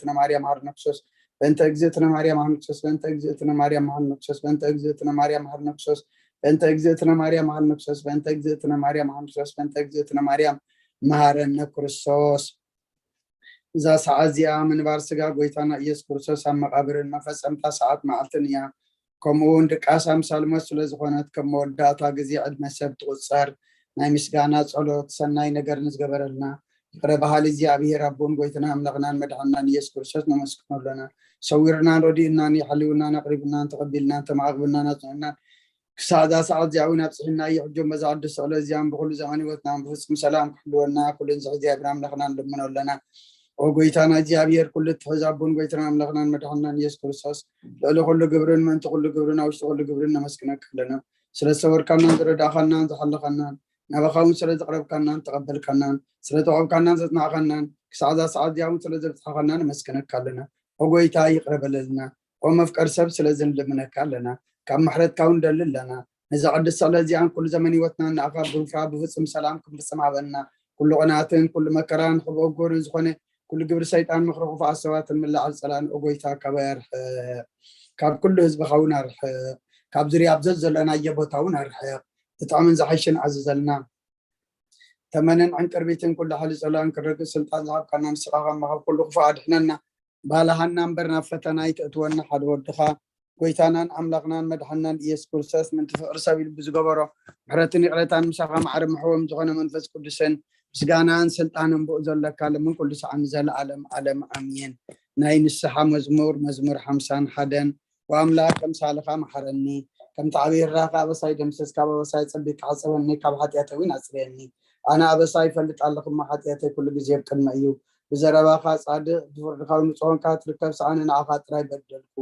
እግዝእትነ ማርያም መሐረነ ክርስቶስ፣ በእንተ እግዝእትነ ማርያም መሐረነ ክርስቶስ፣ በእንተ እግዝእትነ ማርያም መሐረነ ክርስቶስ፣ በእንተ እግዝእትነ ማርያም መሐረነ ክርስቶስ፣ በእንተ እግዝእትነ ማርያም መሐረነ ክርስቶስ፣ በእንተ እግዝእትነ ማርያም መሐረነ ክርስቶስ፣ በእንተ እግዝእትነ ማርያም መሐረነ ክርስቶስ። እዛ ሰዓት እዚኣ ምንባር ስጋ ጎይታና ኢየሱስ ክርስቶስ ኣብ መቓብርን መፈጸምታ ሰዓት መዓልትን እያ። ከምኡ እውን ድቃስ ኣምሳል ሞት ስለ ዝኾነት፣ ከም መወዳእታ ግዜ ዕድመ ሰብ ትቑጸር። ናይ ምስጋና ጸሎት፣ ሰናይ ነገር ንዝገበረልና ይቕረ በሃሊ እግዚኣብሔር ኣቦን ጎይታና ኣምላኽናን መድሓንናን ኢየሱስ ክርስቶስ ነመስግኖ ኣለና። ሰዊርናን ረዲእናን፣ የሓልውናን ኣቕሪብናን ተቐቢልናን ተማዕቕብናን ኣጽኒዕናን ክሳዕ እዛ ሰዓት እዚኣ እውን ኣብጽሕና እዩ። ሕጆም በዛ ቅድስቲ ስቕለት እዚኣን ብኹሉ ዘመን ህይወትናን ብፍጹም ሰላም ክሕልወና ኩሉ ንዝሕ እግዚኣብሔር ኣምላኽና ንልምኖ ኣለና። ኦ ጎይታና እግዚኣብሔር፣ ኩሉ እትሕዝ ኣቦን ጎይታና ኣምላኽናን መድሓንናን ኢየሱስ ክርስቶስ፣ ልዕሊ ኩሉ ግብርን ምእንቲ ኩሉ ግብርን ኣብ ውሽጢ ኩሉ ግብርን ነመስግነካ ኣለና። ስለ ዝተወርካናን ዝረዳእኻናን ዝሓለኻናን፣ ናባኻ እውን ስለ ዝቕረብካናን ተቐበልካናን፣ ስለ ተቆብካናን ዘጽናዕካናን፣ ክሳዕ እዛ ሰዓት እዚኣ እውን ስለ ዘብጽሓኻና ነመስግነካ ኣለና። ኦ ጎይታ ይቕረ በለልና። ኦ መፍቀር ሰብ ስለዚ ንልምነካ ኣለና። ካብ ምሕረትካ እውን ንደሊ ኣለና። ነዛ ቅድስቲ ስቕለት እዚኣን ኩሉ ዘመን ህይወትናን ንኣኻ ብሩፍራ ብፍጹም ሰላም ክንፍጽም ሃበና። ኩሉ ቅንኣትን ኩሉ መከራን ሕቦ ጎርን ዝኾነ ኩሉ ግብሪ ሰይጣን ምኽሪ ክፉኣት ሰባትን ምላዓል ጸላእን ኦ ጎይታ ካባይ ኣርሕቕ። ካብ ኩሉ ህዝብኻ እውን ኣርሕቕ። ካብ ዙርያ ኣብ ዘዘለናዮ ቦታ እውን ኣርሕቕ። ዝጥዕምን ዝሓይሽን ኣዝዘልና። ተመንን ዕንቅርቢትን ኩሉ ሓይሊ ጸላእን ክረግእ ስልጣን ዝሃብካና ንስኻ ከማኻ ኩሉ ክፉእ ኣድሕነና። ባልሃና እምበር ናብ ፈተና ኣይተእትወና ሓደ ወድኻ ጎይታናን ኣምላኽናን መድሓንናን ኢየሱስ ክርስቶስ ምንቲ ፍቕሪ ሰብ ኢሉ ብዝገበሮ ምሕረትን ይቕረታን ምሳኻ ማዕረ መሕወም ዝኾነ መንፈስ ቅዱስን ምስጋናን ስልጣንን ብኡ ዘለካ ለምን ኩሉ ሰዓን ንዘለኣለም ኣለም ኣሜን። ናይ ንስሓ መዝሙር መዝሙር ሓምሳን ሓደን። ወኣምላክ ከምሳልኻ መሓረኒ፣ ከምቲ ዓብይ ራኻ ኣበሳይ ደምስስ፣ ካብ ኣበሳይ ጸቢካ ሕጸበኒ፣ ካብ ሓጢኣተይ እውን ኣጽርየኒ። ኣነ ኣበሳይ ይፈልጥ ኣለኹ እሞ ሓጢኣተይ ኩሉ ግዜ ኣብ ቅድመ እዩ። ብዘረባኻ ጻድቕ፣ ብፍርድኻ እውን ንጹህ ኾንካ ክትርከብ ሰኣነ ንዓኻ ጥራይ በደልኩ።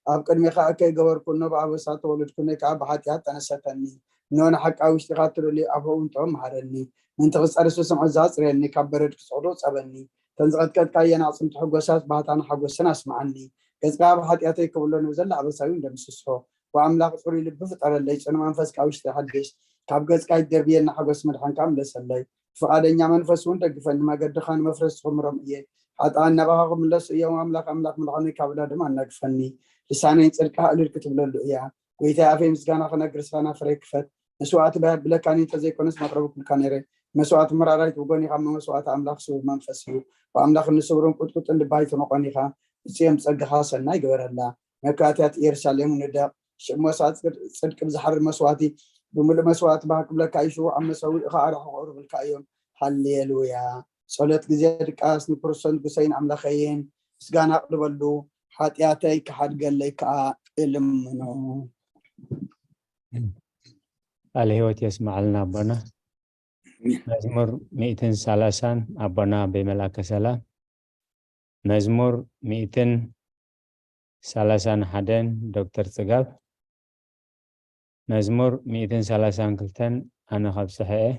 ኣብ ቅድሜኻ እከይ ገበርኩ፣ እነሆ ብኣበሳ ተወለድኩ፣ ነይ ከኣ ብሓጢኣት ጠነሰተኒ። እነሆ ንሓቂ ኣብ ውሽጢኻ ትልእልዩ፣ ኣብ ህውንትኦም መሃረኒ። ምእንቲ ክጸርስ ብስምዒት ኣጽርየኒ፣ ካብ በረድ ክጽዕሩ ጸበኒ። እተን ዝቐጥቀጥካየን ኣዕጽምቲ ሕጎሳት ባህታን ሓጎስን ኣስምዓኒ። ገጽካ ኣብ ሓጢኣተይ ክብሎ ንብዘላ ኣበሳዊ እንደምስስሖ። ወኣምላኽ ጽሩይ ልቢ ፍጠረለይ፣ ጽኑ መንፈስ ካብ ውሽጢ ሓድሽ። ካብ ገጽካ ይደርብየኒ ሓጎስ መድሓንካ ምለሰለይ። ፍቓደኛ መንፈስ እውን ደግፈኒ፣ መገድኻ ንመፍረስ ዝኽምሮም እየ። ሓጥኣን ናባኻ ክምለሱ እዮም፣ ኣምላኽ ኣምላኽ ምድሓነይ ካብ ዕዳ ድማ ኣናግፈኒ። ልሳነይ ጽድቅኻ እልል ክትብለሉ እያ። ጎይታይ ኣፈይ ምስጋና ክነግር ስኻና ፍረይ ክፈት። መስዋእቲ ብለካኒ እንተዘይኮነስ መቕረቢ ክብልካ ነይረ። መስዋእቲ መራራይት ብጎኒ ካብ መስዋእቲ ኣምላኽ ስውር መንፈስ እዩ። ብኣምላኽ ንስውርን ቁጥቁጥን ልባይ ትንቆን ኢኻ። እጽዮም ጸጋኻ ሰናይ ግበረላ። መካትያት ኢየሩሳሌም ንደቕ። ሽቕ መስዋእቲ ጽድቂ ብዝሓርር መስዋእቲ ብምሉእ መስዋእቲ ባህ ክብለካ እዩ። ሽውዓት መሰውኢ ኸኣ ርሑቕ ቁርብልካ እዮም። ሃሌሉያ። ጸሎት ግዜ ድቃስ ንክርስቶስ ንጉሰይን ኣምላኸይን ምስጋና ኣቕርበሉ። ሓጢኣተይ ክሓድገለይ ከኣ እልምኖ። ቃለ ህይወት የስምዓልና ኣቦና። መዝሙር ሚእትን ሰላሳን ኣቦና ኣበይ መልኣከ ሰላም። መዝሙር ሚእትን ሰላሳን ሓደን ዶክተር ጽጋብ። መዝሙር ሚእትን ሰላሳን ክልተን ኣነ ከብጽሐ እየ።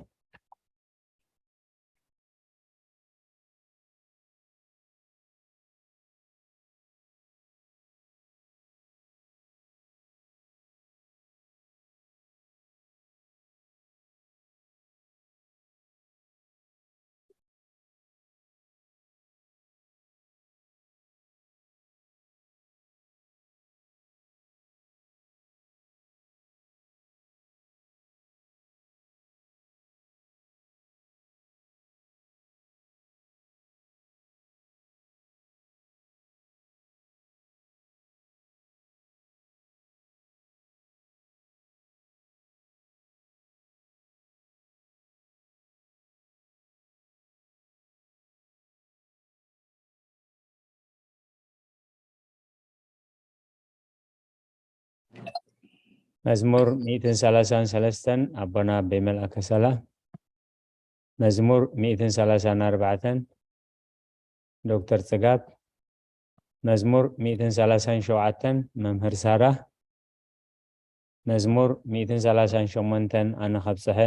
መዝሙር ሚእትን ሰላሳን ሰለስተን ኣቦና ኣበይ መልኣከ ሰላም። መዝሙር ሚእትን ሰላሳን ኣርባዕተን ዶክተር ጽጋብ። መዝሙር ሚእትን ሰላሳን ሸውዓተን መምህር ሳራ። መዝሙር ሚእትን ሰላሳን ሸሞንተን ኣነ ከብጽሐ።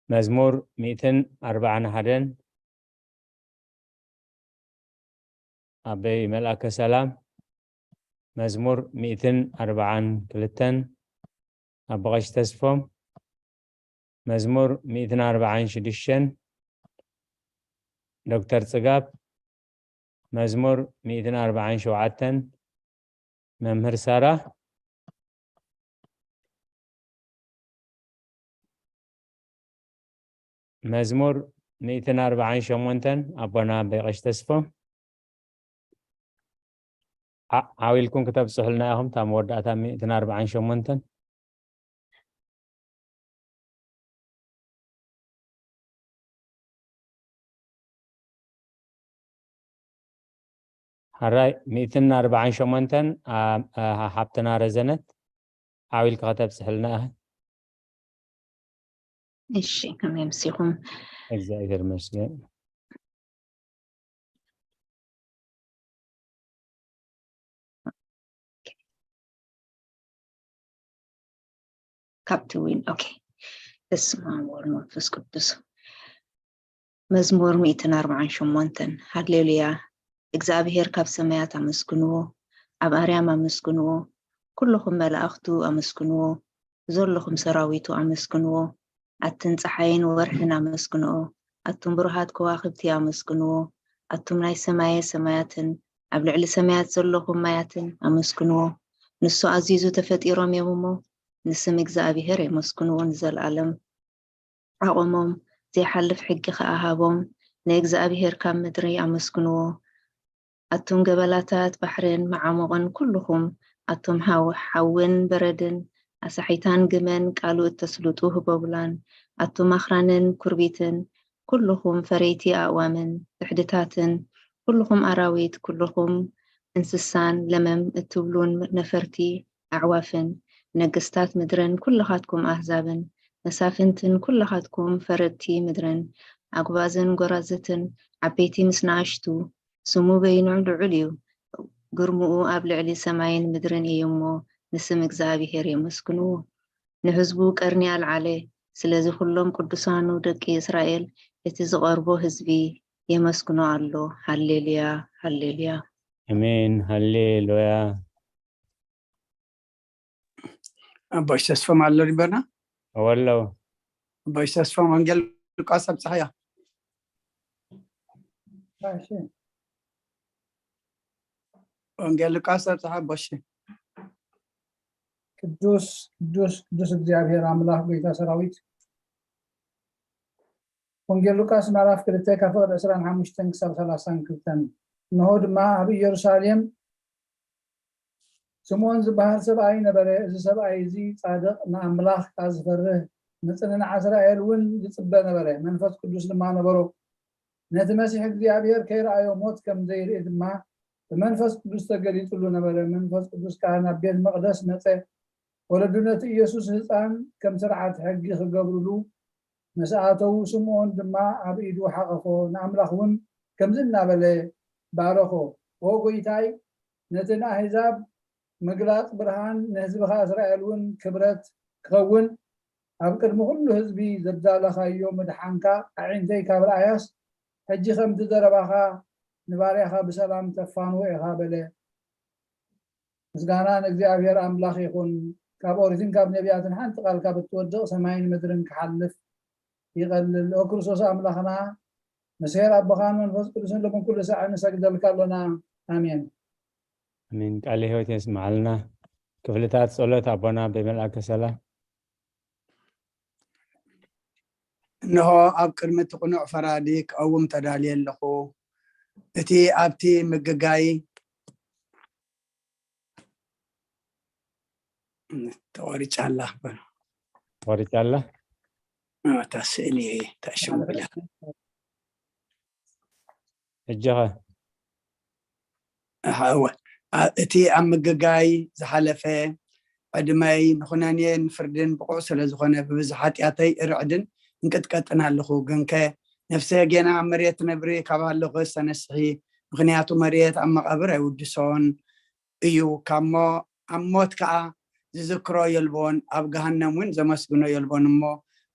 መዝሙር ሚእትን ኣርባዓን ሓደን ኣበይ መልኣከ ሰላም። መዝሙር ሚእትን ኣርባዓን ክልተን ኣቦ ቀሺ ተስፎም። መዝሙር ሚእትን ኣርባዓን ሽዱሽተን ዶክተር ጽጋብ። መዝሙር ሚእትን ኣርባዓን ሸውዓተን መምህር ሳራ። መዝሙር ሚእትን ኣርባዓን ሸሞንተን ኣቦና ኣቦይ ቀሺ ተስፎም። ዓ- ዓው ኢልኩም ክተብጽሑልና ኢኹም እታ መወዳእታ ሚእትን ኣርባዓን ሸሞንተን። ሓራይ ሚእትን ኣርባዓን ሸሞንተን። ሓብትና ረዘነት ዓው ኢልካ ከተብጽሕልና ኢኻ። እሺ፣ ከመይ ኣምሲኹም? እግዚኣብሔር ይመስገን። ካብቲ ዊን። ኦኬ። በስመ ኣብ ወወልድ ወመንፈስ ቅዱስ። መዝሙር ሚእትን ኣርባዓን ሸሞንተን። ሃሌሉያ። እግዚኣብሔር ካብ ሰማያት ኣመስግንዎ፣ ኣብ ኣርያም ኣመስግንዎ፣ ኩልኹም መላእኽቱ ኣመስግንዎ፣ ዘለኹም ሰራዊቱ ኣመስግንዎ። ኣትን ጸሓይን ወርሕን ኣመስግንኦ፣ ኣቱም ብሩሃት ከዋኽብቲ ኣመስግንዎ፣ ኣቱም ናይ ሰማየ ሰማያትን ኣብ ልዕሊ ሰማያት ዘለኹም ማያትን ኣመስግንዎ። ንሱ ኣዚዙ ተፈጢሮም እዮም እሞ፣ ንስም እግዚኣብሔር የመስግንዎ ንዘለኣለም። ዓቖሞም፣ ዘይሓልፍ ሕጊ ኸኣ ሃቦም። ንእግዚኣብሄር ካብ ምድሪ ኣመስግንዎ። ኣቱም ገበላታት ባሕርን መዓሙቕን ኩልኹም፣ ኣቱም ሓው-፣ ሓውን በረድን፣ ኣሳሒታን ግመን ቃሉ እተስልጡ ህቦብላን፣ ኣቱም ኣኽራንን ኩርቢትን፣ ኩልኹም ፈረይቲ ኣእዋምን ድሕድታትን፣ ኩልኹም ኣራዊት፣ ኩልኹም እንስሳን ለመም እትብሉን ነፈርቲ ኣዕዋፍን፣ ነገስታት ምድርን ኩልኻትኩም ኣህዛብን፣ መሳፍንትን ኩልኻትኩም ፈረድቲ ምድርን፣ ኣጉባዝን ጎራዝትን፣ ዓበይቲ ምስ ንኣሽቱ፣ ስሙ በይኑ ልዑል እዩ፣ ግርምኡ ኣብ ልዕሊ ሰማይን ምድርን እዩ እሞ፣ ንስም እግዚኣብሄር የመስግንዎ። ንህዝቡ ቀርኒ ኣልዓለ፣ ስለዚ ኩሎም ቅዱሳኑ ደቂ እስራኤል፣ እቲ ዝቐርቦ ህዝቢ የመስግኖ ኣሎ። ሃሌሉያ፣ ሃሌሉያ። ኣሜን፣ ሃሌሉያ። ኣቦሽ ተስፎም ኣሎ ድበና? እወ ኣለዉ። ኣቦሽ ተስፎም ወንጌል ሉቃስ ኣብጽሓያ። እሺ። ወንጌል ሉቃስ ኣብጽሓ ኣቦሽ። ቅዱስ፣ ቅዱስ፣ ቅዱስ እግዚኣብሔር ኣምላኽ ጎይታ ሰራዊት። ወንጌል ሉቃስ ምዕራፍ ክልተ ካብ ፍቕዲ ዕስራን ሓሙሽተን ክሳብ ሰላሳን ክልተን። እንሆ ድማ ኣብ ኢየሩሳሌም ስምዖን ዝበሃል ሰብኣይ ነበረ። እዚ ሰብኣይ እዚ ጻድቕ፣ ንኣምላኽ ከኣ ዝፈርህ፣ ንጽንዓት እስራኤል እውን ዝጽበ ነበረ። መንፈስ ቅዱስ ድማ ነበሮ። ነቲ መሲሕ እግዚኣብሔር ከይረኣዮ ሞት ከም ዘይርኢ ድማ ብመንፈስ ቅዱስ ተገሊጹሉ ነበረ። መንፈስ ቅዱስ ከኣ ናብ ቤት መቕደስ መጸ። ወለዱ ነቲ ኢየሱስ ህጻን ከም ስርዓት ሕጊ ክገብሩሉ ምስ ኣተዉ፣ ስምዖን ድማ ኣብ ኢዱ ሓቐፎ፣ ንኣምላኽ እውን ከምዚ እናበለ ባረኾ፣ "ኦ ጐይታይ፣ ነቲ ንኣህዛብ ምግላጽ ብርሃን፣ ንህዝብኻ እስራኤል እውን ክብረት ክኸውን፣ ኣብ ቅድሚ ኩሉ ህዝቢ ዘዳለኻዮ ምድሓንካ ኣዒንተይ ካብ ረኣያስ፣ ሕጂ ከምቲ ዘረባኻ ንባርያኻ ብሰላም ተፋንዎ ኢኻ" በለ። ምስጋና ንእግዚኣብሔር ኣምላኽ ይኹን። ካብ ኦሪትን ካብ ነቢያትን ሓንቲ ቃል ካብ እትወድቕ ሰማይን ምድርን ክሓልፍ ይቐልል። ኦ ክርስቶስ ኣምላኽና፣ ምስ ኄር ኣቦኻን መንፈስ ቅዱስን ሎምን ኩሉ ሳዕ ንሰግደልካ ኣሎና። ኣሜን። ኣሜን። ቃለ ሕይወት የስምዓልና። ክፍልታት ጸሎት ኣቦና ብመልኣከ ሰላም። እንሆ ኣብ ቅድሚ እቲ ቅኑዕ ፈራዲ ክቐውም ተዳልየ ኣለኹ። እቲ ኣብቲ ምግጋይ ተቖሪጫ ኣላ በሉ። ተቖሪጫ ኣላ? እታ ስእሊ ተዕሽሙ ብላ። ሕጂ ኸ? እወ፣ ኣ-፣ እቲ ኣብ ምግጋይ ዝሓለፈ ዕድመይ ንኹነኔን ፍርድን ብቑዕ ስለ ዝኾነ፣ ብብዝሒ ሓጢኣተይ እርዕድን እንቅጥቀጥን ኣለኹ። ግንከ ነፍሰ ጌና ኣብ መሬት ትነብሪ ካብ ኣለኹስ ተነስሒ፣ ምኽንያቱ መሬት ኣብ መቓብር ኣይውድሶን እዩ። ካብ ሞ-፣ ኣብ ሞት ከኣ ዝዝክሮ የልቦን፣ ኣብ ገሃነም እውን ዘመስግኖ የልቦን። እሞ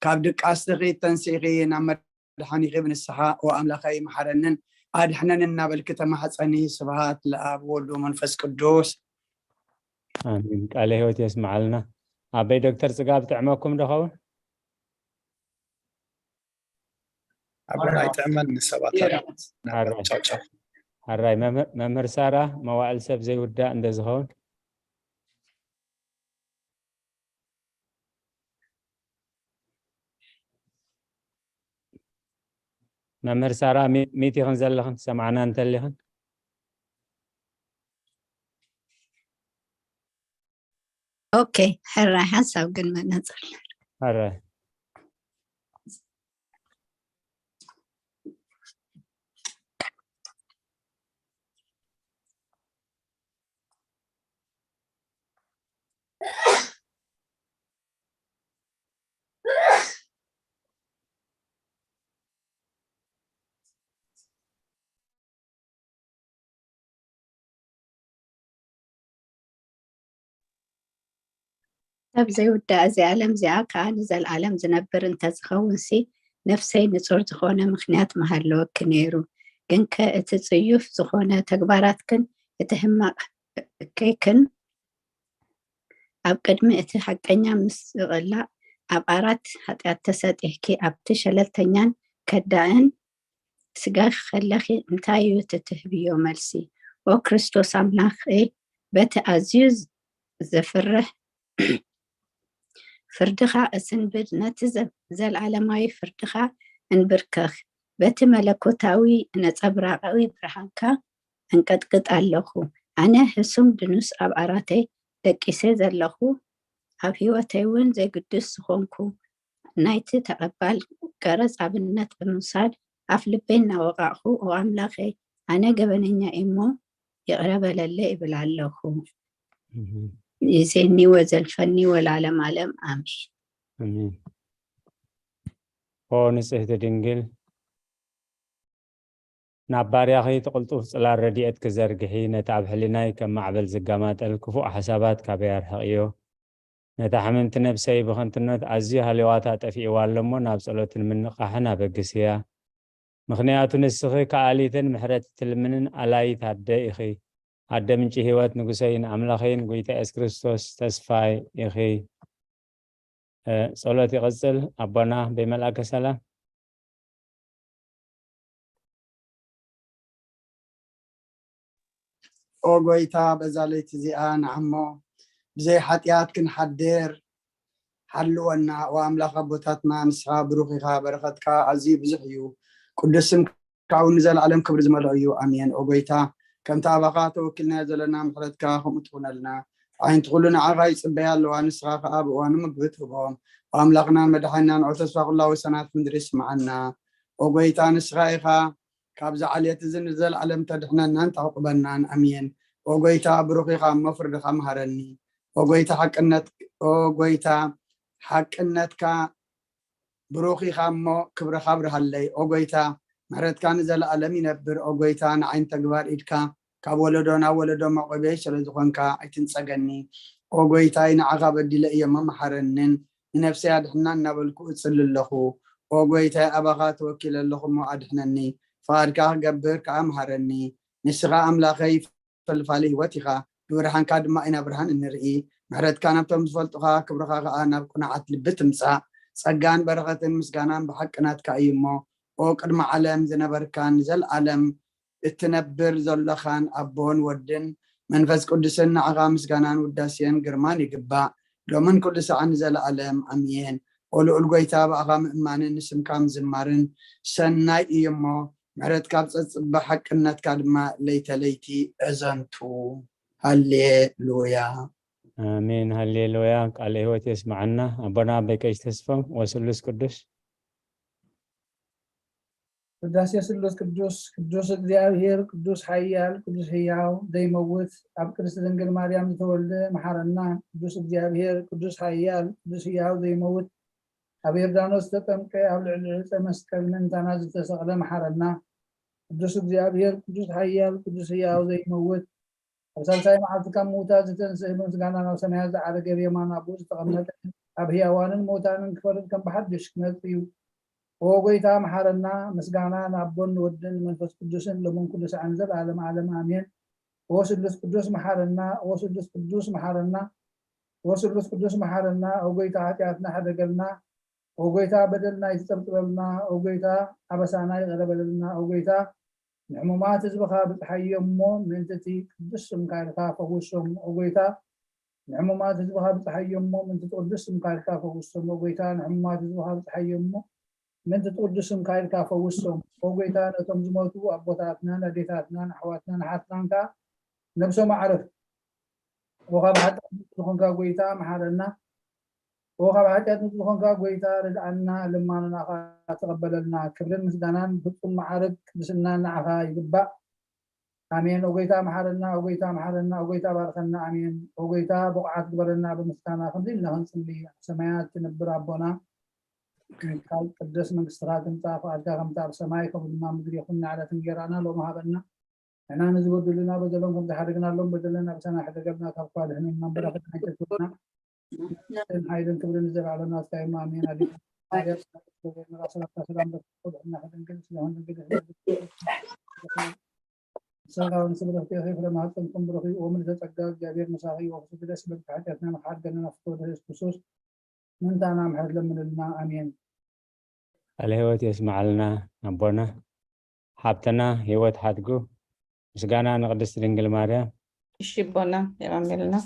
ካብ ድቃስትኺ ተንሲእኺ ናብ መድሓኒኺ ብንስሓ፣ "ኦ ኣምላኸይ፣ መሓረንን ኣድሕነንን" እናበልኪ ተማሕጸኒ። ስብሃት ለኣብ ወወልድ ወመንፈስ ቅዱስ። ኣሜን። ቃለ ሕይወት የስምዓልና። ኣበይ ዶክተር ጽጋብ ጥዕመኩም ዶ ኸውን? ኣቦና ይጥዕመን፣ ንሰባት ኣራት። ኣራይ። ቻው፣ ቻው። ኣራይ፣ መምህር፣ መምህር ሳራ፣ መዋዕል ሰብ ዘይውዳእ እንደ ዝኸውን። መምህር ሳራ፣ ሚ-፣ ሚት ኢኽን ዘለኽን፣ ትሰምዓና እንተሊኽን? ኦኬ፣ ሕራይ ሓንሳብ ግን መነጽር። ሕራይ። ሰብ ዘይውዳእ እዚ ዓለም እዚኣ ከኣ ንዘለኣለም ዝነብር እንተዝኸውንሲ፣ ነፍሰይ ንጹር ዝኾነ ምኽንያት ምሃለወኪ ነይሩ። ግንከ እቲ ጽዩፍ ዝኾነ ተግባራትክን እቲ ሕማቕ ኬክን ኣብ ቅድሚ እቲ ሓቀኛ ምስ ዝቕላዕ፣ ኣብ ዓራት ሓጢኣት ተሰጢሕኪ፣ ኣብቲ ሸለልተኛን ከዳእን ስጋኺ ከለኺ እንታይ እዩ እቲ ትህብዮ መልሲ? ኦ ክርስቶስ ኣምላኸይ፣ በቲ ኣዝዩ ዘፍርሕ ፍርድኻ እስንብድ፣ ነቲ ዘ-፣ ዘለዓለማዊ ፍርድኻ እንብርከኽ። በቲ መለኮታዊ ነጸብራቓዊ ብርሃንካ እንቀጥቅጥ ኣለኹ። ኣነ ህሱም ድኑስ ኣብ ዓራተይ ደቂሰ ዘለኹ፣ ኣብ ህይወተይ እውን ዘይግዱስ ዝኾንኩ፣ ናይቲ ተቐባል ቀረጽ ኣብነት ብምውሳድ፣ ኣፍ ልበይ እናወቓቕኹ፣ "ኦ ኣምላኸይ፣ ኣነ ገበነኛ እየ እሞ ይቕረ በለለይ" እብል ኣለኹ። እህ፣ ይእዜኒ ወዘልፈኒ ወለዓለመ ዓለም፣ ኣሜን። ኣሜን። ኦ ንጽህቲ ድንግል፣ ናብ ባርያኺ እቲ ቅልጡፍ ጽላል ረድኤትኪ ዘርግሒ፣ ነቲ ኣብ ሕሊናይ ከም ማዕበል ዝገማጠል ክፉእ ሓሳባት ካበይ ኣርሕቕዮ። ነታ ሕምምቲ ነብሰይ ብኸንቱነት ኣዝዩ ሃለዋታ ጠፊእዋ ኣሎ እሞ፣ ናብ ጸሎትን ምንቓሕን ኣበግስያ። ምኽንያቱ ንስኺ ከኣሊትን ምሕረት ትልምንን ኣላይት ኣደ ኢኺ። ኣደ ምንጪ ህይወት፣ ንጉሰይን ኣምላኸይን፣ ጎይታ የሱስ ክርስቶስ ተስፋይ ኢኺ። እ፣ ጸሎት ይቕጽል። ኣቦና በይ መልኣከ ሰላም። ኦ ጎይታ፣ በዛ ለይቲ እዚኣ ንዓሞ ብዘይ ሓጢኣት ክንሓድር ሓልወና። ኦ ኣምላኽ ኣቦታትና፣ ንስኻ ብሩኽ ኢኻ፣ በረኸትካ ኣዝዩ ብዙሕ እዩ። ቅዱስ ስምካ እውን ንዘለኣለም ክብሪ ዝመልኦ እዩ። ኣሜን። ኦ ጎይታ፣ ከምቲ ኣባኻ ተወኪልናዮ ዘለና ምሕረትካ ከምኡ ትኹነልና። ኣዒንቲ ኩሉ ንዓኻ ይጽበያ ኣለዋ፣ ንስኻ ከኣ ብእዋኑ ምግቢ ትህቦም። ኦ ኣምላኽናን መድሓኒናን፣ ኦ ተስፋ ኩላ ወሰናት ምድሪ፣ ስምዓና። ኦ ጎይታ፣ ንስኻ ኢኻ ካብዚ ዓሌት እዚ ንዘለኣለም ተድሕነናን ተዕቁበናን። ኣሜን። ኦ ጎይታ፣ ብሩኽ ኢኻ እሞ ፍርድኻ መሃረኒ። ኦ ጎይታ፣ ሓቅነት፣ ኦ ጎይታ፣ ሓቅነትካ ብሩኽ ኢኻ እሞ ክብርኻ ኣብርሃለይ። ኦ ጎይታ፣ ምሕረትካ ንዘለኣለም ይነብር። ኦ ጎይታ፣ ንዓይ ንተግባር ኢድካ ካብ ወለዶ ናብ ወለዶ መዕቆቢየይ ስለ ዝኾንካ ኣይትንጸገኒ። ኦ ጎይታይ፣ ንዓኻ በዲለ እየ እሞ መሓረንን ንነፍሰይ ኣድሕና እናበልኩ እጽሊ ኣለኹ። ኦ ጎይታይ፣ ኣባኻ ተወኪለ ኣለኹ እሞ ኣድሕነኒ። ፍቓድካ ክገብር ከኣ መሃረኒ። ንስኻ ኣምላኸይ ፈልፋሊ ህይወት ኢኻ፣ ብብርሃንካ ድማ ኢና ብርሃን እንርኢ። ምሕረትካ ናብቶም ዝፈልጡኻ፣ ክብርኻ ከኣ ናብ ቅኑዓት ልቢ ትምጻእ። ጸጋን በረኸትን ምስጋናን ብሓቂ ናትካ እዩ እሞ፣ ኦ ቅድሚ ዓለም ዝነበርካን ንዘለኣለም እትነብር ዘለኻን ኣቦን ወድን መንፈስ ቅዱስን፣ ንዓኻ ምስጋናን ውዳሴን ግርማን ይግባእ፣ ሎምን ኩሉ ሰዓን ንዘለኣለም ኣሜን። ኦ ልዑል ጎይታ፣ ብኣኻ ምእማንን ንስምካ ምዝማርን ሰናይ እዩ እሞ፣ ምሕረትካ ኣብ ጸጽባ ሓቅነትካ ድማ ለይተ ለይቲ እዘንቱ። ሃሌሉያ። ኣሜን። ሃሌሉያ። ቃለ ህይወት የስማዓና። ኣቦና ኣበይ ቀይሽ ተስፎም ወስሉስ ቅዱስ። ቅዳሴ ስሉስ ቅዱስ። ቅዱስ እግዚኣብሔር፣ ቅዱስ ሓያል፣ ቅዱስ ህያው ዘይመውት፣ ኣብ ቅድስቲ ድንግል ማርያም ዝተወልደ መሓረና። ቅዱስ እግዚኣብሔር፣ ቅዱስ ሓያል፣ ቅዱስ ህያው ዘይመውት፣ ኣብ ዮርዳኖስ ዝተጠምቀ፣ ኣብ ልዕሊ ዕፀ መስቀል ምእንታና ዝተሰቕለ መሓረና። ቅዱስ እግዚኣብሔር፣ ቅዱስ ሓያል፣ ቅዱስ ህያው ዘይመውት፣ ኣብ ሳልሳይ መዓልቲ ካብ ምዉታት ዝተንስእ፣ ብምስጋና ናብ ሰማያት ዝዓረገ፣ ብየማን ኣቦኡ ዝተቐመጠ፣ ኣብ ህያዋንን ምዉታንን ክፈርድ ከም ብሓድሽ ክመጽእ እዩ። ኦ ጎይታ መሓረና። ምስጋና ንኣቦን ንወድን ንመንፈስ ቅዱስን ሎምን ኩሉ ሰዓን ዘለዓለም ዓለም ኣሜን። ኦ ስሉስ ቅዱስ መሓረና። ኦ ስሉስ ቅዱስ መሓረና። ኦ ስሉስ ቅዱስ መሓረና። ኦ ጎይታ ሓጢኣትና ሕደገልና። ኦ ጎይታ በደልና ይትጸብጽበልና። ኦ ጎይታ ኣበሳና ይቕረ በለልና። ኦ ጎይታ ንሕሙማት ህዝብኻ ብጽሓዮም እሞ ምእንቲ እቲ ቅዱስ ስምካ ኢልካ ፈውሶም። ኦ ጎይታ ንሕሙማት ህዝብኻ ብጽሓዮም እሞ ምእንቲ እቲ ቅዱስ ስምካ ኢልካ ፈውሶም። ኦ ጎይታ ንሕሙማት ህዝብኻ ብጽሓዮም እሞ ምእንቲ እቲ ቅዱስ ስምካ ኢልካ ፈውሶም። ኦ ጎይታ ነቶም ዝሞቱ ኣቦታትናን ኣዴታትናን ኣሕዋትናን ኣሓትናን ከኣ ነብሶም ኣዕርፍ። ኦ ካብ ሓጢኣት ንጹህ ዝኾንካ ጎይታ መሓረና። ኦ ካብ ሓጢኣት ንጹህ ዝኾንካ ጎይታ ርድኣና፣ ልማኖና ከኣ ተቐበለልና። ክብርን ምስጋናን ፍጹም ማዕርግ ቅድስናን ንዓኻ ይግባእ። ኣሜን። ኦ ጎይታ መሓረና፣ ኦ ጎይታ መሓረና፣ ኦ ጎይታ ባርኸና። ኣሜን። ኦ ጎይታ ብቑዓት ግበረና ብምስጋና ከምዚ ኢልና ክንጽሊ። ኣብ ሰማያት ትነብር ኣቦና፣ ቃል ቅደስ መንግስትኻ ትምጻእ፣ ፍቓድካ ከምቲ ኣብ ሰማይ ከምኡ ድማ ምድሪ ይኹን። ንዕለት እንጀራና ሎሚ ሃበና። ንሕና ንዝበድሉና በደሎም ከም ዝሓደግናሎም በደለን ኣበሳና ሕደገልና፣ ካብ ክፉእ ኣድሕነና እምበር፣ ኣፈተና ኣይተእትወና። ስልጣንን ሓይልን ክብርን ንዘለኣለም ናትካ እዮም። ኣሜን። ኣዴና ማርያም፣ ሰላምታ ሰላም በኪ፣ ድሕና ከደንግል ስለሆን ድንግል ንስጋውን ስብረት ቴኺ ፍረ ማህፀን ኩን ብሩኽ እዩ። ኦ ምልዕተ ጸጋ፣ እግዚኣብሔር ምሳኺ እዩ። ወክሱ ግደስ በልኪ ሓጢኣትና ምክሓድ ገነና ፍትወ ኢየሱስ ክርስቶስ ምእንታና ምሕረት ለምንልና። ኣሜን። ቃለ ህይወት የስምዓልና ኣቦና። ሓብትና ህይወት ሓድጉ፣ ምስጋና ንቅድስቲ ድንግል ማርያም። እሺ ኣቦና፣ የቐንየልና።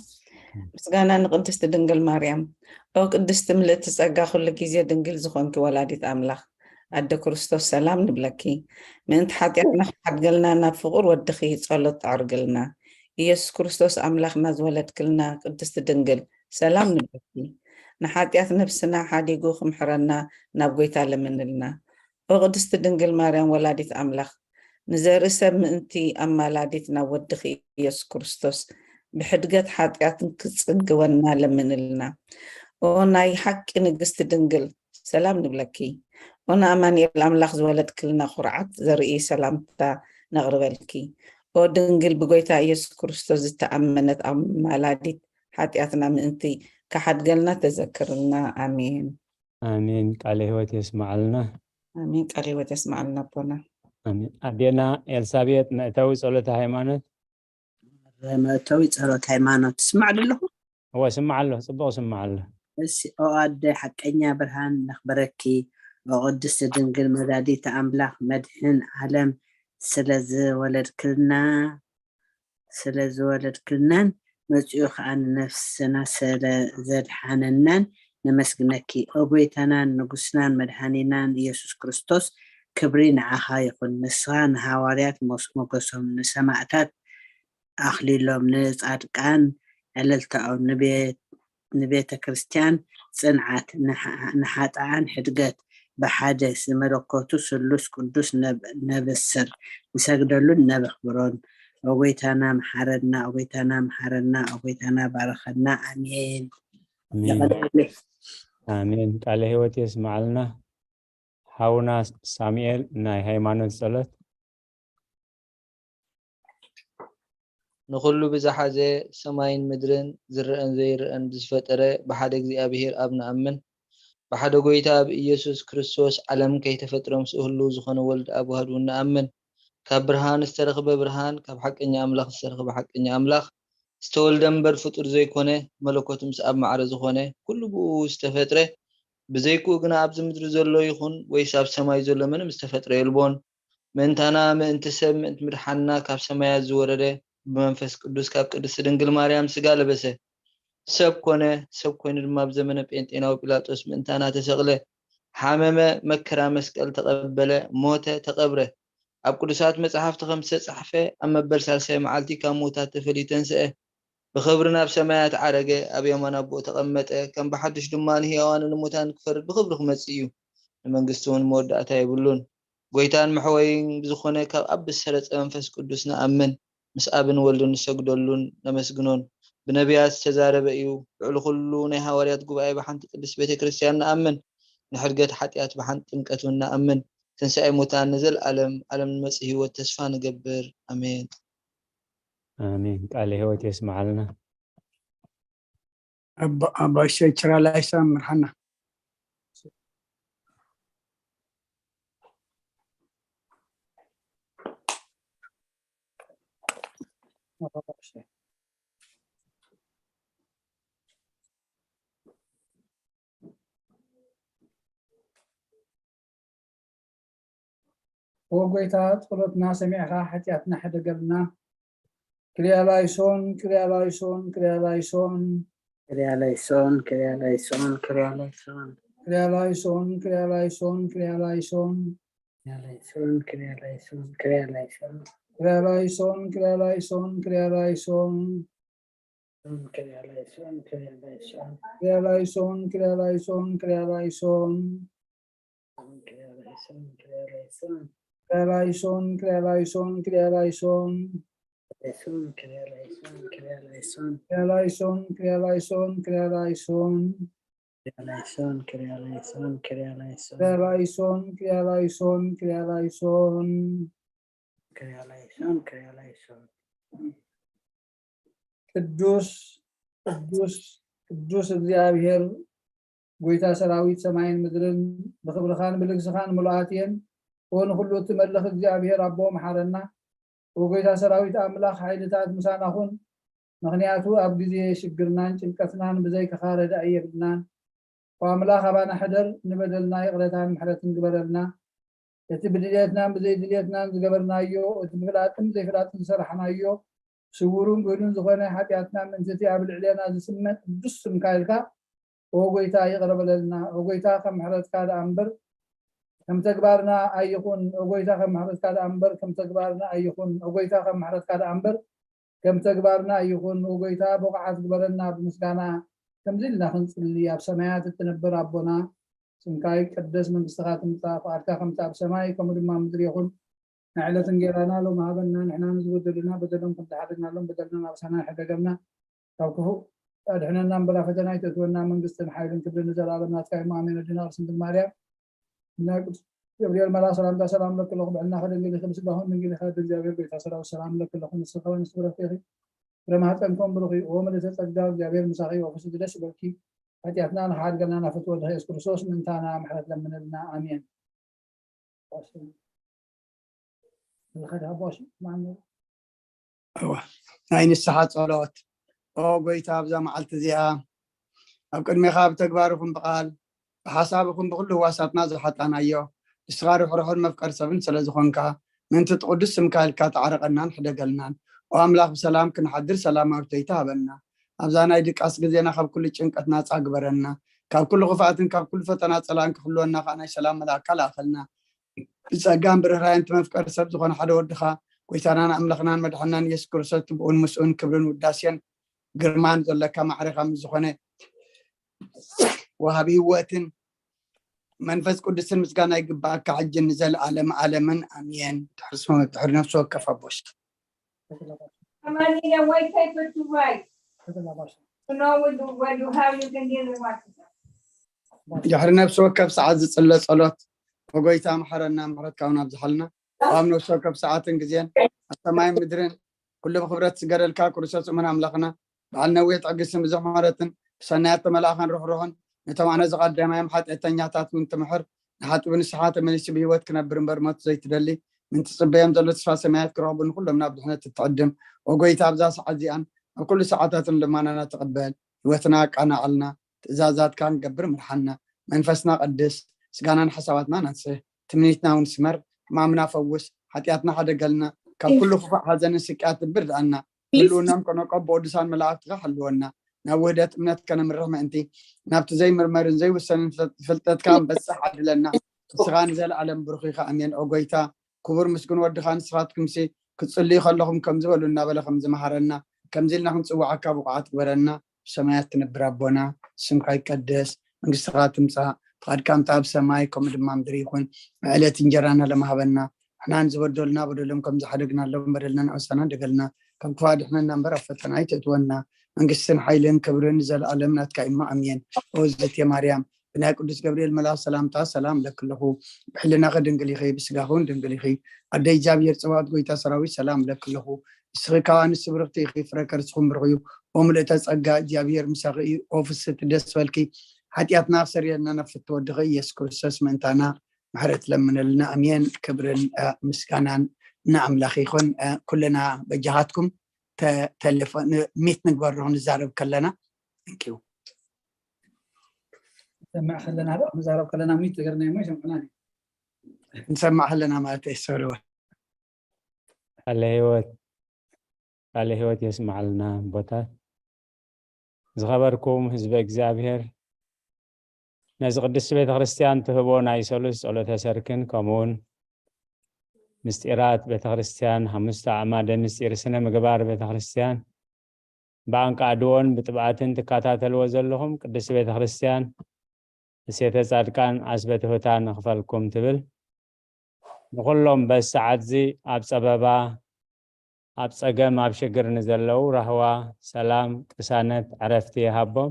ምስጋና ንቅድስቲ ድንግል ማርያም። ኦ ቅድስቲ ምልእቲ ጸጋ፣ ኩሉ ግዜ ድንግል ዝኾንኪ ወላዲት ኣምላኽ፣ ኣደ ክርስቶስ ሰላም ንብለኪ። ምእንቲ ሓጢኣትና ክሓድገልና ናብ ፍቑር ወድኺ ጸሎት ኣዕርግልና። ኢየሱስ ክርስቶስ ኣምላኽና ዝወለድክልና ቅድስቲ ድንግል ሰላም ንብለኪ። ንሓጢኣት ነፍስና ሓዲጉ ክምሕረና ናብ ጎይታ ለምንልና። ኦ ቅድስቲ ድንግል ማርያም ወላዲት ኣምላኽ፣ ንዘርኢ ሰብ ምእንቲ ኣማላዲት ናብ ወድኺ ኢየሱስ ክርስቶስ ብሕድገት ሓጢኣትን ክጽግወና ለምንልና። ኦ ናይ ሓቂ ንግስቲ ድንግል ሰላም ንብለኪ። ኦ ንኣማኑኤል ኣምላኽ ዝወለድክልና ኩርዓት ዘርኢ ሰላምታ ነቕርበልኪ። ኦ ድንግል ብጎይታ ኢየሱስ ክርስቶስ ዝተኣመነት ኣማላዲት ሓጢኣትና ምእንቲ ክሓድገልና ተዘክርልና። ኣሜን። ኣሜን። ቃለ ህይወት የስማዓልና። ኣሜን። ቃለ ህይወት የስማዓልና ኣቦና። ኣሜን። ኣዴና ኤልሳቤጥ መእተዊ ጸሎተ ሃይማኖት። መእተዊ ጸሎት ሃይማኖት ትስማዕ ኣለኹ። እወ ስማዕ ኣለኹ፣ ጽቡቕ ስማዕ ኣለኹ። እሺ ኦ ኣደ ሓቀኛ ብርሃን ነኽብረኪ፣ ኦ ቅድስቲ ድንግል መዳዲት ኣምላኽ መድሕን ዓለም ስለ ዝወለድክልና ስለ ዝወለድክልናን መጺኡ ኸኣ ንነፍስና ስለ ዘድሓነናን ነመስግነኪ። ኦ ጎይታናን ንጉስናን መድሓኒናን ኢየሱስ ክርስቶስ፣ ክብሪ ንዓኻ ይኹን። ንስኻ ንሃዋርያት ሞስ- ሞገሶም፣ ንሰማዕታት ኣኽሊሎም፣ ንጻድቃን ዕልልታኦም፣ ንቤት ንቤተ ክርስቲያን ጽንዓት፣ ንሓጥኣን ሕድገት፣ ብሓደ ዝመለኮቱ ስሉስ ቅዱስ ነብስር ንሰግደሉን ነብኽብሮን። ኦጎይታና መሓረና፣ ኦጎይታና መሓረና፣ ኦጎይታና ባረኸና። ኣሜን። ኣሜን። ቃለ ህይወት የስማዓልና። ሓውና ሳሙኤል ናይ ሃይማኖት ጸሎት። ንኹሉ ብዝሓዘ ሰማይን ምድርን ዝረአን ዘይረአን ብዝፈጠረ ብሓደ እግዚኣብሔር ኣብ ንኣምን። ብሓደ ጎይታ ብኢየሱስ ክርስቶስ ዓለም ከይተፈጥረ ምስኡ ህልው ዝኾነ ወልድ ኣብ ዋህድ እውን ንኣምን። ካብ ብርሃን ዝተረኽበ ብርሃን፣ ካብ ሓቀኛ ኣምላኽ ዝተረኽበ ሓቀኛ ኣምላኽ፣ ዝተወልደ እምበር ፍጡር ዘይኮነ፣ መለኮት ምስ ኣብ ማዕረ ዝኾነ፣ ኩሉ ብኡ ዝተፈጥረ፣ ብዘይክኡ ግና ኣብዚ ምድሪ ዘሎ ይኹን ወይስ ኣብ ሰማይ ዘሎ ምንም ዝተፈጥረ የልቦን። ምእንታና፣ ምእንቲ ሰብ፣ ምእንቲ ምድሓንና ካብ ሰማያት ዝወረደ፣ ብመንፈስ ቅዱስ ካብ ቅድስቲ ድንግል ማርያም ስጋ ለበሰ። ሰብ ኮነ፣ ሰብ ኮይኑ ድማ ኣብ ዘመነ ጴንጤናዊ ጲላጦስ ምእንታና ተሰቕለ፣ ሓመመ፣ መከራ መስቀል ተቐበለ፣ ሞተ፣ ተቐብረ። ኣብ ቅዱሳት መጻሕፍቲ ከም ዝተጻሕፈ፣ ኣብ መበል ሳልሳይ መዓልቲ ካብ ምዉታት ተፈልዩ ተንስአ። ብኽብሪ ናብ ሰማያት ዓረገ፣ ኣብ የማን ኣቦኡ ተቐመጠ፣ ከም ብሓድሽ ድማ ንህያዋንን ንሙታንን ክፈርድ ብኽብሪ ክመጽእ እዩ። ንመንግስቲ እውን መወዳእታ የብሉን። ጎይታን መሕወይን ብዝኾነ ካብ ኣብ ብዝሰረጸ መንፈስ ቅዱስ ንኣምን፣ ምስ ኣብን ወልድን ንሰግደሉን ነመስግኖን። ብነቢያት ዝተዛረበ እዩ። ልዕሊ ኩሉ ናይ ሃዋርያት ጉባኤ ብሓንቲ ቅድስት ቤተ ክርስቲያን ንኣምን። ንሕድገት ሓጢኣት ብሓንቲ ጥምቀት እውን ንኣምን። ትንሳኤ ሙታን ንዘለኣለም ዓለም ንመጽእ ህይወት ተስፋ ንገብር። ኣሜን። ኣሜን። ቃለ ህይወት የስምዓልና። ኣባሻይ ችራላይሳ ምርሓና። ኦ ጎይታ፣ ጸሎትና ሰሚዕኻ ሓጢኣትና ሕደገልና። ክሪያ ላይሶን፣ ክሪያ ላይሶን፣ ክሪያ ላይሶን። ክሪያ ላይሶን፣ ክሪያ ላይሶን፣ ክሪያ ላይሶን። ክሪያ ላይሶን፣ ክሪያ ላይሶን፣ ክሪያ ላይሶን። ክሪያ ላይሶን፣ ክሪያ ላይሶን፣ ክሪያ ላይሶን። ክሪያ ላይሶን፣ ክሪያ ላይሶን፣ ክሪያ ላይሶን። ክሪያ ላይሶን፣ ክሪያ ላይሶን። ክሪያ ላይሶን፣ ክሪያ ላይሶን፣ ክሪያ ላይሶን። ክሪያ ላይሶን፣ ክሪያ ላይሶን። ክሪያ ላይሶን፣ ክሪያ ላይሶን፣ ክሪያ ላይሶን። ላይሶን፣ ክሪያ ላይሶን፣ ክሪያ ላይሶን። ክሪያ ላይሶን፣ ክሪያ ላይሶን፣ ክሪያ ላይሶን። ክሪያ ላይሶን፣ ክሪያ ላይሶን፣ ክሪያ ላይሶን። ክሪያ ላይሶን፣ ክሪያ ላይሶን፣ ክሪያ ላይሶን። ክሪያ ላይሶን፣ ክሪያ ላይሶን። ቅዱስ ቅዱስ ቅዱስ እግዚኣብሔር፣ ጎይታ ሰራዊት ሰማይን ምድርን፣ ብኽብርኻን ብልግስኻን ምሉኣት እየን። ኦ ንኹሉ እትመልኽ እግዚኣብሔር ኣቦ፣ መሓረና። ኦ ጎይታ ሰራዊት ኣምላኽ፣ ሓይልታት ምሳና ኹን። ምኽንያቱ ኣብ ግዜ ሽግርናን ጭንቀትናን ብዘይካኻ ረዳኢ የብልናን። ኦ ኣምላኽ፣ ኣባና ሕደር፣ ንበደልና ይቕረታን ምሕረትን ግበረልና። እቲ ብድልየትናን ብዘይድልየትናን ዝገበርናዮ፣ እቲ ብፍላጥን ብዘይፍላጥን ዝሰራሕናዮ፣ ስውሩን ግህዱን ዝኾነ ሓጢኣትና ምእንቲ እቲ ኣብ ልዕሌና ዝስመ ቅዱስ ስምካ ኢልካ፣ ኦ ጎይታ፣ ይቕረ በለልና። ኦ ጎይታ፣ ከም ምሕረትካ ደኣ እምበር ከም ተግባርና ኣይኹን። ኦ ጎይታ፣ ከም ምሕረትካ ደኣ እምበር ከም ተግባርና ኣይኹን። ኦ ጎይታ፣ ከም ምሕረትካ ደኣ እምበር ከም ተግባርና ኣይኹን። ኦ ጎይታ፣ ብቑዓት ግበረና ብምስጋና። ከምዚ ኢልና ክንጽሊ፣ ኣብ ሰማያት እትነብር ኣቦና፣ ስምካ ይቀደስ፣ መንግስትኻ ትምጻእ፣ ፍቓድካ ከምቲ ኣብ ሰማይ ከምኡ ድማ ኣብ ምድሪ ይኹን። ናይ ዕለት እንጌራና ሎሚ ሃበና፣ ንሕና ንዝበደሉና በደሎም ከምዝሓደግናሎም በደልና ናብ ኣሳና ሕደገልና፣ ካብ ክፉእ ኣድሕነና እምበር ኣብ ፈተና ኣይተእትወና፣ መንግስትን ሓይልን ክብርን ንዘለኣለም ናትካ እዩ። ኣሜን። ኣዴና ቅድስት ድንግል ማርያም፣ ናይ ቅዱስ ገብርኤል መልኣክ ሰላምታ ሰላም ለኪ ኣለኹ፣ ብሕልና ከደንግል ኢኺ፣ ብስጋኹን ድንግል ኢኺ፣ ወዲ እግዚኣብሔር ጎይታ ሰራዊት ሰላም ለኪ ኣለኹ፣ ንስኺ ከበ ንስፍረት ኢኺ፣ ፍረ ማህፀንኩም ብሩኽ እዩ። ኦ ምልእተ ጸጋ፣ እግዚኣብሔር ምሳኺ እዩ፣ ኦ ፍስቲ ደስ ይበልኪ፣ ሓጢኣትና ንሓድገልና ናፍቲ ወድኺ የሱስ ክርስቶስ ምእንታና ምሕረት ለምንልና። ኣሜን። እዋ፣ ናይ ንስሓ ጸሎት። ኦ ጎይታ፣ ኣብዛ መዓልቲ እዚኣ ኣብ ቅድሜኻ ብተግባር ይኹን ብቓል፣ ብሓሳብ ይኹን ብኹሉ ህዋሳትና ዝሓጣናዮ፣ ንስኻ ርሕሩሕን መፍቀር ሰብን ስለ ዝኾንካ፣ ምእንቲ እቲ ቅዱስ ስምካ ኢልካ ተዓረቐናን ሕደገልናን። ኦ ኣምላኽ፣ ብሰላም ክንሓድር ሰላማዊ እቶይታ ሃበና። ኣብዛ ናይ ድቃስ ግዜና ካብ ኩሉ ጭንቀት ናጻ ግበረና። ካብ ኩሉ ክፍኣትን ካብ ኩሉ ፈተና ጸላእን ክሕልወና ከኣ ናይ ሰላም መልኣካ ለኣኸልና። ብጸጋን ብርህራይን እቲ መፍቀሪ ሰብ ዝኾነ ሓደ ወድኻ፣ ጎይታናን ኣምላኽናን መድሓናን ኢየሱስ ክርስቶስ፣ ብኡን ምስኡን ክብርን ውዳሴን ግርማን ዘለካ ማዕረኻ ምስ ዝኾነ ወሃቢ ህይወትን መንፈስ ቅዱስን ምስጋና ይግባኣካ፣ ሕጂ ንዘለኣለም ኣለምን ኣሜን። ድሕሪ ስሙ-፣ ድሕሪ ነፍሲ ወከፍ ኣቦሽ። Come on, Nina, wait paper to write. To know what you, what you, how you can deal with what. ድሕሪ ነፍሲ ወከፍ ሰዓት ዝጽለ ጸሎት፣ ብጎይታ መሐረና፣ ምሕረትካ እውን ኣብዝሓልና። ኣብ ነፍሲ ወከፍ ሰዓትን ግዜን ኣብ ሰማይን ምድርን ኩሉ ብክብረት ዝገደልካ ክርስቶስ እሙን ኣምላኽና፣ በዓል ነዊሕ ትዕግስትን ብዙሕ ምሕረትን፣ ብሰናያት ተመላእኻን ርሕሩሕን፣ ነቶም ኣነ ዝቐደማዮም ሓጢኣተኛታት እውን ትምሕር፣ ንሓጥቢ ንስሓ ተመሊሱ ብህይወት ክነብር እምበር ሞት ዘይትደሊ፣ ምእንቲ ጽበዮም ዘሎ ተስፋ ሰማያት ክረኽቡ፣ ንኹሎም ናብ ድሕነት እትዕድም፣ ኦ ጎይታ፣ ኣብዛ ሰዓት እዚኣን ኣብ ኩሉ ሰዓታትን ልማናና ትቕበል፣ ህይወትና ኣቃናዕልና፣ ትእዛዛትካ ንገብር ምርሓና፣ መንፈስና ቀድስ፣ ስጋናን ሓሳባትናን ኣንጽህ፣ ትምኒትና እውን ስመር፣ ሕማምና ፈውስ፣ ሓጢኣትና ሓደገልና፣ ካብ ኩሉ ክፉእ ሓዘንን ስቅያትን ብርድኣና፣ ህልውናም ከነቆ ብቅዱሳን መላእክትኻ ሓልወና፣ ናብ ውህደት እምነት ከነምርሕ ምእንቲ፣ ናብቲ ዘይምርመርን ዘይውሰንን ፍልጠትካ ንበጽሕ ዓድለና። ንስኻ ንዘለኣለም ብሩኽ ኢኻ። ኣሜን። ኦ ጎይታ፣ ክቡር ምስጉን ወድኻ ንስኻትኩምሲ ክትጽልዩ ከለኹም ከምዚ በሉ እናበለ ከም ዝመሃረና፣ ከምዚ ኢልና ክንጽውዓካ ብቑዓት ግበረና። ብሰማያት ትነብር ኣቦና፣ ስምካ ይቀደስ፣ መንግስትኻ ትምጻእ፣ ፍቓድካ ከምቲ ኣብ ሰማይ ከምኡ ድማ ምድሪ ይኹን። ዕለት እንጀራና ለማህበና፣ ንሕና ንዝበደሉና በደሎም ከም ዝሓደግናሎም በደልና ንኣሳና ደገልና፣ ካብ ክፉእ ኣድሕነና እምበር ኣብ ፈተና ኣይተእትወና። መንግስትን ሓይልን ክብርን ንዘለኣለም ናትካ እዩ እሞ ኣሜን። ኦ ዝእቲ ማርያም፣ ብናይ ቅዱስ ገብርኤል መልኣክ ሰላምታ ሰላም እለኪ ኣለኹ። ብሕልናኺ ድንግል ኢኺ፣ ብስጋኺ እውን ድንግል ኢኺ። ኣደ እግዚኣብሔር ጽባኦት ጎይታ ሰራዊት ሰላም እለኪ ኣለኹ። ንስኺ ካብ ኣንስቲ ብርኽቲ ኢኺ፣ ፍረ ከርስኹም ብሩኽ እዩ። ኦ ምልእተ ጸጋ፣ እግዚኣብሔር ምሳኺ እዩ። ኦ ፍስሕቲ ደስ በልኪ፣ ሓጢኣትና ክሰርየልና ናብ ፍትወ ወድኺ ኢየሱስ ክርስቶስ ምእንታና ምሕረት ለምነልና። ኣሜን። ክብርን፣ እ፣ ምስጋናን ንኣምላኽ ይኹን። እ፣ ኩልና በጃኻትኩም ተ-፣ ቴሌፎን ሚት ንግበር ዶ ክንዛረብ ከለና? Thank you። ንሰምዕ ከለና ዶ ክንዛረብ ከለና ሚት ትገርና እሞ ይሰምዑና። ንሰምዕ ከለና ማለት እዩ። ሶሪ። ቃለ ህይወት፣ ቃለ ህይወት የስምዓልና ኣቦታት። ዝኸበርኩም ህዝበ እግዚኣብሔር፣ ነዚ ቅድስቲ ቤተ ክርስቲያን ትህቦ ናይ ሰሉስ ጸሎተ ሰርክን ከምኡውን ምስጢራት ቤተ ክርስቲያን፣ ሓሙሽተ ኣዕማደ ምስጢር ስነ ምግባር ቤተ ክርስቲያን ብኣንቃድዎን ብጥብኣትን ትከታተልዎ ዘለኹም ቅድስቲ ቤተ ክርስቲያን፣ እሴተ ጻድቃን ዓስበ ትሑታን ንኽፈልኩም ትብል። ንኹሎም በዚ ሰዓትዚ ኣብ ጸበባ፣ ኣብ ጸገም፣ ኣብ ሽግር ንዘለዉ ራህዋ፣ ሰላም፣ ቅሳነት፣ ዕረፍቲ ይሃቦም።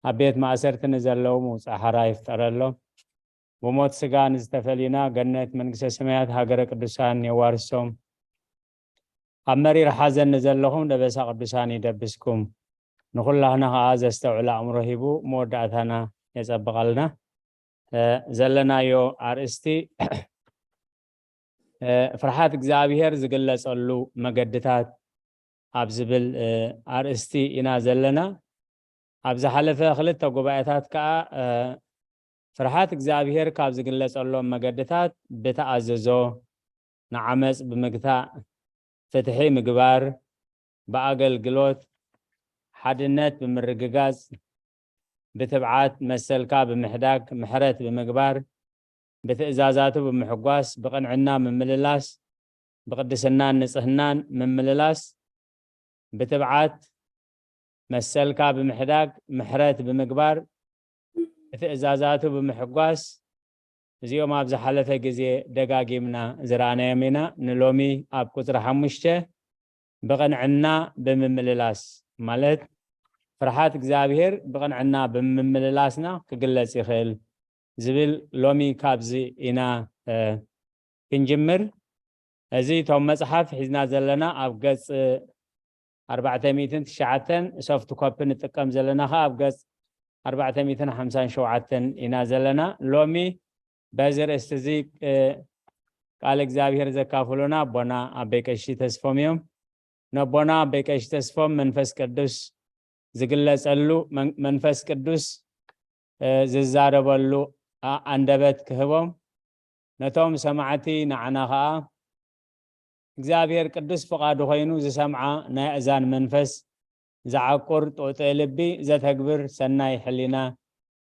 ኣብ ቤት ማእሰርቲ ንዘለዉ ምውጻእ ሓራ ይፍጠረሎም። ብሞት ስጋ ንዝተፈልዩና ገነት መንግስተ ሰማያት ሃገረ ቅዱሳን የዋርሶም። ኣብ መሪር ሓዘን ንዘለኹም ደበሳ ቅዱሳን ይደብስኩም። ንኹላህና ኸኣ ዘስተውዕል ኣእምሮ ሂቡ መወዳእታና የጸብቐልና። እ፣ ዘለናዮ ኣርእስቲ፣ እ፣ ፍርሃት እግዚኣብሔር ዝግለጸሉ መገድታት ኣብ ዝብል፣ እ፣ ኣርእስቲ ኢና ዘለና። ኣብ ዝሓለፈ ክልተ ጉባኤታት ከኣ፣ እ፣ ፍርሃት እግዚኣብሔር ካብ ዝግለጸሎም መገድታት ብተኣዝዞ፣ ንዓመጽ ብምግታእ፣ ፍትሒ ምግባር፣ ብኣገልግሎት፣ ሓድነት ብምርግጋጽ፣ ብትብዓት መሰልካ ብምሕዳግ፣ ምሕረት ብምግባር፣ ብትእዛዛቱ ብምሕጓስ፣ ብቕንዕና ምምልላስ፣ ብቕድስናን ንጽህናን ምምልላስ፣ ብትብዓት መሰልካ ብምሕዳግ፣ ምሕረት ብምግባር፣ ብትእዛዛቱ ብምሕጓስ፣ እዚኦም ኣብ ዝሓለፈ ግዜ ደጋጊምና ዝረኣናዮም ኢና። ንሎሚ ኣብ ቁጽሪ ሓሙሽተ ብቕንዕና ብምምልላስ፣ ማለት ፍርሓት እግዚኣብሔር ብቕንዕና ብምምልላስና ክግለጽ ይኽእል ዝብል ሎሚ ካብዚ ኢና፣ እ፣ ክንጅምር። እዚ እቶም መጽሓፍ ሒዝና ዘለና ኣብ ገጽ ኣርባዕተ ሚእትን ትሽዓተን፣ ሶፍት ኮፒ ንጥቀም ዘለና ኸዓ ኣብ ገጽ ኣርባዕተ ሚእትን ሓምሳን ሸውዓተን ኢና ዘለና። ሎሚ በዚ ርእስቲ እዚ፣ እ፣ ቃል እግዚኣብሔር ዘካፍሉና ኣቦና ኣበይ ቀሺ ተስፎም እዮም። ነቦና ኣበይ ቀሺ ተስፎም መንፈስ ቅዱስ ዝግለጸሉ፣ መን-፣ መንፈስ ቅዱስ፣ እ፣ ዝዛረበሉ ኣ-፣ ኣንደበት ክህቦም፣ ነቶም ሰማዕቲ ንዓና ኸኣ እግዚኣብሔር ቅዱስ ፍቓዱ ኾይኑ ዝሰምዓ ናይ ኣእዛን መንፈስ፣ ዝዓቁር ጥዑይ ልቢ፣ ዘተግብር ሰናይ ሕሊና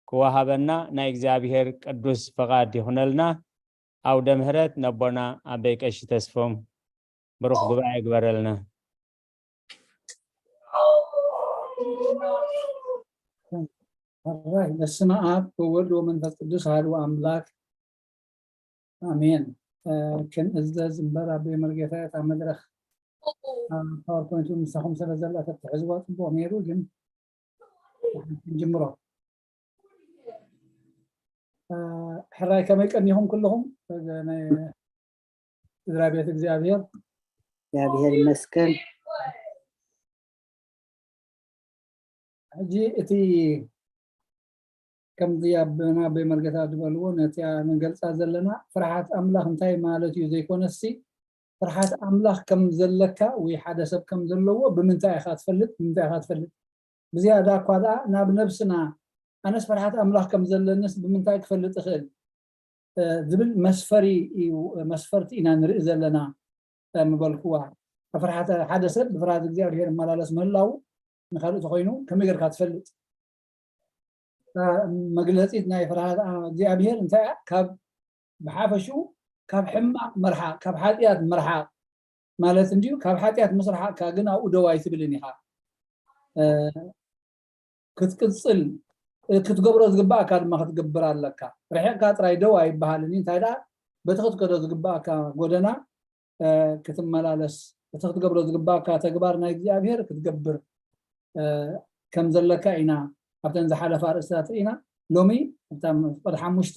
ክወሃበና ናይ እግዚኣብሔር ቅዱስ ፍቓድ ይኹነልና። ኣውደ ምህረት ነቦና ኣበይ ቀሺ ተስፎም ብሩኽ ጉባኤ ግበረልና። ሕራይ በስመ ኣብ ወወልድ ወመንፈስ ቅዱስ ኣሐዱ ኣምላክ ኣሜን። እ፣ ክንእዘዝ እምበር ኣቦይ መርጌታ እታ መድረኽ፣ እ፣ ፓወርፖይንት ምሳኹም ስለ ዘላ ተትሕዝዋ ጽቡቕ ነይሩ፣ ግን ንሓንቲ ክንጅምሮ። እ፣ ሕራይ ከመይ ቀኒኹም ኩልኹም? እ፣ ናይ ስድራ ቤት እግዚኣብሔር። እግዚኣብሔር ይመስገን። ሕጂ እቲ ከምዚ ኣቦና ኣቦይ መርጌታ ዝበልዎ ነቲ ንገልጻ ዘለና ፍርሓት ኣምላኽ እንታይ ማለት እዩ ዘይኮነሲ፣ ፍርሓት ኣምላኽ ከም ዘለካ ወይ ሓደ ሰብ ከም ዘለዎ ብምንታይ ኢኻ ትፈልጥ? ብምንታይ ኢኻ ትፈልጥ? ብዝያዳ እኳ ደኣ ናብ ነብስና፣ ኣነስ ፍርሓት ኣምላኽ ከም ዘለንስ ብምንታይ ክፈልጥ እኽእል? እ፣ ዝብል መስፈሪ እዩ፣ መስፈርቲ ኢና ንርኢ ዘለና፣ እ፣ ምበልክዋ። ፍርሓት፣ ሓደ ሰብ ብፍርሃት እግዚኣብሔር ይመላለስ ምህላዉ ንኻልእ ተኾይኑ ከመይ ጌርካ ትፈልጥ? እ፣ መግለጺት ናይ ፍርሃት፣ እ፣ እግዚኣብሔር እንታይ እያ? ካብ፣ ብሓፈሽኡ ካብ ሕማቕ ምርሓቕ፣ ካብ ሓጢኣት ምርሓቕ ማለት እንድዩ። ካብ ሓጢኣት ምስ ረሓቕካ ግን ኣብኡ ደው ኣይትብልን ኢኻ። እ፣ ክትቅጽል፣ እ፣ ክትገብሮ ዝግባእካ ድማ ክትገብር ኣለካ። ርሒቕካ ጥራይ ደው ኣይበሃልን እዩ። እንታይ ደኣ፣ በቲ ክትከዶ ዝግባእካ ጎደና፣ እ፣ ክትመላለስ፣ እቲ ክትገብሮ ዝግባእካ ተግባር ናይ እግዚኣብሔር ክትገብር፣ እ፣ ከም ዘለካ ኢና ኣብተን ዝሓለፋ ኣርእስታት ርኢና። ሎሚ ኣብታ ፍቕዲ ሓሙሽተ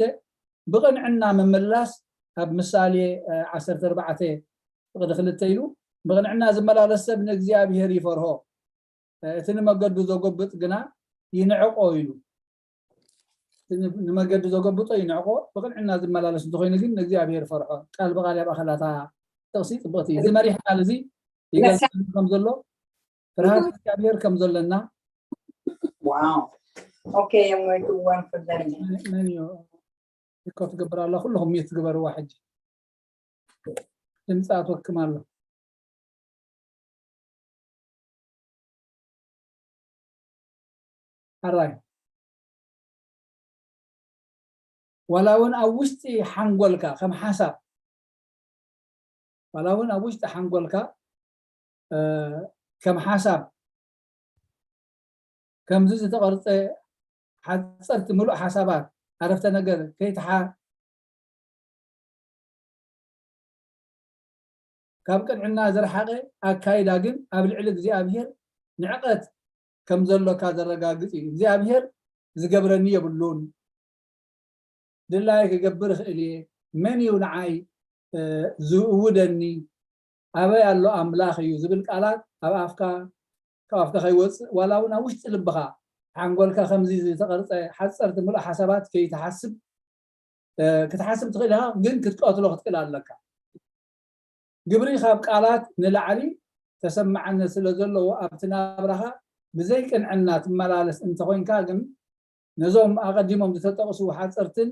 ብቕንዕና ምምላስ ኣብ ምሳሌ፣ እ፣ ዓሰርተ ኣርባዕተ ፍቕዲ ክልተ ኢሉ፣ ብቕንዕና ዝመላለስ ሰብ ንእግዚኣብሔር ይፈርሆ፣ እ፣ እቲ ንመገዱ ዘጎብጥ ግና ይንዕቆ ኢሉ። እቲ ን-፣ ንመገዱ ዘጎብጦ ይንዕቆ፣ ብቕንዕና ዝመላለስ እንተኾይኑ ግን ንእግዚኣብሔር ፈርሖ። ቃል ብቓል ኣብ ኣኸላታ ጥቕሲ ጽብቕቲ። እዚ መሪሕ ቃል እዚ ይገልጸልና ከም ዘሎ፣ ፍርሃት እግዚኣብሔር ከም ዘለና። Wow. Okay, I'm going to one for them. መን፣ መን እዩ? እኮ ትገብር ኣላ። ኩልኹም ሚት ትግበርዋ ሕጂ። ድምፂ ኣትወክም ኣሎ። ሕራይ። ዋላ እውን ኣብ ውሽጢ ሓንጎልካ ከም ሓሳብ፣ ዋላ እውን ኣብ ውሽጢ ሓንጎልካ፣ እ፣ ከም ሓሳብ ከምዚ ዝተቐርጸ ሓጸርቲ ምሉእ ሓሳባት፣ ዓረፍተ ነገር ከይተሓ-፣ ካብ ቅንዕና ዝረሓቐ ኣካይዳ ግን ኣብ ልዕሊ እግዚኣብሔር ንዕቐት ከም ዘሎካ ዘረጋግጽ እዩ። እግዚኣብሔር ዝገብረኒ የብሉን፣ ድላየ ክገብር እኽእል እየ፣ መን እዩ ንዓይ፣ እ፣ ዝእውደኒ? ኣበይ ኣሎ ኣምላኽ እዩ ዝብል ቃላት ኣብ ኣፍካ፣ ካብ ኣፍካ ከይወጽእ፣ ዋላ እውን ኣብ ውሽጢ ልብኻ፣ ሓንጎልካ ከምዚ ዝተቐርጸ ሓጸርቲ ምሉእ ሓሳባት ከይትሓስብ፣ እ፣ ክትሓስብ ትኽእል ኢኻ፣ ግን ክትቀትሎ ክትክእል ኣለካ። ግብሪ ካብ ቃላት ንላዕሊ ተሰማዕነት ስለ ዘለዎ፣ ኣብቲ ናብራኻ ብዘይ ቅንዕና ትመላለስ እንተኾይንካ ግን፣ ነዞም ኣቐዲሞም ዝተጠቕሱ ሓጸርትን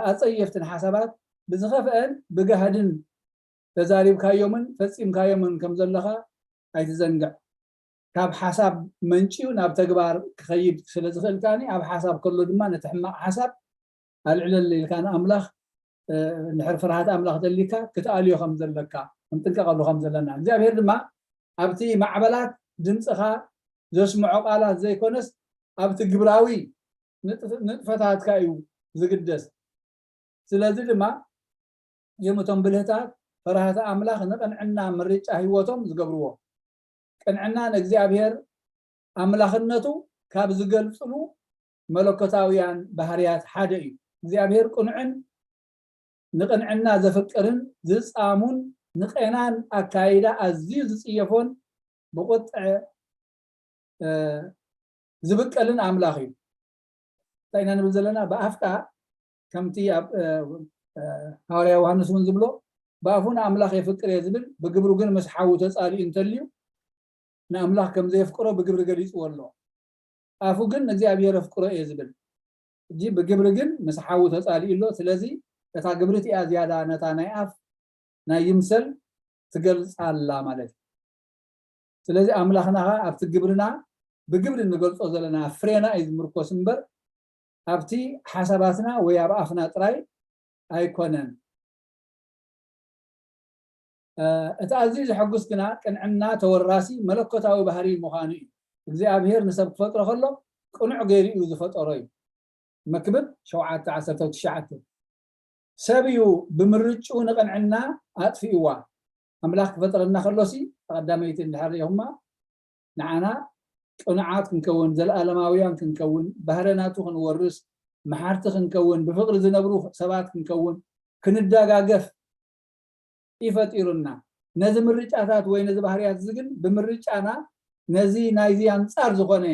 ኣጸየፍትን ሓሳባት ብዝኸፍአን ብጋህድን ተዛሪብካዮምን ፈጺምካዮምን ከም ዘለኻ ኣይትዘንግዕ። ካብ ሓሳብ መንጭዩ ናብ ተግባር ክኸይድ ስለ ዝኽእል ከኣ፣ ኣብ ሓሳብ ከሎ ድማ ነቲ ሕማቕ ሓሳብ ኣልዕለለ ኢልካ ንኣምላኽ፣ እ፣ እንድሕር ፍርሃት ኣምላኽ ደሊካ ክትኣልዮ ከም ዘለካ፣ ክንጥንቀቐሉ ከም ዘለና፣ እግዚኣብሔር ድማ ኣብቲ ማዕበላት ድምፅኻ ዘስምዖ ቃላት ዘይኮነስ ኣብቲ ግብራዊ ንጥፍ-፣ ንጥፈታትካ እዩ ዝግደስ። ስለዚ ድማ እዮም እቶም ብልህታት ፈራህቲ ኣምላኽ ንቕንዕና ምርጫ ህይወቶም ዝገብርዎ። ቅንዕና ንእግዚኣብሔር ኣምላኽነቱ ካብ ዝገልጽሉ መለኮታውያን ባህርያት ሓደ እዩ። እግዚኣብሔር ቅኑዕን ንቕንዕና ዘፍቅርን ዝጻሙን ንቄናን ኣካይዳ ኣዝዩ ዝጽየፎን ብቁጥዐ፣ እ፣ ዝብቀልን ኣምላኽ እዩ። እንታይ ኢና ንብል ዘለና? ብኣፍካ ከምቲ ኣብ፣ እ፣ እ፣ ሃዋርያ ዮሃንስ እውን ዝብሎ፣ ብኣፉ ንኣምላኽ የፍቅር እየ ዝብል፣ ብግብሩ ግን ምስ ሓዉ ተጻሊኡ እንተልዩ፣ ንኣምላኽ ከም ዘየፍቅሮ ብግብሪ ገሊጽዎ ኣሎ። ኣፉ ግን ንእግዚኣብሔር ኣፍቅሮ እየ ዝብል። ሕጂ ብግብሪ ግን ምስ ሓዉ ተጻሊኡ ኣሎ። ስለዚ እታ ግብሪ እቲኣ ዝያዳ ነታ ናይ ኣፍ ናይ ይምሰል ትገልጻ ኣላ ማለት እዩ። ስለዚ ኣምላኽና ኸኣ ኣብቲ ግብርና፣ ብግብሪ እንገልጾ ዘለና ፍሬና እዩ ዝምርኮስ እምበር፣ ኣብቲ ሓሳባትና ወይ ኣብ ኣፍና ጥራይ ኣይኮነን። እ፣ እቲ ኣዝዩ ዘሐጉስ ግና፣ ቅንዕና ተወራሲ መለኮታዊ ባህሪ ምዃኑ እዩ። እግዚኣብሔር ንሰብ ክፈጥሮ ከሎ ቅኑዕ ገይሩ እዩ ዝፈጠሮ እዩ። መክብብ ሸውዓተ ዓሰርተ ትሽዓተ። ሰብ እዩ ብምርጭኡ ንቕንዕና ኣጥፊእዋ። ኣምላኽ ክፈጥረና ከሎሲ፣ ቀዳመይቲ እንድሕር ሪኢኹማ፣ ንዓና ቅኑዓት ክንከውን፣ ዘለኣለማውያን ክንከውን፣ ባህሪ ናቱ ክንወርስ፣ መሓርቲ ክንከውን፣ ብፍቕሪ ዝነብሩ ሰባት ክንከውን፣ ክንደጋገፍ እዩ ፈጢሩና። ነዚ ምርጫታት ወይ ነዚ ባህርያት እዚ ግን ብምርጫና ነዚ ናይዚ ኣንጻር ዝኾነ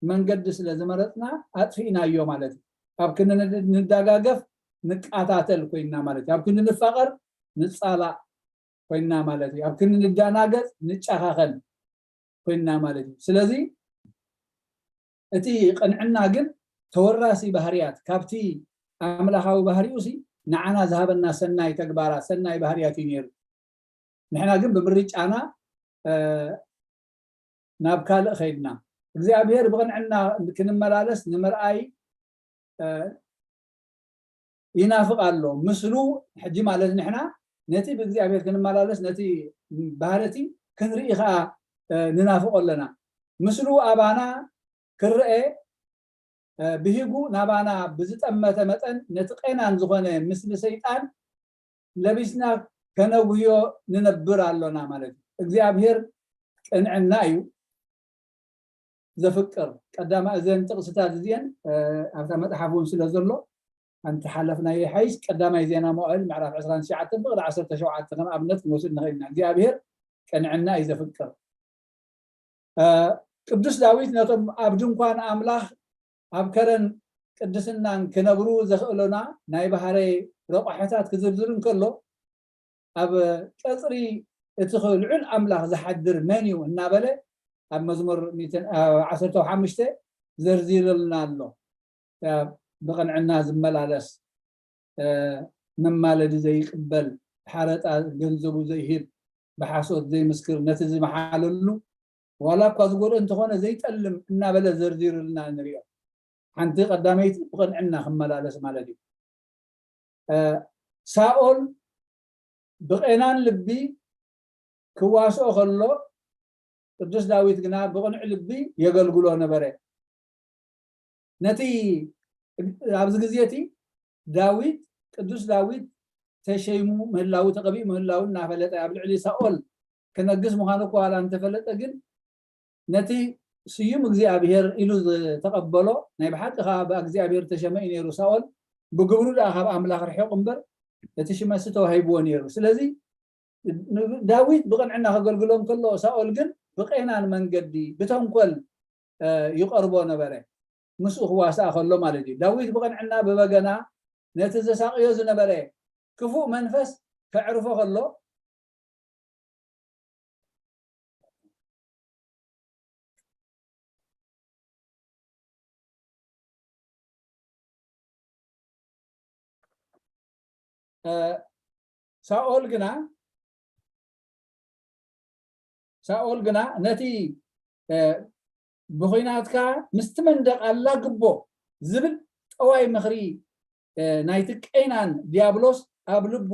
መንገዲ ስለ ዝመረጽና ኣጥፊእናዮ ማለት እዩ። ኣብ ክንዲ ንደጋገፍ ንቃታተል ኮይንና ማለት እዩ። ኣብ ክንዲ ንፋቐር ንጻላእ ኮይንና ማለት እዩ። ኣብ ክንዲ ንደናገጽ ንጨኻኸን ኮይንና ማለት እዩ። ስለዚ እቲ ቅንዕና ግን ተወራሲ ባህርያት ካብቲ ኣምላኻዊ ባህሪኡ ሲ ንዓና ዝሃበና ሰናይ ተግባራት፣ ሰናይ ባህርያት እዩ ነይሩ። ንሕና ግን ብምርጫና፣ እ፣ ናብ ካልእ ኸይድና። እግዚኣብሔር ብቕንዕና ክንመላለስ ንምርኣይ፣ እ፣ ይናፍቕ ኣሎ። ምስሉ ሕጂ ማለት ንሕና ነቲ ብእግዚኣብሔር ክንመላለስ፣ ነቲ ባህሪ እቲ ክንርኢ ኸኣ፣ እ፣ ንናፍቖ ኣለና። ምስሉ ኣባና ክረአ፣ እ፣ ብሂጉ ናባና ብዝጠመተ መጠን ነቲ ቄናን ዝኾነ ምስሊ ሰይጣን ለቢስና ከነጉህዮ ንነብር ኣሎና ማለት እዩ። እግዚኣብሔር ቅንዕና እዩ ዘፍቅር። ቀዳማ እዘን ጥቕስታት እዚአን፣ እ፣ ኣብታ መጽሓፍ እውን ስለ ዘሎ፣ ኣንተ ሓለፍና ይሓይሽ፣ ቀዳማይ ዜና መዋዕል ምዕራፍ ዕስራን ትሽዓተን ብቕዲ ዓሰርተ ሸውዓተ ከም ኣብነት ክንወስድ ንኽእል ኢና። እግዚኣብሔር ቅንዕና እዩ ዘፍቅር። እ፣ ቅዱስ ዳዊት ነቶም ኣብ ድንኳን ኣምላኽ፣ ኣብ ከረን ቅድስናን ክነብሩ ዘኽእሎና ናይ ባህርይ ረቋሕታት ክዝርዝር እንከሎ፣ ኣብ ቀጽሪ እቲ ልዑል ኣምላኽ ዝሓድር መን እዩ እናበለ ኣብ መዝሙር ሚእትን፣ እ፣ ዓሰርተ ሓሙሽተ ዘርዚርልና ኣሎ። እ፣ ብቕንዕና ዝመላለስ፣ እ፣ መማለዲ ዘይቅበል፣ ሓረጣ ገንዘቡ ዘይህብ፣ ብሓሶት ዘይምስክር፣ ነቲ ዝመሓለሉ ዋላ እኳ ዝጎድኦ እንተኾነ ዘይጠልም እናበለ ዘርዚሩልና ንሪኦ። ሓንቲ ቀዳመይቲ ብቕንዕና ክመላለስ ማለት እዩ። እ፣ ሳኦል ብቐናን ልቢ ክዋስኦ ከሎ፣ ቅዱስ ዳዊት ግና ብቕኑዕ ልቢ የገልግሎ ነበረ። ነቲ ኣብዚ ግዜ እቲ ዳዊት፣ ቅዱስ ዳዊት ተሸይሙ ምህላዉ፣ ተቐቢኡ ምህላዉ እናፈለጠ፣ ኣብ ልዕሊ ሳኦል ክነግስ ምዃኑ እኳ ዋላ እንተፈለጠ፣ ግን ነቲ ስዩም እግዚኣብሔር ኢሉ ዝተቐበሎ፣ ናይ ብሓቂ ኸዓ ብእግዚኣብሔር ተሸመ እዩ ነይሩ ሳኦል፣ ብግብሩ ደኣ ካብ ኣምላኽ ርሒቑ እምበር፣ እቲ ሽመሲ ተዋሂብዎ ነይሩ። ስለዚ ዳዊት ብቕንዕና ከገልግሎ እንከሎ፣ ሳኦል ግን ብቄናን መንገዲ፣ ብተንኮል፣ እ፣ ይቐርቦ ነበረ። ምስኡ ክዋሳእ ከሎ ማለት እዩ። ዳዊት ብቕንዕና ብበገና ነቲ ዘሳቕዮ ዝነበረ ክፉእ መንፈስ ከዕርፎ ከሎ፣ እ፣ ሳኦል ግና፣ ሳኦል ግና ነቲ ብኹናትካ ምስቲ መንደቕ ኣላግቦ ዝብል ጠዋይ ምኽሪ ናይቲ ቀይናን ዲያብሎስ ኣብ ልቡ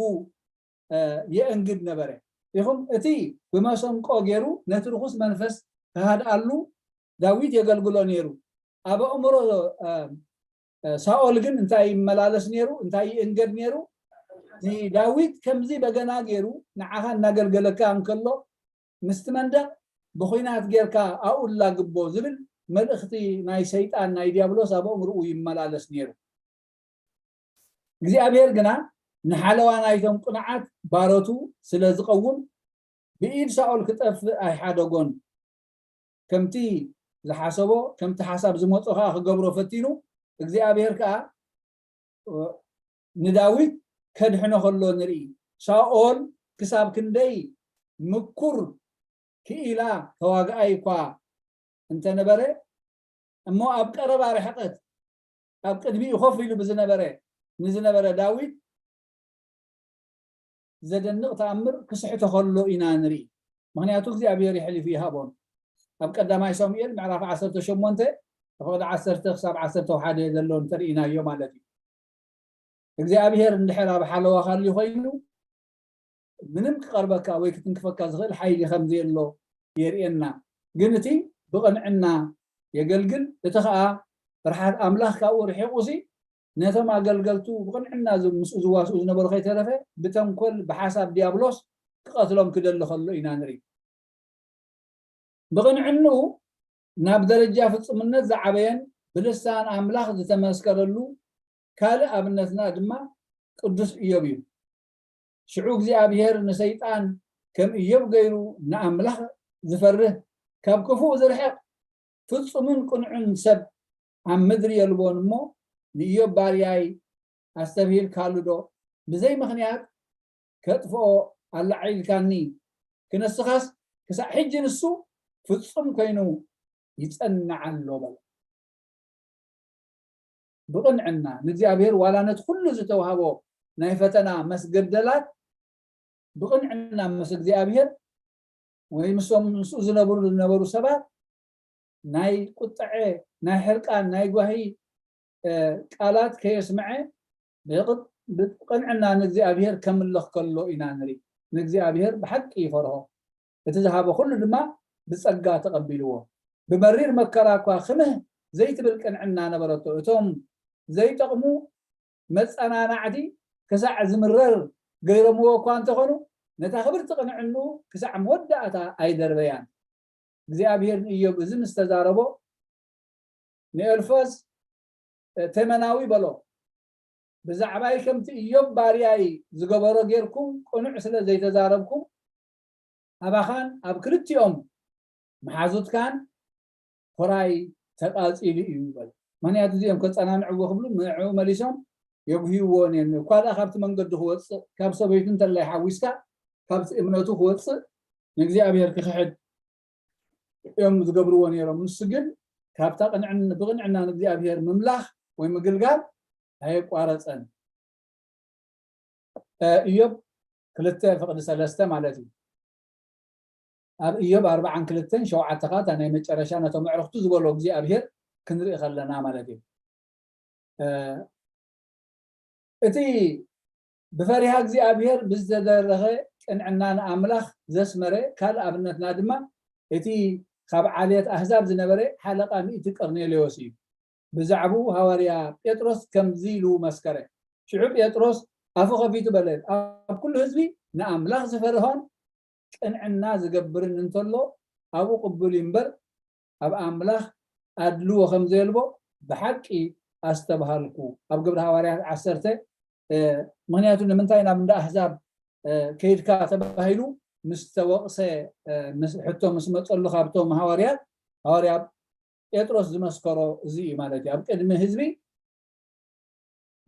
የእንግድ ነበረ። ይኹም እቲ ብመሰንቆ ገይሩ ነቲ ርኹስ መንፈስ ክሃድኣሉ ዳዊት የገልግሎ ነይሩ። ኣብ ኣእምሮ ሳኦል ግን እንታይ ይመላለስ ነይሩ? እንታይ ይእንገድ ነይሩ? ንዳዊት ከምዚ በገና ገይሩ ንዓኻ እናገልገለካ እንከሎ ምስቲ መንደቕ ብኹናት ጌርካ ኣብኡ ላግቦ ዝብል መልእኽቲ ናይ ሰይጣን ናይ ዲያብሎስ ኣብ ኣእምርኡ ይመላለስ ነይሩ። እግዚኣብሔር ግና ንሓለዋ ናይቶም ቅኑዓት ባሮቱ ስለ ዝቐውም ብኢድ ሳኦል ክጠፍእ ኣይሓደጎን። ከምቲ ዝሓሰቦ ከምቲ ሓሳብ ዝመጾ ከዓ ክገብሮ ፈቲኑ እግዚኣብሔር ከዓ ንዳዊት ከድሕኖ ከሎ ንርኢ። ሳኦል ክሳብ ክንደይ ምኩር ክኢላ ተዋግኣይ እኳ እንተነበረ እሞ ኣብ ቀረባ ርሕቀት ኣብ ቅድሚኡ ኮፍ ኢሉ ብዝነበረ ንዝነበረ ዳዊት ዘደንቕ ተኣምር ክስሕቶ ከሎ ኢና ንርኢ። ምክንያቱ እግዚኣብሔር ይሕሊፉ ይሃቦን። ኣብ ቀዳማይ ሳሙኤል ምዕራፍ ዓሰርተ ሸሞንተ ፍቕዲ ዓሰርተ ክሳብ ዓሰርተ ሓደ ዘሎ እንተርኢናዮ ማለት እዩ። እግዚኣብሔር እንድሕር ኣብ ሓለዋ ካሊ ኮይኑ ምንም ክቐርበካ ወይ ክትንክፈካ ዝኽእል ሓይሊ ከም ዘየሎ የርእየና። ግን እቲ ብቕንዕና የገልግል፣ እቲ ኸኣ ፍርሓት ኣምላኽ ካብኡ ርሒቑ ሲ ነቶም ኣገልገልቱ ብቕንዕና ምስኡ ዝዋስኡ ዝነበሩ ከይተረፈ ብተንኮል ብሓሳብ ዲያብሎስ ክቐትሎም ክደሊ ከሎ ኢና ንርኢ። ብቕንዕንኡ ናብ ደረጃ ፍጹምነት ዝዓበየን ብልሳን ኣምላኽ ዝተመስከረሉ ካልእ ኣብነትና ድማ ቅዱስ እዮብ እዩ። ሽዑ እግዚኣብሔር ንሰይጣን ከም እዮብ ገይሩ ንኣምላኽ ዝፈርህ ካብ ክፉእ ዝርሕቕ ፍጹምን ቅኑዕን ሰብ ኣብ ምድሪ የልቦን እሞ ንእዮብ ባርያይ ኣስተብሂልካሉ ዶ? ብዘይ ምኽንያት ከጥፍኦ ኣላዒልካኒ፣ ክነስኻስ ክሳዕ ሕጂ ንሱ ፍጹም ኮይኑ ይጸንዕ ኣሎ በሎ። ብቕንዕና ንእግዚኣብሔር ዋላ ነቲ ኩሉ ዝተዋህቦ ናይ ፈተና መስገደላት ብቕንዕና ምስ እግዚኣብሔር ወይ ምስቶም ምስኡ ዝነብሩ ዝነበሩ ሰባት ናይ ቁጥዐ ናይ ሕርቃን ናይ ጓሂ ቃላት ከየስምዐ ብቕንዕና ንእግዚኣብሔር ከምልኽ ከሎ ኢና ንርኢ። ንእግዚኣብሔር ብሓቂ ይፈርሆ። እቲ ዝሃቦ ኩሉ ድማ ብጸጋ ተቐቢልዎ። ብመሪር መከራ እኳ ክምህ ዘይትብል ቅንዕና ነበረቶ። እቶም ዘይጠቕሙ መጸናናዕቲ ክሳዕ ዝምረር ገይሮምዎ እኳ እንተኾኑ ነታ ክብርቲ ቅንዕንኡ ክሳዕ መወዳእታ ኣይደርበያን። እግዚኣብሔር ንእዮብ እዚ ምስ ተዛረቦ ንኤልፎዝ ተመናዊ በሎ፣ ብዛዕባይ ከምቲ እዮብ ባርያይ ዝገበሮ ጌርኩም ቅኑዕ ስለ ዘይተዛረብኩም ኣባኻን ኣብ ክልቲኦም መሓዙትካን ኮራይ ተቃጺሉ እዩ ይበል። ምክንያቱ እዚኦም ከጸናንዕዎ ክብሉ ንዕኡ መሊሶም የጉህይዎ ነን። እኳ ደኣ ካብቲ መንገዲ ክወፅእ ካብ ሰበይቱ እንተላይ ሓዊስካ ካብቲ እምነቱ ክወፅእ ንእግዚኣብሔር ክኽሕድ እዮም ዝገብርዎ ነይሮም። ንሱ ግን ካብታ ብቕንዕና ንእግዚኣብሔር ምምላኽ ወይ ምግልጋል ኣየቋረፀን። እዮብ ክልተ ፍቕዲ ሰለስተ ማለት እዩ። ኣብ እዮብ ኣርባዓን ክልተን ሸውዓተ ኻታ ናይ መጨረሻ ነቶም ኣዕርኽቱ ዝበሎ እግዚኣብሔር ክንርኢ ከለና ማለት እዩ። እቲ ብፈሪሃ እግዚኣብሔር ብዝተደረኸ ቅንዕና ንኣምላኽ ዘስመረ ካልእ ኣብነትና ድማ እቲ ካብ ዓሌት ኣህዛብ ዝነበረ ሓለቓ ሚእቲ ቀርኔሌዎስ እዩ። ብዛዕባኡ ሃዋርያ ጴጥሮስ ከምዚ ኢሉ መስከረ። ሽዑ ጴጥሮስ ኣፉ ከፊቱ በለ፣ ኣብ ኩሉ ህዝቢ ንኣምላኽ ዝፈርሆን ቅንዕና ዝገብርን እንተሎ ኣብኡ ቅቡል እዩ እምበር ኣብ ኣምላኽ ኣድልዎ ከም ዘየልቦ ብሓቂ ኣስተብሃልኩ። ኣብ ግብሪ ሃዋርያት ዓሰርተ ምክንያቱ ንምንታይ ናብ እንዳ ኣህዛብ ከይድካ ተባሂሉ ምስ ተወቕሰ ሕቶ ምስ መፀሉ ካብቶም ሃዋርያት ሃዋርያ ጴጥሮስ ዝመስከሮ እዚ እዩ ማለት እዩ። ኣብ ቅድሚ ህዝቢ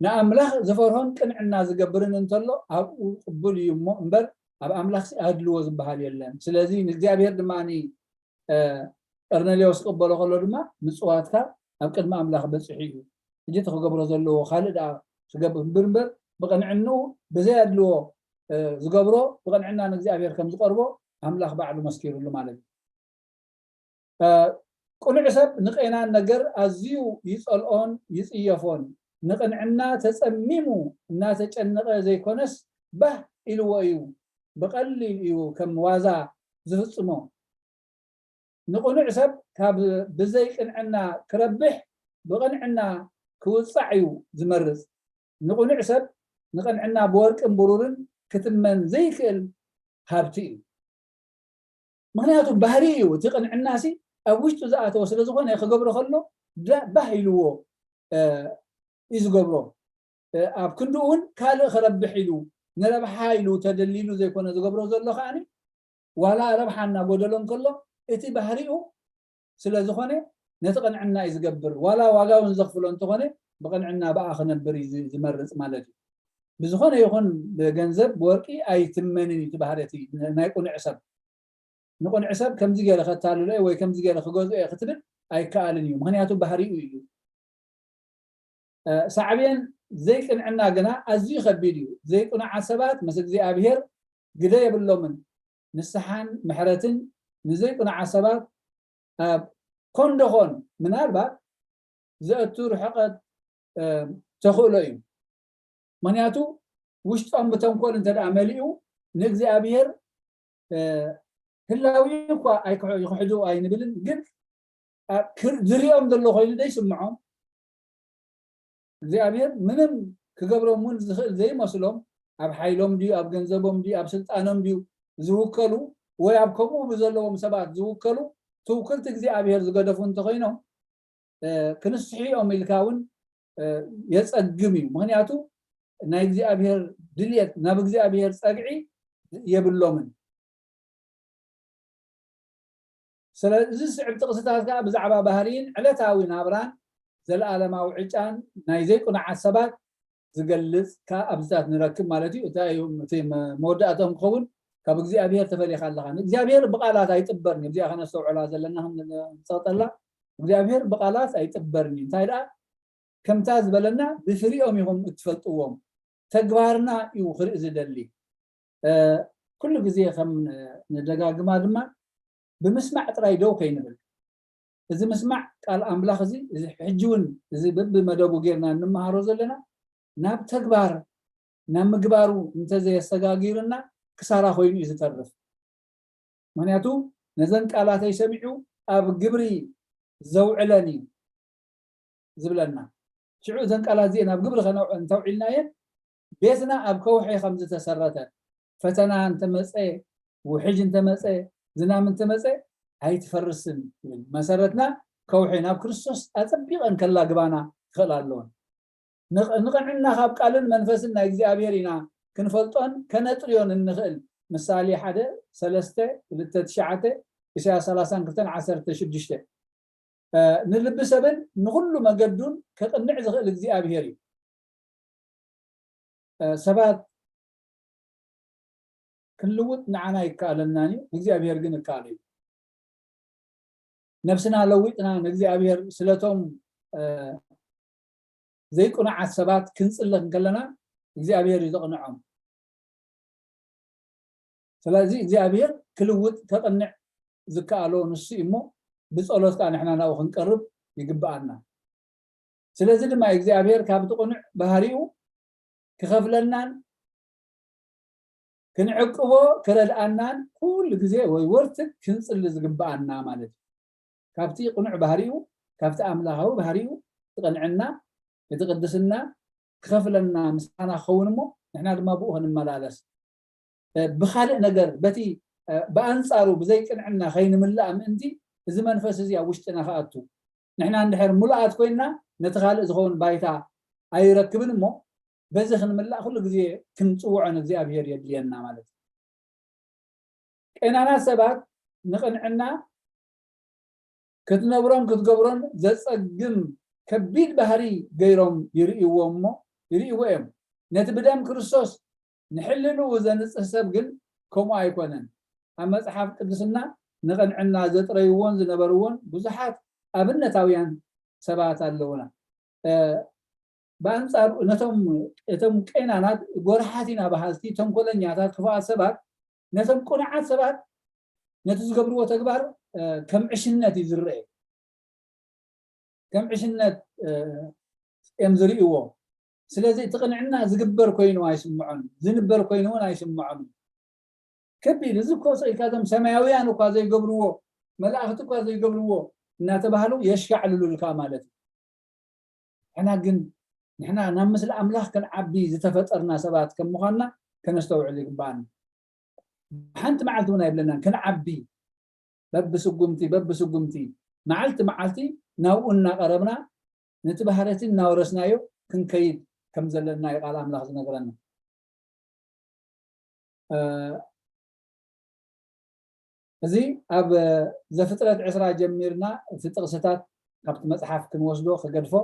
ንኣምላኽ ዝፈርሆን ቅንዕና ዝገብርን እንተሎ ኣብኡ ቅቡል እዩ እሞ እምበር ኣብ ኣምላኽ ኣድልዎ ዝበሃል የለን። ስለዚ ንእግዚኣብሔር ድማ ቀርኔሌዎስ ክቕበሎ ከሎ ድማ ምፅዋትካ ኣብ ቅድሚ ኣምላኽ በፂሑ እዩ። ሕጂ እቲ ክገብሮ ዘለዎ ካልእ ደኣ ክገብር እምበር እምበር ብቕንዕንኡ ብዘይ ኣድልዎ ዝገብሮ ብቕንዕና ንእግዚኣብሔር ከም ዝቐርቦ ኣምላኽ ባዕሉ መስኪሩሉ ማለት እዩ። ቅኑዕ ሰብ ንቄናን ነገር ኣዝዩ ይጸልኦን ይጽየፎን። ንቕንዕና ተጸሚሙ እናተጨነቐ ዘይኮነስ፣ ባህ ኢልዎ እዩ፣ ብቐሊል እዩ ከም ዋዛ ዝፍጽሞ። ንቕኑዕ ሰብ ካብ ብዘይ ቅንዕና ክረብሕ፣ ብቕንዕና ክውጻዕ እዩ ዝመርጽ። ንቕኑዕ ሰብ ንቕንዕና ብወርቅን ብሩርን ክትመን ዘይክእል ሃብቲ እዩ። ምኽንያቱ ባህሪ እዩ። እቲ ቅንዕና ሲ ኣብ ውሽጡ ዝኣተወ ስለ ዝኾነ ክገብሮ ከሎ ዳ-፣ ባህ ኢልዎ፣ እ፣ እዩ ዝገብሮ። እ፣ ኣብ ክንድኡ እውን ካልእ ክረብሕ ኢሉ፣ ንረብሓ ኢሉ ተደሊሉ ዘይኮነ ዝገብሮ ዘሎ ከኣኒ፣ ዋላ ረብሓ እናጎደሎ እንከሎ፣ እቲ ባህሪኡ ስለ ዝኾነ ነቲ ቅንዕና እዩ ዝገብር። ዋላ ዋጋ እውን ዘኽፍሎ እንተኾነ፣ ብቅንዕና ብኣ ክነብር እዩ ዝ-፣ ዝመርጽ ማለት እዩ። ብዝኾነ ይኹን ብገንዘብ ብወርቂ ኣይትመንን እዩ እቲ ባህሪ እቲ ናይ ቅኑዕ ሰብ። ንቅኑዕ ሰብ ከምዚ ገይረ ከታልሎ እየ ወይ ከምዚ ገይረ ክገዝኦ እየ ክትብል ኣይከኣልን እዩ። ምኽንያቱ ባህሪኡ እዩ። እ፣ ሳዕቤን ዘይቅንዕና ግና ኣዝዩ ከቢድ እዩ። ዘይቅኑዓት ሰባት ምስ እግዚኣብሔር ግደ የብሎምን። ንስሓን ምሕረትን ንዘይቅኑዓት ሰባት ኣብ ኮን ደኾን ምናልባት ዘእቱ ርሕቀት፣ እ፣ ተኽእሎ እዩ። ምኽንያቱ ውሽጦም ብተንኮል እንተ ደኣ መሊኡ ንእግዚኣብሔር፣ እ፣ ህላዊ እኳ ኣይክሕ-፣ ይክሕዱ ኣይንብልን፣ ግን ኣብ ክር-፣ ዝሪኦም ዘሎ ኮይኑ ዘይስምዖም እግዚኣብሔር ምንም ክገብሮም እውን ዝኽእል ዘይመስሎም፣ ኣብ ሓይሎም ድዩ፣ ኣብ ገንዘቦም ድዩ፣ ኣብ ስልጣኖም ድዩ ዝውከሉ፣ ወይ ኣብ ከምኡ ብዘለዎም ሰባት ዝውከሉ ትውክልቲ እግዚኣብሔር ዝገደፉ እንተኾይኖም፣ እ፣ ክንስሑ እዮም ኢልካ እውን፣ እ፣ የጸግም እዩ። ምኽንያቱ ናይ እግዚኣብሔር ድልየት፣ ናብ እግዚኣብሔር ጸግዒ የብሎምን። ስለዚ ዝስዕብ ጥቕስታት ከኣ ብዛዕባ ባህርይን ዕለታዊ ናብራን ዘለኣለማዊ ዕጫን ናይ ዘይቅኑዓት ሰባት ዝገልጽ ከኣ ኣብዚታት ንረክብ ማለት እዩ። እንታይ እዩ እቲ መ-፣ መወዳእትኦም ክኸውን? ካብ እግዚኣብሔር ተፈሊኻ ኣለኻ። ንእግዚኣብሔር ብቓላት ኣይጥበርን እዩ። እዚኣ ከነስተውዕላ ዘለና፣ ክንጸቕጠላ፣ እግዚኣብሔር ብቓላት ኣይጥበርን እዩ። እንታይ ደኣ ከምታ ዝበለና ብፍሪኦም ኢኹም እትፈልጥዎም። ተግባርና እዩ ክርኢ ዝደሊ። እ፣ ኩሉ ግዜ ከም ንደጋግማ ድማ ብምስማዕ ጥራይ ደው ከይንብል። እዚ ምስማዕ ቃል ኣምላኽ እዚ፣ እዚ ሕጂ እውን እዚ በብመደቡ ጌርና እንመሃሮ ዘለና ናብ ተግባር፣ ናብ ምግባሩ እንተዘየሰጋጊርና ክሳራ ኮይኑ እዩ ዝተርፍ። ምኽንያቱ ነዘን ቃላተይ ሰሚዑ ኣብ ግብሪ ዘውዕለን እዩ ዝብለና። ሽዑ እዘን ቃላት እዚኤን ኣብ ግብሪ ከነውዕ-፣ እንተውዒልናየን ቤትና ኣብ ከውሒ ከም ዝተሰረተ፣ ፈተና እንተመጸ፣ ውሕጅ እንተመጸ፣ ዝናም እንተመጸ ኣይትፈርስን ይብል። መሰረትና ከውሒ ናብ ክርስቶስ ኣጸቢቐን ከላግባና ክኽእል ኣለወን። ንቕ-፣ ንቕንዕና ካብ ቃልን መንፈስን ናይ እግዚኣብሔር ኢና ክንፈልጦን ከነጥርዮን እንኽእል። ምሳሌ ሓደ ሰለስተ፣ ክልተ ትሽዓተ፣ ኢሳያስ ሰላሳን ክልተን ዓሰርተ ሽዱሽተ። እ፣ ንልቢ ሰብን ንኹሉ መገዱን ከቕንዕ ዝኽእል እግዚኣብሔር እዩ። እ፣ ሰባት ክንልውጥ ንዓና ይከኣለናን እዩ፣ ንእግዚኣብሔር ግን ይከኣሎ እዩ። ነብስና ለዊጥና ንእግዚኣብሔር ስለቶም፣ እ፣ ዘይቅኑዓት ሰባት ክንጽሊ እንከለና እግዚኣብሔር እዩ ዘቕንዖም። ስለዚ እግዚኣብሔር ክልውጥ ከቕንዕ ዝከኣሎ ንሱ እዩ እሞ ብጸሎት ከኣ ንሕና ናብኡ ክንቀርብ ይግብኣና። ስለዚ ድማ እግዚኣብሔር ካብቲ ቅኑዕ ባህሪኡ ክኸፍለናን ክንዕቅቦ ክረድኣናን ኩሉ ግዜ ወይ ወርትግ ክንጽሊ ዝግብኣና ማለት እዩ። ካብቲ ቅኑዕ ባህሪኡ፣ ካብቲ ኣምላኻዊ ባህሪኡ፣ እቲ ቅንዕና፣ እቲ ቅድስና ክኸፍለና ምሳና ክኸውን እሞ ንሕና ድማ ብኡ ክንመላለስ። እ፣ ብኻልእ ነገር በቲ፣ እ፣ ብኣንጻሩ ብዘይ ቅንዕና ከይንምላእ ምእንቲ እዚ መንፈስ እዚ ኣብ ውሽጥና ክኣቱ። ንሕና እንድሕር ምሉኣት ኮይንና ነቲ ካልእ ዝኸውን ባይታ ኣይረክብን እሞ በዚ ክንምላእ ኩሉ ግዜ ክንጽውዖ ንእግዚኣብሔር የድልየና ማለት እዩ። ቄናናት ሰባት ንቕንዕና ክትነብሮን ክትገብሮን ዘጸግም ከቢድ ባህሪ ገይሮም ይርእይዎ እሞ፣ ይርእይዎ እዮም። ነቲ ብደም ክርስቶስ ንሕልንኡ ዘንጽህ ሰብ ግን ከምኡ ኣይኮነን። ኣብ መጽሓፍ ቅዱስና ንቕንዕና ዘጥረይዎን ዝነበርዎን ብዙሓት ኣብነታውያን ሰባት ኣለዉና። እ፣ ብኣንጻሩ ነቶም፣ እቶም ቄናናት ጎርሓት ኢና በሃልቲ፣ ተንኮለኛታት፣ ክፉኣት ሰባት ነቶም ቅኑዓት ሰባት ነቲ ዝገብርዎ ተግባር ከም ዕሽነት እዩ ዝረአ። ከም ዕሽነት እዮም ዝርእይዎ። ስለዚ እቲ ቅንዕና ዝግበር ኮይኑ ኣይስምዖን፣ ዝንበር ኮይኑ እውን ኣይስምዖን። ከቢድ፣ እዚ እኮ ስኢልካ እዞም ሰማያውያን እኳ ዘይገብርዎ፣ መላእኽቲ እኳ ዘይገብርዎ እናተባህሉ የሻዕልሉልካ ማለት እዩ። ንሕና ግን ንሕና ናብ ምስሊ ኣምላኽ ክንዓቢ ዝተፈጠርና ሰባት ከም ምዃንና ከነስተውዕል ይግባኣና። ሓንቲ መዓልቲ እውን ኣይብለናን ክንዓቢ። በብስጉምቲ በብስጉምቲ፣ መዓልቲ መዓልቲ ናብኡ እናቐረብና ነቲ ባህረቲ እናወረስናዮ ክንከይድ ከም ዘለና እዩ ቃል ኣምላኽ ዝነግረና። እዚ ኣብ ዘፍጥረት ዕስራ ጀሚርና እቲ ጥቕስታት ካብቲ መፅሓፍ ክንወስዶ ክገድፎ።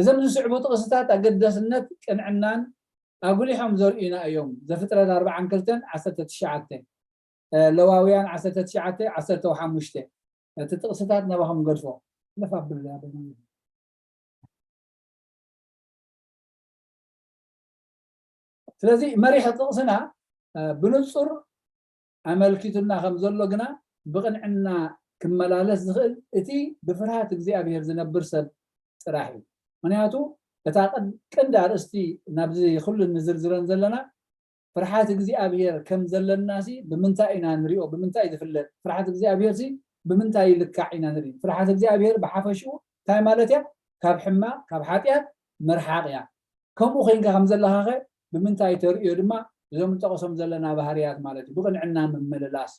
እዞም ዝስዕቡ ጥቕስታት ኣገዳስነት ቅንዕናን ኣጉሊሖም ዘርእዩና እዮም። ዘፍጥረት ኣርባዓን ክልተን ዓሰርተ ትሽዓተ፣ ለዋውያን ዓሰርተ ትሽዓተ ዓሰርተ ሓሙሽተ። እቲ ጥቕስታት ናባኹም ገድፎ። ለፋ ብላ ስለዚ መሪሕ ጥቕስና ብንጹር ኣመልኪቱና ከም ዘሎ ግና ብቕንዕና ክመላለስ ዝኽእል እቲ ብፍርሃት እግዚኣብሔር ዝነብር ሰብ ጥራሕ እዩ። ምክንያቱ እታ ቀንዲ ኣርእስቲ ናብዚ ኩሉ ንዝርዝረን ዘለና ፍርሓት እግዚኣብሔር ከም ዘለናሲ ብምንታይ ኢና ንሪኦ? ብምንታይ ዝፍለጥ? ፍርሓት እግዚኣብሔር ሲ ብምንታይ ይልካዕ ኢና ንርኢ? ፍርሓት እግዚኣብሔር ብሓፈሽኡ እንታይ ማለት እያ? ካብ ሕማቕ ካብ ሓጢኣት ምርሓቕ እያ። ከምኡ ኮይንካ ከም ዘለኻኸ ብምንታይ ተርእዮ ድማ እዞም ንጠቐሶም ዘለና ባህርያት ማለት እዩ። ብቕንዕና ምምልላስ።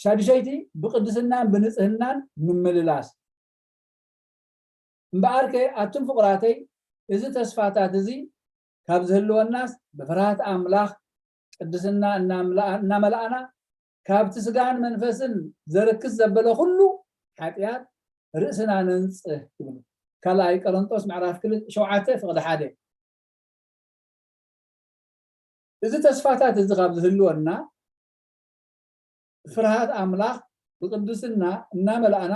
ሻድሸይቲ ብቅድስናን ብንጽህናን ምምልላስ። እምበኣርከ ኣቱም ፍቑራተይ፣ እዚ ተስፋታት እዚ ካብ ዝህልወናስ ብፍርሃት ኣምላኽ ቅድስና እናመላእና ካብቲ ስጋን መንፈስን ዘርክስ ዘበለ ኩሉ ሓጢኣት ርእስና ነንጽህ ይብሉ። ካልኣይ ቆሮንጦስ ምዕራፍ ክልተ ሸውዓተ ፍቕዲ ሓደ። እዚ ተስፋታት እዚ ካብ ዝህልወና ፍርሃት ኣምላኽ ብቅድስና እናመላእና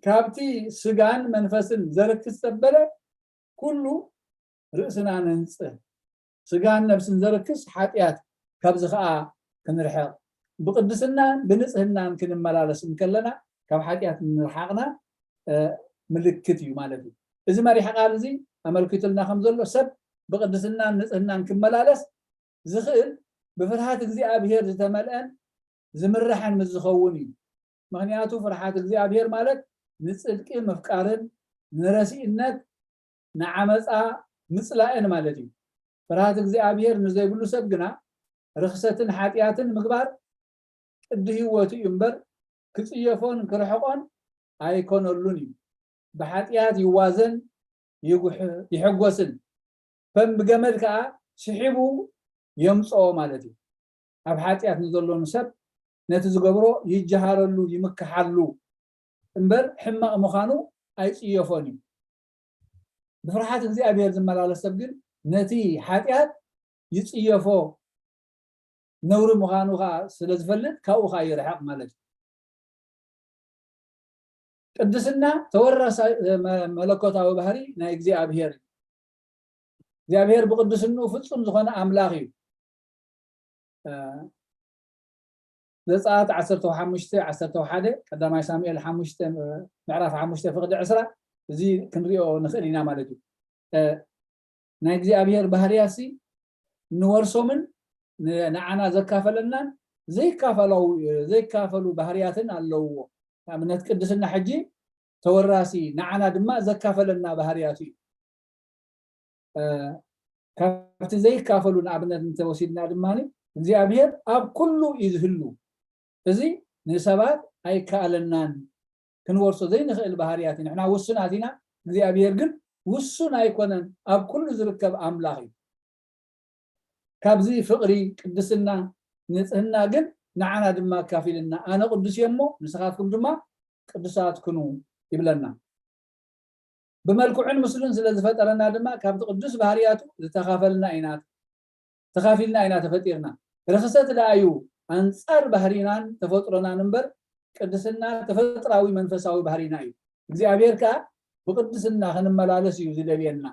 ካብቲ ስጋን መንፈስን ዘርክስ ዘበለ ኩሉ ርእስና ነንጽህ። ስጋን ነፍስን ዘርክስ ሓጢኣት ካብዚ ከዓ ክንርሕቕ ብቅድስናን ብንጽህናን ክንመላለስ እንከለና ካብ ሓጢኣት ምርሓቕና ምልክት እዩ ማለት እዩ። እዚ መሪሕ ቃል እዚ ኣመልኪቱልና ከም ዘሎ ሰብ ብቅድስናን ንጽህናን ክመላለስ ዝኽእል ብፍርሃት እግዚኣብሔር ዝተመልአን ዝምራሕን ምስ ዝኸውን እዩ። ምክንያቱ ፍርሃት እግዚኣብሔር ማለት ንጽድቂ ምፍቃርን ንረሲእነት ንዓመፃ ምፅላእን ማለት እዩ። ፍርሃት እግዚኣብሔር ንዘይብሉ ሰብ ግና ርኽሰትን ሓጢኣትን ምግባር ቅዲ ህይወቱ እዩ እምበር ክፅየፎን ክርሕቆን ኣይኮነሉን እዩ። ብሓጢኣት ይዋዘን ይሕጎስን ከም ብገመድ ከዓ ስሒቡ የምፅኦ ማለት እዩ። ኣብ ሓጢኣት ንዘሎኑ ሰብ ነቲ ዝገብሮ ይጀሃረሉ ይምክሓሉ እምበር ሕማቕ ምዃኑ ኣይፅየፎን እዩ። ብፍርሓት እግዚኣብሔር ዝመላለስ ሰብ ግን ነቲ ሓጢኣት ይፅየፎ፣ ነውሪ ምዃኑ ከዓ ስለ ዝፈልጥ ካብኡ ከዓ ይርሕቕ ማለት እዩ። ቅድስና ተወራሳይ መለኮታዊ ባህሪ ናይ እግዚኣብሔር እዩ። እግዚኣብሔር ብቅድስንኡ ፍጹም ዝኾነ ኣምላኽ እዩ። ዘፀኣት ዓሰርተ ሓሙሽተ ዓሰርተ ሓደ፣ ቀዳማይ ሳሙኤል ሓሙሽተ ምዕራፍ ሓሙሽተ ፍቕዲ ዕስራ፣ እዚ ክንሪኦ ንኽእል ኢና ማለት እዩ። ናይ እግዚኣብሔር ባህርያሲ ንወርሶምን ንዓና ዘካፈለናን ዘይካፈሉ ባህርያትን ኣለውዎ። ንኣብነት ቅድስና ሕጂ ተወራሲ ንዓና ድማ ዘካፈለና ባህርያቱ እዩ። ካብቲ ዘይካፈሉ ንኣብነት እንተወሲድና ድማ እግዚኣብሔር ኣብ ኩሉ እዩ ዝህሉ። እዚ ንሰባት ኣይከኣለናን፣ ክንወርሶ ዘይንኽእል ባህርያት እዩ። ንሕና ውሱናት ኢና፣ እግዚኣብሔር ግን ውሱን ኣይኮነን፣ ኣብ ኩሉ ዝርከብ ኣምላኽ እዩ። ካብዚ ፍቕሪ ቅድስና ንጽህና ግን ንዓና ድማ ኣካፊልና ኣነ ቅዱስ እየ እሞ ንስኻትኩም ድማ ቅዱሳት ኩኑ ይብለና። ብመልክዑን ምስሉን ስለ ዝፈጠረና ድማ ካብቲ ቅዱስ ባህርያቱ ዝተኻፈልና ኢና ተኻፊልና ኢና ተፈጢርና። ርኽሰት ደኣ እዩ ኣንጻር ባህሪናን ተፈጥሮናን እምበር ቅድስና ተፈጥራዊ መንፈሳዊ ባህሪና እዩ። እግዚኣብሔር ከኣ ብቅድስና ክንመላለስ እዩ ዝደልየና።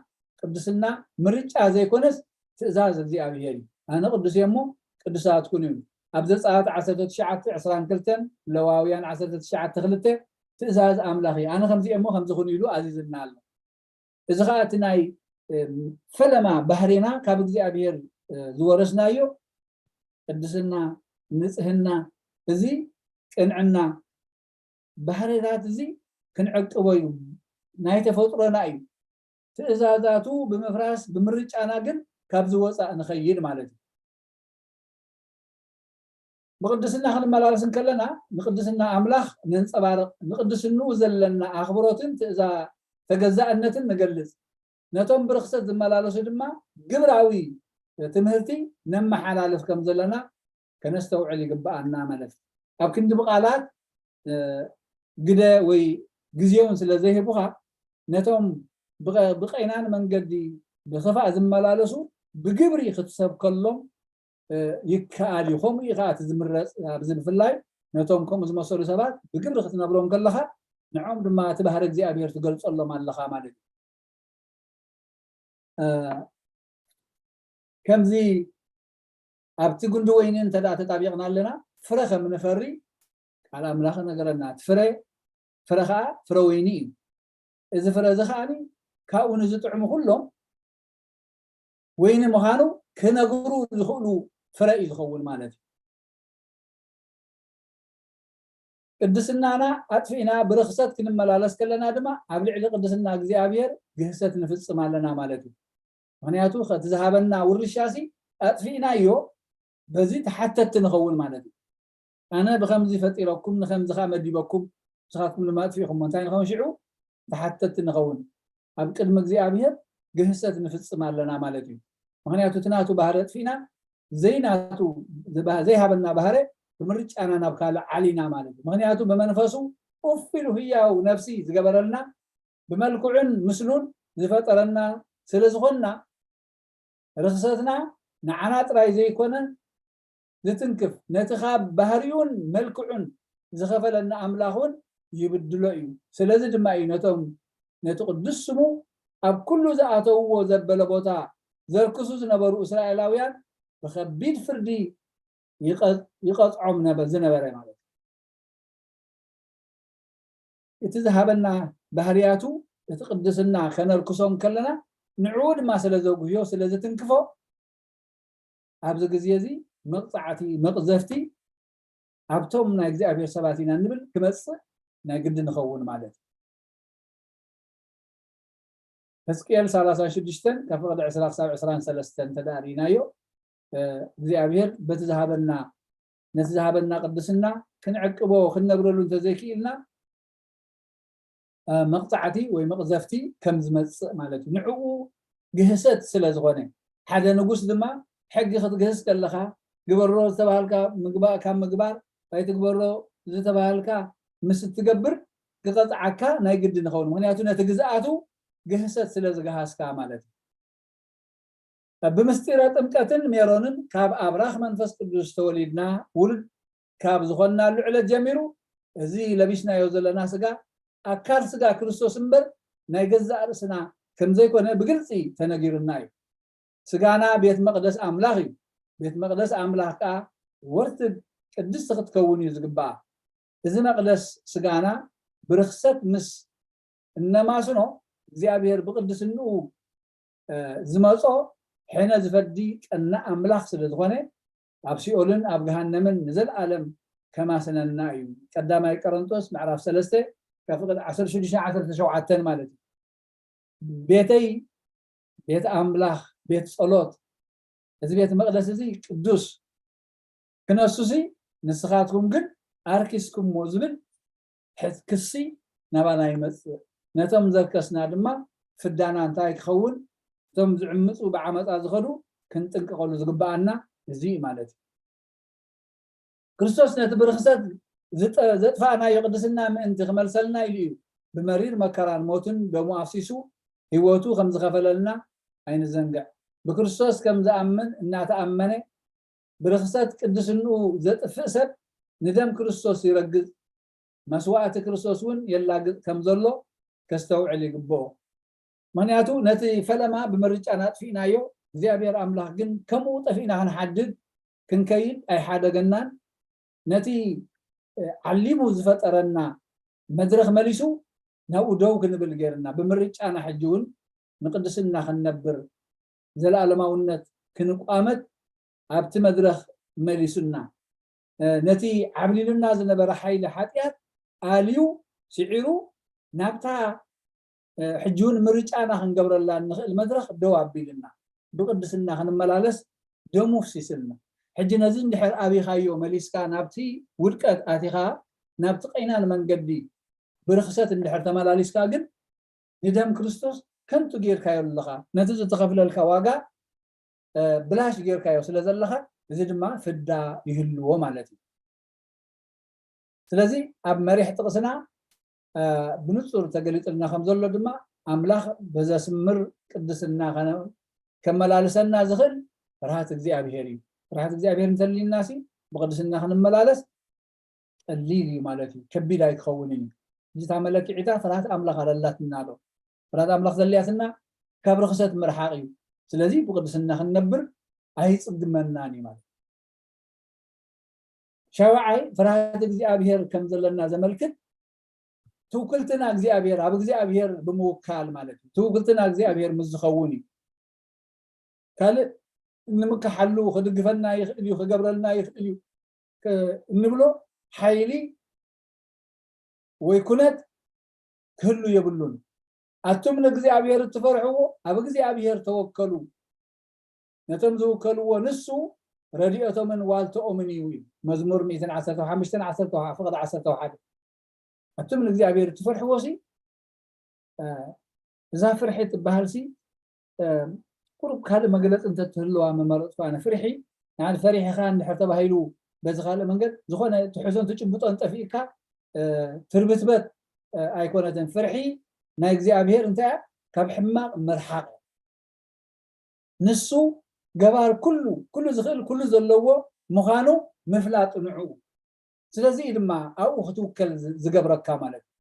ቅድስና ምርጫ ዘይኮነስ ትእዛዝ እግዚኣብሔር እዩ። ኣነ ቅዱስ እየ እሞ ቅዱሳት ኩኑ እዩ። ኣብ ዘጸኣት ዓሰርተ ትሽዓተ ዕስራን ክልተን፣ ለዋውያን ዓሰርተ ትሽዓተ ክልተ፣ ትእዛዝ ኣምላኽ እዩ። ኣነ ከምዚ እየ እሞ ከምዚ ኩኑ ኢሉ ኣዚዝና ኣሎ። እዚ ኸኣ እቲ ናይ፣ እም፣ ፈለማ ባህሪና ካብ እግዚኣብሔር፣ እ፣ ዝወረስናዮ ቅድስና፣ ንጽህና፣ እዚ ቅንዕና፣ ባህርያት እዚ ክንዕቅቦ እዩ። ናይ ተፈጥሮና እዩ። ትእዛዛቱ ብምፍራስ ብምርጫና ግን ካብ ዝወጻእ ንኸይድ ማለት እዩ። ብቅድስና ክንመላለስ እንከለና ንቅድስና ኣምላኽ ነንጸባርቕ፣ ንቅድስንኡ ዘለና ኣኽብሮትን ትእዛ-፣ ተገዛእነትን ንገልጽ። ነቶም ብርኽሰት ዝመላለሱ ድማ ግብራዊ ትምህርቲ ነመሓላልፍ ከም ዘለና ከነስተውዕል ይግብኣና ማለት እዩ። ኣብ ክንዲ ብቓላት፣ እ፣ ግደ ወይ ግዜ እውን ስለ ዘይህቡኻ፣ ነቶም ብቐ-፣ ብቐይናን መንገዲ ብኽፋእ ዝመላለሱ ብግብሪ ክትሰብከሎም፣ እ፣ ይከኣል እዩ። ከምኡ እዩ ከዓ እቲ ዝምረፅ። ኣብዚ ብፍላይ ነቶም ከምኡ ዝመሰሉ ሰባት ብግብሪ ክትነብሮም ከለኻ፣ ንዕኦም ድማ እቲ ባህሪ እግዚኣብሔር ትገልፀሎም ኣለኻ ማለት እዩ። እ፣ ከምዚ ኣብቲ ጉንዲ ወይኒ እንተ ደኣ ተጣቢቕና ኣለና፣ ፍረ ከም ንፈሪ ቃል ኣምላኽ ነገረና። እቲ ፍረ፣ ፍረ ኸዓ ፍረ ወይኒ እዩ። እዚ ፍረ እዚ ኸዓኒ ካብኡ ንዝጥዕሙ ኩሎም ወይኒ ምዃኑ ክነግሩ ዝኽእሉ ፍረ እዩ ዝኸውን ማለት እዩ። ቅድስናና ኣጥፊእና ብርኽሰት ክንመላለስ ከለና ድማ ኣብ ልዕሊ ቅድስና እግዚኣብሔር ግህሰት ንፍጽም ኣለና ማለት እዩ። ምኽንያቱ እቲ ዝሃበና ውርሻሲ ኣጥፊእናዮ በዚ ተሓተትቲ ንኸውን ማለት እዩ። ኣነ ብኸምዚ ፈጢረኩም ንኸምዚ ኸኣ መዲበኩም ንስኻትኩም ድማ ኣጥፊእኹሞ እንታይ ንኸውን ሽዑ ተሓተትቲ ንኸውን። ኣብ ቅድሚ እግዚኣብሔር ግህሰት ንፍጽም ኣለና ማለት እዩ። ምኽንያቱ እቲ ናቱ ባህሪ ኣጥፊእና ዘይናቱ ዝባ-፣ ዘይሃበና ባህሪ ብምርጫና ናብ ካልእ ዓሊና ማለት እዩ። ምኽንያቱ ብመንፈሱ ኡፍ ኢሉ ህያው ነፍሲ ዝገበረልና ብመልክዑን ምስሉን ዝፈጠረና ስለ ዝኾንና ርኽሰትና ንዓና ጥራይ ዘይኮነ ዝትንክፍ ነቲ ካብ ባህሪኡን መልክዑን ዝኸፈለና ኣምላኽ እውን ይብድሎ እዩ። ስለዚ ድማ እዩ ነቶም ነቲ ቅዱስ ስሙ ኣብ ኩሉ ዝኣተውዎ ዘበለ ቦታ ዘርክሱ ዝነበሩ እስራኤላውያን ብኸቢድ ፍርዲ ይቐ-፣ ይቐጽዖም ነበ-፣ ዝነበረ ማለት እዩ። እቲ ዝሃበና ባህርያቱ እቲ ቅድስና ከነርክሶ እንከለና ንዕኡ ድማ ስለ ዘጉህዮ ስለ ዝትንክፎ ኣብዚ ግዜ እዚ መቕጻዕቲ መቕዘፍቲ ኣብቶም ናይ እግዚኣብሔር ሰባት ኢና እንብል ክመጽእ ናይ ግዲ ንኸውን ማለት እዩ። ሕዝቅኤል ሰላሳ ሽዱሽተ ካብ ፍቕዲ ዕስራ ክሳብ ዕስራን ሰለስተን እንተ ደኣ ርኢናዮ፣ እ፣ እግዚኣብሔር በቲ ዝሃበና፣ ነቲ ዝሃበና ቅድስና ክንዕቅቦ ክንነብረሉ እንተዘይክኢልና፣ እ፣ መቕጻዕቲ ወይ መቕዘፍቲ ከም ዝመጽእ ማለት እዩ። ንዕኡ ግህሰት ስለ ዝኾነ፣ ሓደ ንጉስ ድማ ሕጊ ክትግህስ ከለኻ፣ ግበሮ ዝተባሃልካ ምግባ-፣ ካብ ምግባር፣ ኣይትግበሮ ዝተባሃልካ ምስ እትገብር ክቐጽዓካ ናይ ግድን ይኸውን። ምኽንያቱ ነቲ ግዝኣቱ ግህሰት ስለ ዝገሃስካ ማለት እዩ። ብምስጢረ ጥምቀትን ሜሮንን ካብ ኣብራኽ መንፈስ ቅዱስ ተወሊድና ውሉድ ካብ ዝኾንናሉ ዕለት ጀሚሩ፣ እዚ ለቢስናዮ ዘለና ስጋ ኣካል ስጋ ክርስቶስ እምበር ናይ ገዛእ ርእስና ከም ዘይኮነ ብግልጺ ተነጊሩና እዩ። ስጋና ቤት መቕደስ ኣምላኽ እዩ። ቤት መቕደስ ኣምላኽ ከኣ ወርትግ ቅድስቲ ክትከውን እዩ ዝግባኣ። እዚ መቕደስ ስጋና ብርኽሰት ምስ እነማስኖ፣ እግዚኣብሔር ብቅድስንኡ፣ እ፣ ዝመጾ ሕነ ዝፈዲ ቀናእ ኣምላኽ ስለ ዝኾነ፣ ኣብ ሲኦልን ኣብ ገሃነምን ንዘለኣለም ከማስነና እዩ። ቀዳማይ ቆሮንቶስ ምዕራፍ ሰለስተ ካብ ፍቕዲ ዓሰርተ ሽዱሽተ ዓሰርተ ሸውዓተ ማለት እዩ። ቤተይ ቤት ኣምላኽ፣ ቤት ጸሎት፣ እዚ ቤት መቕደስ እዚ ቅዱስ ክነሱሲ፣ ንስኻትኩም ግን ኣርኪስኩምዎ ዝብል ሕት-፣ ክሲ ናባና ይመጽእ። ነቶም ዘርከስና ድማ ፍዳና እንታይ ክኸውን፣ እቶም ዝዕምጹ ብዓመጻ ዝኸዱ ክንጥንቀቐሉ ዝግብኣና እዚ እዩ ማለት እዩ። ክርስቶስ ነቲ ብርኽሰት ዝጠ-፣ ዘጥፋእናዮ ቅድስና ምእንቲ ክመልሰልና ኢሉ እዩ ብመሪር መከራን ሞትን ደሙ ኣፍሲሱ ህይወቱ ከም ዝኸፈለልና ኣይንዘንግዕ። ብክርስቶስ ከም ዝኣምን እናተኣመነ ብርኽሰት ቅድስንኡ ዘጥፍእ ሰብ ንደም ክርስቶስ ይረግጽ፣ መስዋእቲ ክርስቶስ እውን የላግጽ ከም ዘሎ ከስተውዕል ይግብኦ። ምኽንያቱ ነቲ ፈለማ ብምርጫና ኣጥፊእናዮ፣ እግዚኣብሔር ኣምላኽ ግን ከምኡ ጠፊእና ክንሓድግ ክንከይድ ኣይሓደገናን። ነቲ ዓሊሙ ዝፈጠረና መድረኽ መሊሱ ናብኡ ደው ክንብል ገይርና፣ ብምርጫና ሕጂ እውን ንቅድስና ክንነብር፣ ዘለኣለማውነት ክንቋመት ኣብቲ መድረኽ መሊሱና። ነቲ ዓብሊሉና ዝነበረ ሓይሊ ሓጢኣት ኣልዩ፣ ስዒሩ፣ ናብታ ሕጂ እውን ምርጫና ክንገብረላ እንኽእል መድረኽ ደው ኣቢልና፣ ብቅድስና ክንመላለስ ደሙ ኣፍሲስልና። ሕጂ ነዚ እንድሕር ኣቢኻዮ፣ መሊስካ ናብቲ ውድቀት ኣቲኻ፣ ናብቲ ቀይናን መንገዲ ብርኽሰት እንድሕር ተመላሊስካ ግን፣ ንደም ክርስቶስ ከንቱ ጌርካዮ ኣለኻ። ነቲ ዝተኸፍለልካ ዋጋ ብላሽ ጌርካዮ ስለ ዘለኻ፣ እዚ ድማ ፍዳ ይህልዎ ማለት እዩ። ስለዚ ኣብ መሪሕ ጥቕስና ብንጹር ተገሊጽልና ከም ዘሎ ድማ፣ ኣምላኽ ብዘስምር ቅድስና ከመላልሰና ዝኽእል ፍርሃት እግዚኣብሔር እዩ። ፍርሃት እግዚኣብሔር እንተልዩናሲ፣ ብቅድስና ክንመላለስ ቀሊል እዩ ማለት እዩ፣ ከቢድ ኣይክኸውንን እዩ። እዚታ መለክዒታ ፍርሃት ኣምላኽ ኣለላትና ዶ? ፍርሃት ኣምላኽ ዘልያትና ካብ ርኽሰት ምርሓቕ እዩ። ስለዚ ብቅድስና ክንነብር ኣይጽግመናን እዩ ማለት እዩ። ሻውዓይ፣ ፍርሃት እግዚኣብሔር ከም ዘለና ዘመልክት ትውክልትና እግዚኣብሔር፣ ኣብ እግዚኣብሔር ብምውካል ማለት እዩ። ትውክልትና እግዚኣብሔር ምስ ዝኸውን እዩ። ካልእ ንምክሓሉ ክድግፈና ይኽእል እዩ፣ ክገብረልና ይኽእል እዩ እንብሎ ሓይሊ ወይ ኩነት ክህሉ የብሉን። ኣቱም ንእግዚኣብሔር እትፈርሕዎ፣ ኣብ እግዚኣብሔር ተወከሉ። ነቶም ዝውከልዎ ንሱ ረድኤቶምን ዋልተኦምን እዩ። መዝሙር ሚእትን ዓሰርተ ሓሙሽተን ዓሰርተ ፍቕዲ ዓሰርተ ሓደ። ኣቱም ንእግዚኣብሔር እትፈርሕዎ ሲ፣ እዛ ፍርሒ ትበሃል ሲ፣ ቁሩብ ካልእ መግለፂ እንተትህልዋ ምመረፅኩ ኣነ። ፍርሒ፣ ንዓድ ፈሪሕኻ እንድሕር ተባሂሉ በዚ ካልእ መንገድ፣ ዝኾነ ትሕዞን ትጭብጦን ጠፊእካ ትርብትበት ኣይኮነትን። ፍርሒ ናይ እግዚኣብሔር እንታይ እያ? ካብ ሕማቕ ምርሓቕ። ንሱ ገባር ኩሉ፣ ኩሉ ዝኽእል፣ ኩሉ ዘለዎ ምዃኑ ምፍላጥ ንዕኡ። ስለዚ እዩ ድማ ኣብኡ ክትውከል ዝ-፣ ዝገብረካ ማለት እዩ።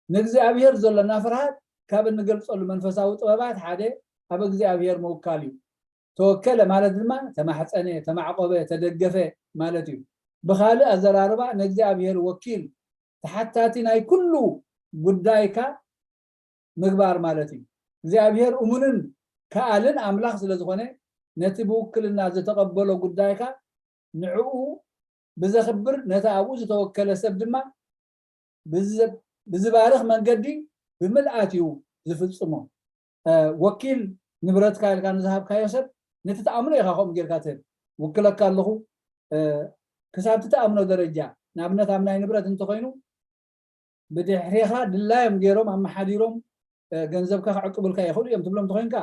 ንእግዚኣብሔር ዘሎና ፍርሃት ካብ እንገልጸሉ መንፈሳዊ ጥበባት ሓደ ኣብ እግዚኣብሔር ምውካል እዩ። ተወከለ ማለት ድማ ተማሕጸነ፣ ተማዕቆበ፣ ተደገፈ ማለት እዩ። ብኻልእ ኣዘራርባ ንእግዚኣብሔር ወኪል፣ ተሓታቲ ናይ ኩሉ ጉዳይካ ምግባር ማለት እዩ። እግዚኣብሔር እሙንን ከኣልን ኣምላኽ ስለ ዝኾነ፣ ነቲ ብውክልና ዝተቐበሎ ጉዳይካ ንዕኡ ብዘኽብር፣ ነቲ ኣብኡ ዝተወከለ ሰብ ድማ ብዝ-፣ ብዝባርኽ መንገዲ ብምልኣት እዩ ዝፍጽሞ። እ፣ ወኪል ንብረትካ ኢልካ ንዝሃብካዮ ሰብ፣ ነቲ ትኣምኖ ኢኻ ከምኡ ጌርካ ትህብ። ውክለካ ኣለኹ፣ እ፣ ክሳብ እቲ ትኣምኖ ደረጃ፣ ንኣብነት ኣብ ናይ ንብረት እንተኾይኑ፣ ብድሕሬኻ ድላዮም ገይሮም ኣመሓዲሮም፣ እ፣ ገንዘብካ ክዕቅቡልካ ይኽእሉ እዮም ትብሎም እንተኾይንካ፣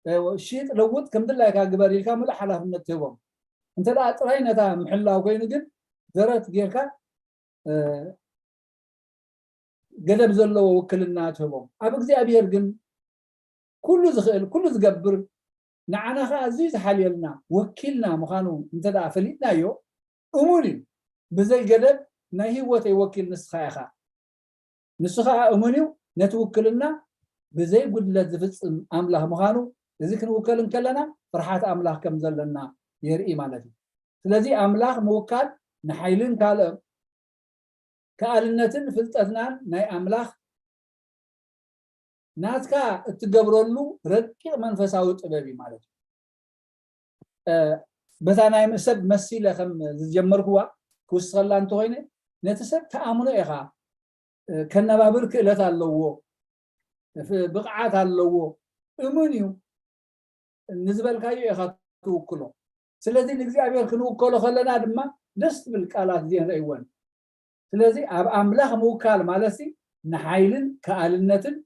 እ፣ ሽጥ ለውጥ ከም ድላይካ ግበር ኢልካ ምሉእ ሓላፍነት ትህቦም። እንተ ደኣ ጥራይ ነታ ምሕላው ኮይኑ ግን፣ ደረት ጌርካ፣ እ፣ ገደብ ዘለዎ ውክልና ትህቦም። ኣብ እግዚኣብሔር ግን ኩሉ ዝኽእል፣ ኩሉ ዝገብር፣ ንዓና ኸኣ ኣዝዩ ዝሓልየልና ወኪልና ምዃኑ እንተ ደኣ ፈሊጥናዮ፣ እሙን እዩ። ብዘይ ገደብ ናይ ህይወተይ ወኪል ንስኻ ኢኻ። ንሱ ኸኣ እሙን እዩ፣ ነቲ ውክልና ብዘይ ጉድለት ዝፍጽም ኣምላኽ ምዃኑ፣ እዚ ክንውከል እንከለና ፍርሓት ኣምላኽ ከም ዘለና የርኢ ማለት እዩ። ስለዚ ኣምላኽ ምውካል ንሓይልን ካልእ ከኣልነትን ፍልጠትናን ናይ ኣምላኽ ናትካ እትገብረሉ ረቂቕ መንፈሳዊ ጥበብ እዩ ማለት እዩ። እ፣ በታ ናይ ሰብ መሲለ ከም ዝጀመርኩዋ ክውስኸላ እንተኾይነ፣ ነቲ ሰብ ተኣምኖ ኢኻ፣ እ፣ ከነባብር ክእለት ኣለዎ፣ ፍ-፣ ብቕዓት ኣለዎ፣ እሙን እዩ ንዝበልካዮ ኢኻ ትውክሎ። ስለዚ ንእግዚኣብሔር ክንውከሎ ከለና ድማ ደስ ትብል ቃላት እዚአን ረእይወን። ስለዚ ኣብ ኣምላኽ ምውካል ማለትሲ ንሓይልን ከኣልነትን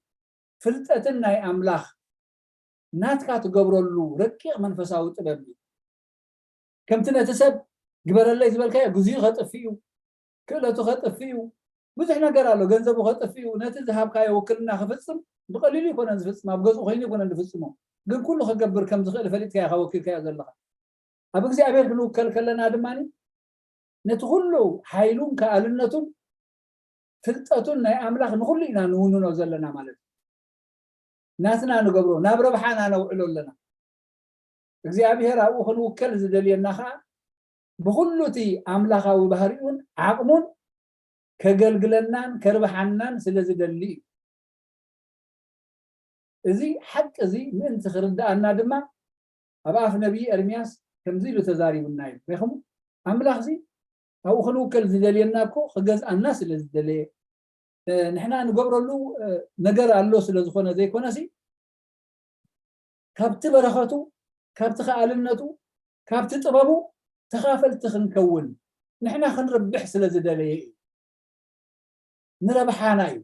ፍልጠትን ናይ ኣምላኽ ናትካ ትገብረሉ ረቂቕ መንፈሳዊ ጥበብ እዩ። ከምቲ ነቲ ሰብ ግበረለይ ዝበልካዮ ግዜኡ ከጥፍእ እዩ፣ ክእለቱ ከጥፍእ እዩ፣ ብዙሕ ነገር ኣሎ። ገንዘቡ ከጥፍእ እዩ። ነቲ ዝሃብካዮ ውክልና ክፍጽም ብቐሊሉ ኣይኮነን ዝፍጽም፣ ኣብ ገዝኡ ኮይኑ ኣይኮነን ዝፍጽሞ። ግን ኩሉ ክገብር ከም ዝኽእል ፈሊጥካ ኢኻ ወኪልካዮ ዘለኻ። ኣብ እግዚኣብሔር ክንውከል ከለና ድማ ነቲ ኩሉ ሓይሉን ከኣልነቱን ፍልጠቱን ናይ ኣምላኽ ንኹሉ ኢና ንውንኖ ዘለና ማለት እዩ። ናትና ንገብሮ፣ ናብ ረብሓና ነውዕሎ ኣለና። እግዚኣብሔር ኣብኡ ክንውከል ዝደልየና ኸኣ ብኹሉ እቲ ኣምላኻዊ ባህሪኡን ዓቕሙን ከገልግለናን ከርብሓናን ስለ ዝደሊ እዩ። እዚ ሓቂ እዚ ምእንቲ ክርድኣና ድማ ኣብ ኣፍ ነቢይ ኤርምያስ ከምዚ ኢሉ ተዛሪቡና እዩ። ሪኹም ኣምላኽ እዚ ኣብኡ ክንውከል ዝደልየና እኮ ክገዝኣና ስለ ዝደለየ፣ ንሕና ንገብረሉ ነገር ኣሎ ስለ ዝኾነ ዘይኮነሲ፣ ካብቲ በረኸቱ፣ ካብቲ ከኣልነቱ፣ ካብቲ ጥበቡ ተኻፈልቲ ክንከውን ንሕና ክንርብሕ ስለ ዝደለየ እዩ። ንረብሓና እዩ።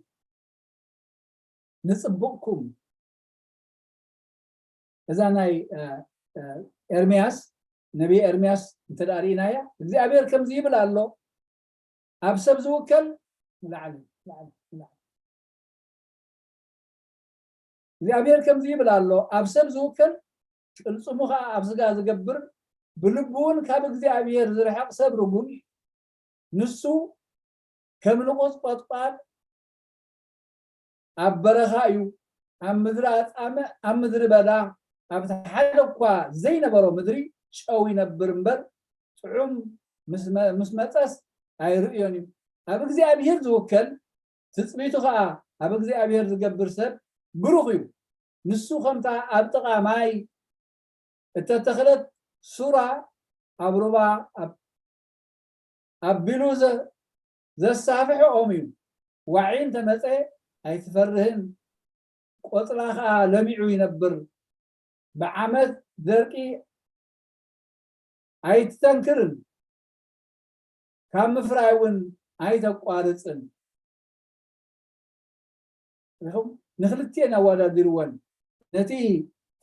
ንፅቡቕኩም። እዛ ናይ ኤርምያስ፣ ነቢይ ኤርምያስ እንተ ርኢናያ፣ እግዚኣብሔር ከምዚ ይብል ኣሎ፣ ኣብ ሰብ ዝውከል ንላዕሊ ንላዕሊ ንላዕሊ እግዚኣብሔር ከምዚ ይብል ኣሎ፣ ኣብ ሰብ ዝውከል ቅልጽሙ ኸኣ ኣብ ስጋ ዝገብር፣ ብልቡ እውን ካብ እግዚኣብሔር ዝርሕቕ ሰብ ርጉም እዩ። ንሱ ከም ንቑጽ ቆጥቋጥ ኣብ በረኻ እዩ፣ ኣብ ምድሪ ኣጻምእ፣ ኣብ ምድሪ በዳ፣ ኣብቲ ሓደ እኳ ዘይነበሮ ምድሪ ጨው ይነብር እምበር፣ ጥዑም ምስ መ-፣ ምስ መጸስ ኣይርእዮን እዩ። ኣብ እግዚኣብሔር ዝውከል ትጽቢቱ ኸኣ ኣብ እግዚኣብሔር ዝገብር ሰብ ብሩኽ እዩ። ንሱ ኸምታ ኣብ ጥቓ ማይ እተተኽለት ሱራ ኣብ ሩባ ኣብ-፣ ኣቢሉ ዘ-፣ ዘሳፍሐ ኦም እዩ። ዋዒ እንተመጸ ኣይትፈርህን፣ ቆጽላ ኸኣ ለሚዑ ይነብር። ብዓመት ደርቂ ኣይትተንክርን፣ ካብ ምፍራይ እውን ኣይተቋርጽን። ርኹም ንክልቲኤን ኣወዳዲርወን። ነቲ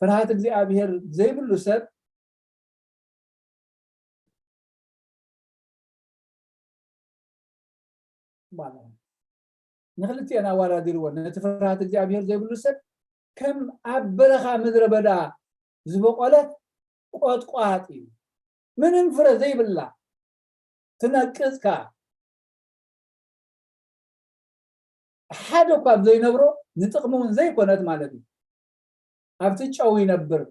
ፍርሃት እግዚኣብሔር ዘይብሉ ሰብ ማለት እዩ። ንክልቲኤን ኣወዳዲርወን። ነቲ ፍርሃት እግዚኣብሔር ዘይብሉ ሰብ ከም ኣብ በረኻ ምድረ በዳ ዝበቖለት ቆጥቋጥ እዩ። ምንም ፍረ ዘይብላ፣ ትነቅጽ ከኣ። ሓደ እኳ ዘይነብሮ፣ ንጥቕሚ እውን ዘይኮነት ማለት እዩ። ኣብቲ ጨው ይነብር።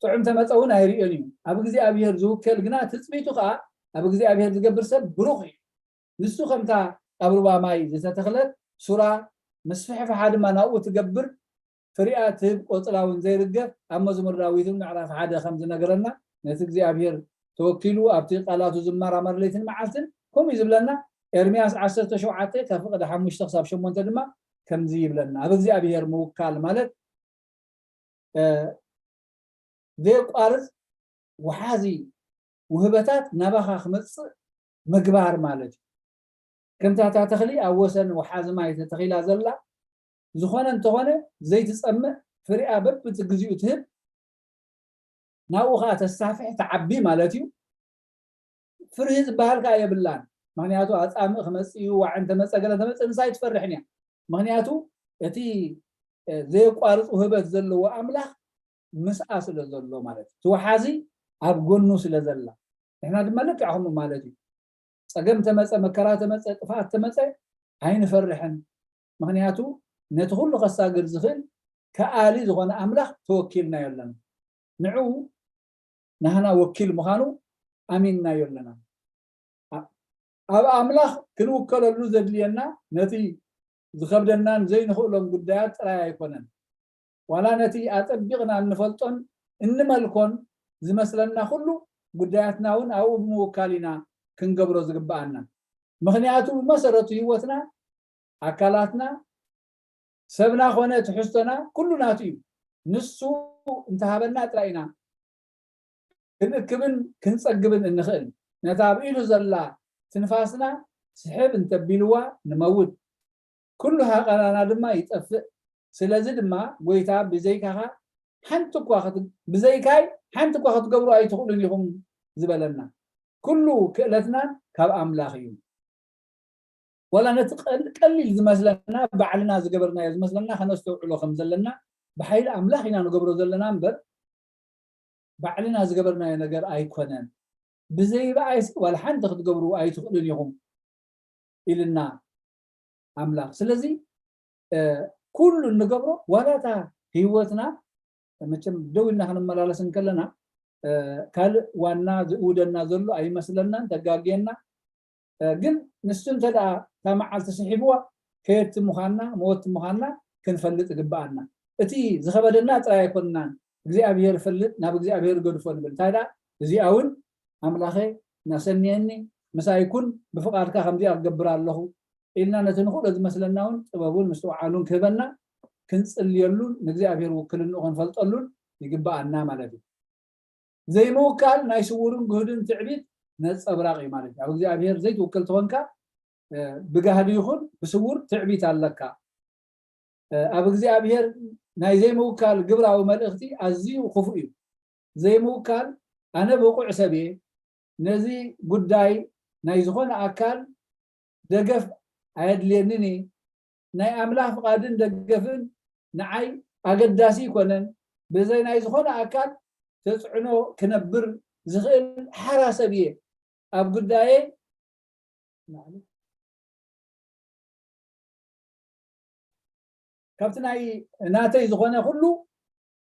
ጥዑም ተመጸ እውን ኣይርእዮን እዩ። ኣብ እግዚኣብሔር ዝውከል ግና ትጽቢቱ ከኣ ኣብ እግዚኣብሔር ዝገብር ሰብ ብሩኽ እዩ። ንሱ ከምታ ኣብ ሩባ ማይ ዝተተኽለት ሱራ፣ ምስፍሕፍሓ ድማ ናብኡ ትገብር፣ ፍሪኣ ትህብ፣ ቆጽላ እውን ዘይርገፍ። ኣብ መዝሙር ዳዊት እውን ምዕራፍ ሓደ ከም ዝነገረና፣ ነቲ እግዚኣብሔር ተወኪሉ ኣብቲ ቃላቱ ዝመራመር ለይትን መዓልትን ከምኡ እዩ ዝብለና። ኤርምያስ ዓሰርተ ሸውዓተ ካብ ፍቕዲ ሓሙሽተ ክሳብ ሸሞንተ ድማ ከምዚ ይብለና። ኣብ እግዚኣብሔር ምውካል ማለት፣ እ፣ ዘየቋርጽ ወሓዚ ውህበታት ናባኻ ክመጽእ ምግባር ማለት እዩ። ከምታ እታ ተኽሊ ኣብ ወሰን ወሓዚ ማይ ተተኺላ ዘላ፣ ዝኾነ እንተኾነ ዘይትጸምእ፣ ፍሪኣ በብቲ ግዜኡ ትህብ፣ ናብኡ ኸኣ ተሳፍሕ፣ ትዓቢ ማለት እዩ። ፍርሂ ዝበሃል ከኣ የብላን። ምኽንያቱ ኣጻምእ ክመጽእ እዩ፣ ዋዒ እንተመጸ፣ ገለ እንተመጸ፣ ንሳ ኣይትፈርሕን እያ። ምኽንያቱ እቲ፣ እ፣ ዘየቋርጽ ውህበት ዘለዎ ኣምላኽ ምስኣ ስለ ዘሎ ማለት እዩ። እቲ ወሓዚ ኣብ ጎኑ ስለ ዘላ። ንሕና ድማ ልክዕ ከምኡ ማለት እዩ። ጸገም ተመጸ፣ መከራ ተመጸ፣ ጥፍኣት ተመጸ፣ ኣይንፈርሕን። ምኽንያቱ ነቲ ኩሉ ከሳግር ዝኽእል ከኣሊ ዝኾነ ኣምላኽ ተወኪልናዮ ኣለና። ንዕኡ ናህና ወኪል ምዃኑ ኣሚንናዮ ኣለና። ኣ-፣ ኣብ ኣምላኽ ክንውከለሉ ዘድልየና ነቲ ዝኸብደናን ዘይንኽእሎን ጉዳያት ጥራይ ኣይኮነን። ዋላ ነቲ ኣጸቢቕና እንፈልጦን እንመልኮን ዝመስለና ኩሉ ጉዳያትና እውን ኣብኡ ብምውካል ኢና ክንገብሮ ዝግብኣና። ምኽንያቱ ብመሰረቱ ህይወትና፣ ኣካላትና፣ ሰብና ኾነ ትሕዝቶና ኩሉ ናቱ እዩ። ንሱ እንተሃበና ጥራይ ኢና ክንእክብን ክንጸግብን እንኽእል። ነታ ኣብ ኢዱ ዘላ ትንፋስና ስሕብ እንተቢልዋ ንመውት። ኩሉ ሃቐናና ድማ ይጠፍእ። ስለዚ ድማ ጎይታ ብዘይካኻ ሓንቲ እኳ ክት-፣ ብዘይካይ ሓንቲ እኳ ክትገብሩ ኣይትኽእሉን ኢኹም ዝበለና። ኩሉ ክእለትና ካብ ኣምላኽ እዩ። ዋላ ነቲ ቀል-፣ ቀሊል ዝመስለና፣ ባዕልና ዝገበርናዮ ዝመስለና ከነስተውዕሎ ከም ዘለና፣ ብሓይሊ ኣምላኽ ኢና ንገብሮ ዘለና እምበር፣ ባዕልና ዝገበርናዮ ነገር ኣይኮነን። ብዘይ ብኣይሲ ዋላ ሓንቲ ክትገብሩ ኣይትኽእሉን ኢኹም ኢልና ኣምላኽ። ስለዚ፣ እ፣ ኩሉ እንገብሮ፣ ዋላ እታ ህይወትና፣ መቸም ደው ኢልና ክንመላለስ እንከለና፣ ካልእ ዋና ዝእውደና ዘሎ ኣይመስለናን፣ ተጋግየና። ግን ንሱ እንተ ደኣ እታ መዓልቲ ስሒብዋ፣ ከየድቲ ምዃንና፣ መወቲ ምዃንና ክንፈልጥ ይግብኣና። እቲ ዝኸበደና ጥራይ ኣይኮንናን፣ እግዚኣብሔር ፈልጥ፣ ናብ እግዚኣብሔር ገድፎ ንብል። እንታይ ደኣ፣ እዚኣ እውን ኣምላኸ እናሰንየኒ፣ ምሳይ ኩን፣ ብፍቓድካ ከምዚኣ ክገብር ኣለኹ ኢልና ነቲ ንኽእሎ ዝመስለና እውን ጥበቡን ምስትውዓሉን ክህበና ክንጽልየሉን ንእግዚኣብሔር ውክልንኡ ክንፈልጠሉን ይግብኣና ማለት እዩ። ዘይምውካል ናይ ስውርን ግህድን ትዕቢት ነጸብራቕ እዩ ማለት እዩ። ኣብ እግዚኣብሔር ዘይትውክል ተኾንካ፣ እ፣ ብጋህዲ ይኹን ብስውር ትዕቢት ኣለካ። እ፣ ኣብ እግዚኣብሔር ናይ ዘይምውካል ግብራዊ መልእኽቲ ኣዝዩ ክፉእ እዩ። ዘይምውካል፣ ኣነ ብቑዕ ሰብ እየ፣ ነዚ ጉዳይ ናይ ዝኾነ ኣካል ደገፍ ኣየድልየንን እየ። ናይ ኣምላኽ ፍቓድን ደገፍን ንዓይ ኣገዳሲ ኣይኮነን። ብዘይ ናይ ዝኾነ ኣካል ተጽዕኖ ክነብር ዝኽእል ሓራ ሰብ እየ። ኣብ ጉዳየይ ካብቲ ናይ ናተይ ዝኾነ ኩሉ፣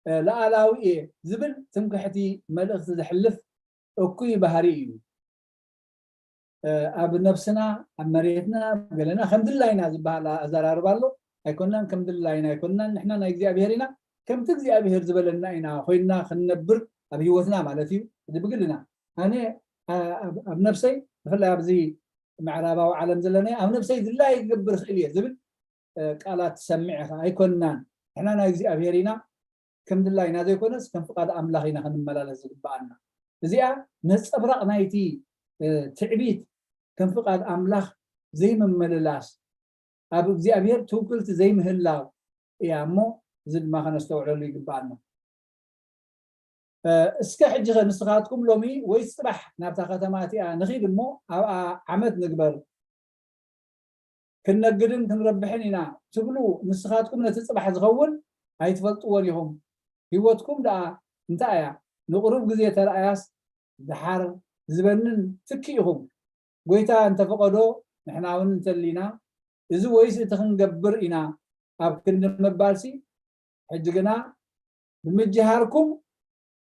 እ፣ ለኣላዊ እየ ዝብል ትምክሕቲ መልእኽቲ ዘሕልፍ እኩይ ባህሪ እዩ። እ፣ ኣብ ነብስና፣ ኣብ መሬትና፣ ኣብ ገለና ከም ድላይና ዝበሃል ኣዘራርባ ኣሎ። ኣይኮናን፣ ከም ድላይና ኣይኮናን። ንሕና ናይ እግዚኣብሔር ኢና። ከምቲ እግዚኣብሔር ዝበለና ኢና ኮይንና ክንነብር ኣብ ህይወትና ማለት እዩ። እዚ ብግልና። ኣነ፣ ኣ-፣ ኣብ፣ ኣብ ነብሰይ፣ ብፍላይ ኣብዚ ምዕራባዊ ዓለም ዘለናዮ፣ ኣብ ነብሰይ ድላይ ክገብር እኽእል እየ ዝብል፣ እ፣ ቃላት ትሰምዕ ኢኻ። ኣይኮናን። ንሕና ናይ እግዚኣብሔር ኢና። ከም ድላይና ዘይኮነስ፣ ከም ፍቓድ ኣምላኽ ኢና ክንመላለስ ዝግብኣና። እዚኣ ነጸብራቕ ናይቲ፣ እ፣ ትዕቢት፣ ከም ፍቓድ ኣምላኽ ዘይምምልላስ፣ ኣብ እግዚኣብሔር ትውክልቲ ዘይምህላው እያ እሞ፣ እዚ ድማ ከነስተውዕለሉ ይግብኣና። እ፣ እስከ ሕጂ ኸ ንስኻትኩም ሎሚ ወይ ጽባሕ ናብታ ከተማ እቲኣ ንኺድ እሞ፣ ኣብኣ ዓመት ንግበር፣ ክንነግድን ክንረብሕን ኢና ትብሉ፣ ንስኻትኩም ነቲ ጽባሕ ዝኸውን ኣይትፈልጥዎን ኢኹም። ህይወትኩም ደኣ እንታይ እያ? ንቕሩብ ግዜ ተረኣያስ፣ ደሓር ዝበንን ትኪ ኢኹም። ጐይታ እንተፈቐዶ፣ ንሕና እውን እንተሊና፣ እዚ ወይስ እቲ ክንገብር ኢና ኣብ ክንዲ ምባልሲ፣ ሕጂ ግና ብምጅሃርኩም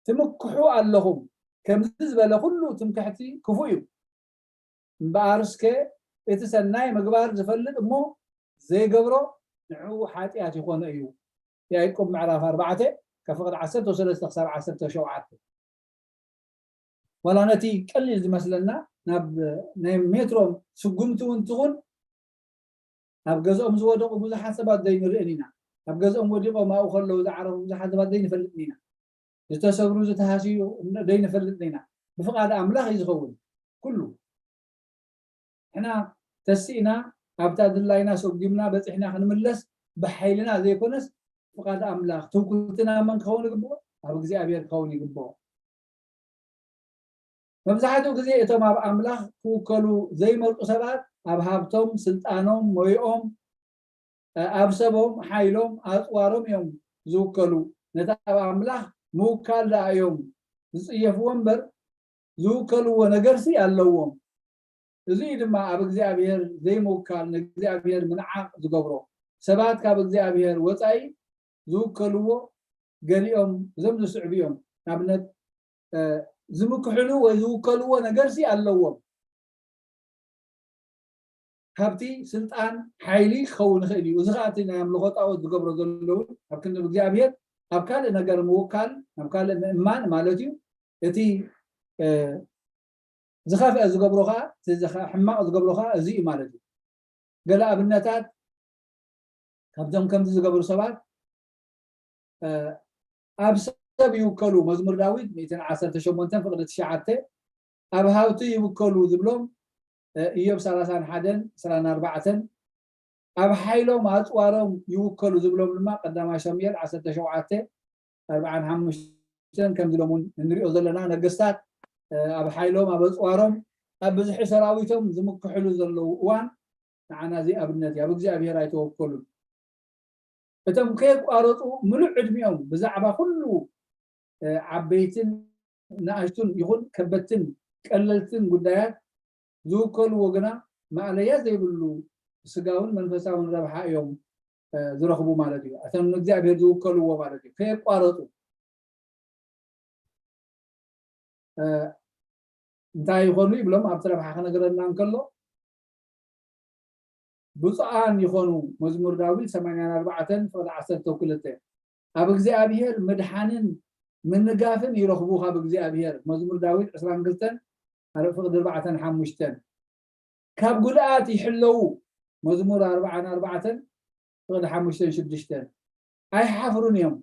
ትምክሑ ኣለኹም። ከምዚ ዝበለ ኩሉ ትምክሕቲ ክፉእ እዩ። እምበኣርስከ እቲ ሰናይ ምግባር ዝፈልጥ እሞ ዘይገብሮ ንዕኡ ሓጢኣት ይኾኖ እዩ። ያዕቆብ ምዕራፍ ኣርባዕተ ከፍቕድ ዓሰርተ ሰለስተ ክሳብ ዓሰርተ ሸውዓተ። ዋላ ነቲ ቀሊል ዝመስለና ናብ ናይ ሜትሮ ስጉምቲ እውን ትኹን ኣብ ገዝኦም ዝወደቑ ብዙሓት ሰባት ዘይንርእን ኢና። ኣብ ገዝኦም ወዲቖም ኣብኡ ከለዉ ዝዓረፉ ብዙሓት ሰባት ዘይንፈልጥን ኢና። ዝተሰብሩ ዝተሃስዩ ዘይንፈልጥን ኢና። ብፍቓድ ኣምላኽ እዩ ዝኸውን ኩሉ። ንሕና ተሲእና ኣብታ ድላይና ሰጉምና በጺሕና ክንምለስ ብሓይልና ዘይኮነስ ፍቓድ ኣምላኽ። ትውክልትና መን ክኸውን ይግብኦ? ኣብ እግዚኣብሔር ክኸውን ይግብኦ። መብዛሕትኡ ግዜ እቶም ኣብ ኣምላኽ ክውከሉ ዘይመርጡ ሰባት ኣብ ሃብቶም፣ ስልጣኖም፣ ሞይኦም፣ ኣብ ሰቦም፣ ሓይሎም፣ ኣጽዋሮም እዮም ዝውከሉ። ነቲ ኣብ ኣምላኽ ምውካል ደኣ እዮም ዝጽየፍዎ እምበር ዝውከልዎ ነገርሲ ኣለዎም። እዚ እዩ ድማ ኣብ እግዚኣብሔር ዘይምውካል ንእግዚኣብሔር ምንዓቕ ዝገብሮ። ሰባት ካብ እግዚኣብሔር ወጻኢ ዝውከልዎ ገሊኦም እዞም ዝስዕቡ እዮም። ንኣብነት፣ እ፣ ዝምክሕሉ ወይ ዝውከልዎ ነገርሲ ኣለዎም። ሃብቲ፣ ስልጣን፣ ሓይሊ ክኸውን ይኽእል እዩ። እዚ ኸኣ እቲ ናይ ኣምልኾ ጣኦት ዝገብሮ ዘለውን ኣብ ክንዲ እግዚኣብሔር ኣብ ካልእ ነገር ምውካል፣ ናብ ካልእ ምእማን ማለት እዩ። እቲ፣ እ፣ ዝኸፍአ ዝገብሮ ኸኣ፣ እቲ ዝኸ-፣ ሕማቕ ዝገብሮ ኸኣ እዚ እዩ ማለት እዩ። ገለ ኣብነታት ካብዞም ከምዚ ዝገብሩ ሰባት፣ እ፣ ኣብ ሰብ ይውከሉ፣ መዝሙር ዳዊት ሚእትን ዓሰርተ ሸሞንተን ፍቕዲ ትሽዓተ፣ ኣብ ሃብቲ ይውከሉ ዝብሎም፣ እ፣ ኢዮብ ሰላሳን ሓደን ዕስራን ኣርባዕተን፣ ኣብ ሓይሎም ኣጽዋሮም ይውከሉ ዝብሎም ድማ ቀዳማይ ሳሙኤል ዓሰርተ ሸውዓተ ኣርባዓን ሓሙሽተን፣ ከምዚ ሎም እውን እንሪኦ ዘለና ነገስታት፣ እ፣ ኣብ ሓይሎም፣ ኣብ ኣጽዋሮም፣ ኣብ ብዝሒ ሰራዊቶም ዝምክሕሉ ዘለዉ እዋን ንዓና እዚ ኣብነት እዩ። ኣብ እግዚኣብሔር ኣይተወከሉን። እቶም ከየቋረጹ ምሉእ ዕድሚኦም ብዛዕባ ኩሉ፣ እ፣ ዓበይትን ንኣሽቱን ይኹን ከበድትን ቀለልትን ጉዳያት ዝውከልዎ ግና ማእለያ ዘይብሉ ስጋውን መንፈሳውን ረብሓ እዮም፣ እ፣ ዝረኽቡ ማለት እዩ። እቶም ንእግዚኣብሔር ዝውከልዎ ማለት እዩ። ከየቋረጹ። እንታይ ይኾኑ ይብሎም ኣብቲ ረብሓ ክነግረና እንከሎ፣ ብፁዓን ይኾኑ። መዝሙር ዳዊት ሰማንያን ኣርባዕተን ፍቕዲ ዓሰርተ ክልተ፣ ኣብ እግዚኣብሔር ምድሓንን ምንጋፍን ይረኽቡ። ካብ እግዚኣብሔር፣ መዝሙር ዳዊት ዕስራን ክልተን ፍቕዲ ኣርባዕተን ሓሙሽተን፣ ካብ ጉድኣት ይሕለዉ። መዝሙር ኣርባዓን ኣርባዕተን ፍቕዲ ሓሙሽተን ሽዱሽተን፣ ኣይሓፍሩን እዮም።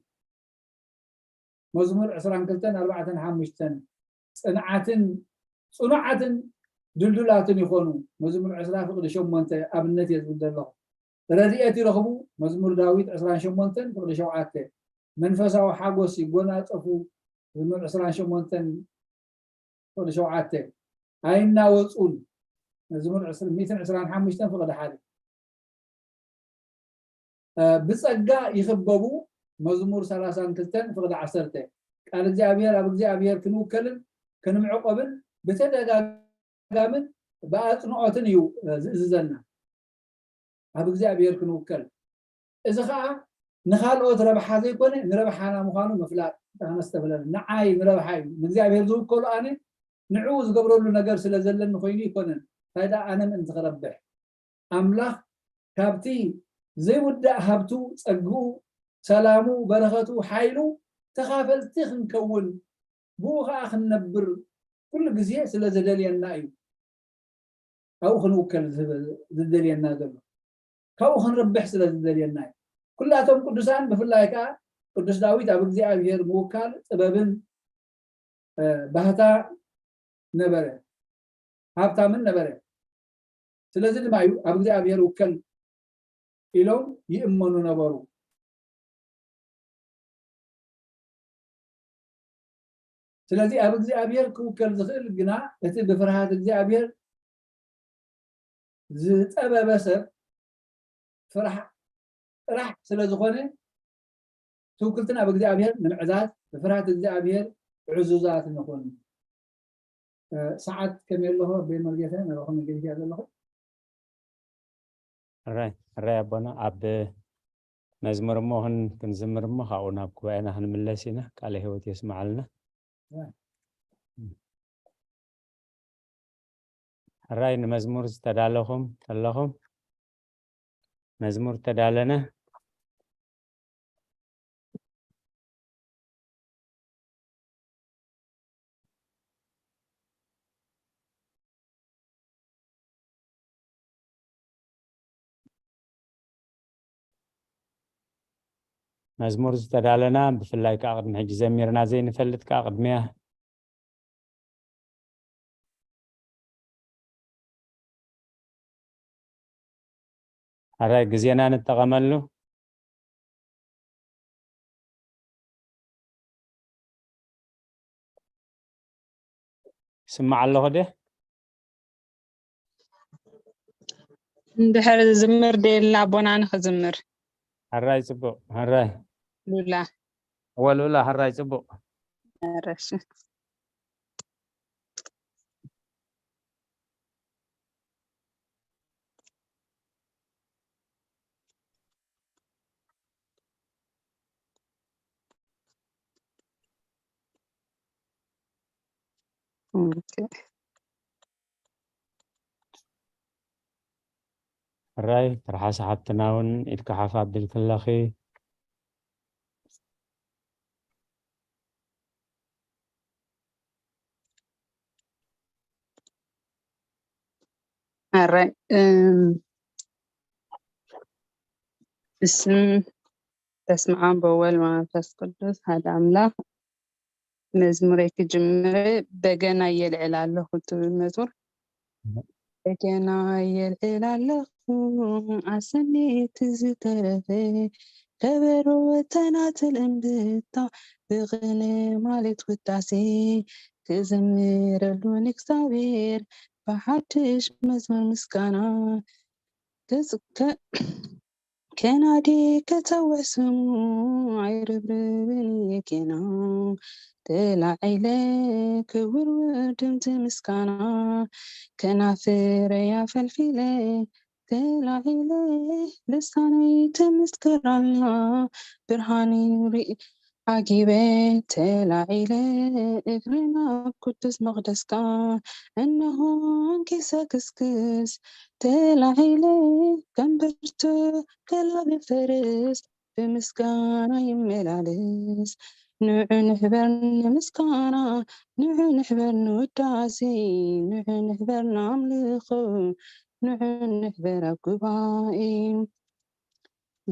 መዝሙር ዕስራን ክልተን ኣርባዕተን ሓሙሽተን፣ ጽንዓትን ጽኑዓትን ድልዱላትን ይኾኑ። መዝሙር ዕስራ ፍቕዲ ሸሞንተ ኣብነት እየ ዝብል ዘለኹ። ረድኤት ይረኽቡ። መዝሙር ዳዊት ዕስራን ሸሞንተን ፍቕዲ ሸውዓተ፣ መንፈሳዊ ሓጎስ ይጎናጸፉ። መዝሙር ዕስራን ሸሞንተን ፍቕዲ ሸውዓተ፣ ኣይናወጹን። መዝሙር ዕስራ፣ ሚእትን ዕስራን ሓሙሽተን ፍቕዲ ሓደ፣ እ፣ ብጸጋ ይኽበቡ። መዝሙር ሰላሳን ክልተን ፍቕዲ ዓሰርተ፣ ቃል እግዚኣብሔር፣ ኣብ እግዚኣብሔር ክንውከልን ክንምዕቆብን ብተደጋጋምን ብኣጽንኦትን እዩ፣ እ፣ ዝእዝዘና። ኣብ እግዚኣብሔር ክንውከል። እዚ ኸኣ ንኻልኦት ረብሓ ዘይኮነ፣ ንረብሓና ምዃኑ ምፍላጥ። ኣነስ ተብለን፣ ንዓይ ንረብሓ እዩ። ንእግዚኣብሔር ዝውከሉ ኣነ ንዕኡ ዝገብረሉ ነገር ስለ ዘለኒ ኮይኑ ኣይኮነን። እንታይ ደኣ ኣነ ምእንቲ ክረብሕ። ኣምላኽ ካብቲ ዘይውዳእ ሃብቱ፣ ጸግኡ፣ ሰላሙ፣ በረኸቱ፣ ሓይሉ ተኻፈልቲ ክንከውን፣ ብኡ ኸኣ ክንነብር ኩሉ ግዜ ስለ ዝደልየና እዩ። ካብኡ ክንውከል ዝህብ-፣ ዝደልየና ዘሎ። ካብኡ ክንረብሕ ስለ ዝደልየና እዩ። ኩላቶም ቅዱሳን፣ ብፍላይ ከኣ ቅዱስ ዳዊት፣ ኣብ እግዚኣብሔር ምውካል ጥበብን፣ እ፣ ባህታ ነበረ፣ ሃብታምን ነበረ። ስለዚ ድማ እዩ ኣብ እግዚኣብሔር ውከል ኢሎም ይእመኑ ነበሩ። ስለዚ ኣብ እግዚኣብሔር ክውከል ዝኽእል ግና እቲ ብፍርሃት እግዚኣብሔር ዝጠበበ ሰብ ፍራሕ ጥራሕ ስለ ዝኾነ፣ ትውክልትና ኣብ እግዚኣብሔር ንምዕዛዝ ብፍርሃት እግዚኣብሔር ዕዙዛት ንኹን። እ፣ ሰዓት ከመይ ኣለኹ? ኣቦይ መርጌታ፣ ናባኹም ገዲፈያ ዘለኹ። ሕራይ፣ ሕራይ ኣቦና፣ ኣብ መዝሙር እሞ ክን-፣ ክንዝምር እሞ ካብኡ ናብ ጉባኤና ክንምለስ ኢና። ቃለ ህይወት የስምዓልና። ሕራይ። ሕራይ፣ ንመዝሙር ዝተዳለኹም ተለኹም፣ መዝሙር ተዳለነ። መዝሙር ዝተዳለና፣ ብፍላይ ከኣ ቅድሚ ሕጂ ዘሚርና ዘይንፈልጥ ከኣ ቅድሚያ ሕራይ ግዜና ንጠቐመሉ። ስማዕ ኣለኹ ድየ? እንድሕር ዝምር ደየልና ኣቦና ንኽዝምር። ሕራይ ጽቡቕ፣ ሕራይ። ሉላ። እወ ሉላ፣ ሕራይ ጽቡቕ። ሕራይ፣ እሺ። ኦኬ። ሕራይ፣ ትርሓስ ሓብትና እውን ኢድካ ሓፍ ኣቢልክለኺ። ሕራይ፣ እም፣ ብስም በስመ ኣብ ወወልድ ወመንፈስ ቅዱስ ሓደ ኣምላኽ። መዝሙረይ ክጅምር በገና የልዕል ኣለኹ ትብል መዝሙር። በገና የልዕል ኣለኹ ኣሰንየት ዝተረፈ ከበሮ ተናትል እምብታ ብቕኔ ማሌት ውዳሴ ክዝምረሉ ንእግዚኣብሔር ብሓድሽ መዝሙር ምስጋና። ከናዲ ከጸውዕ ስሙ ኣይርብርብን እየ ጌና። ተላዒለ ክውርውር ድምፂ ምስጋና ከናፍረይ ኣፈልፊለ ተላዒለ ልሳነይ ትምስክር ኣላ ብርሃን ርኢ ዓጊበ ተላዒለ እግሪ ናብ ቅዱስ መቕደስካ፣ እነሆ ኣንኪሰ ክስክስ ተላዒለ ከም ብርቱ ገላቢ ፈረስ ብምስጋና ይመላለስ። ንዑ ንሕበር ንምስጋና፣ ንዑ ንሕበር ንውዳሴ፣ ንዑ ንሕበር ንኣምልኾ፣ ንዑ ንሕበር ኣብ ጉባኤ።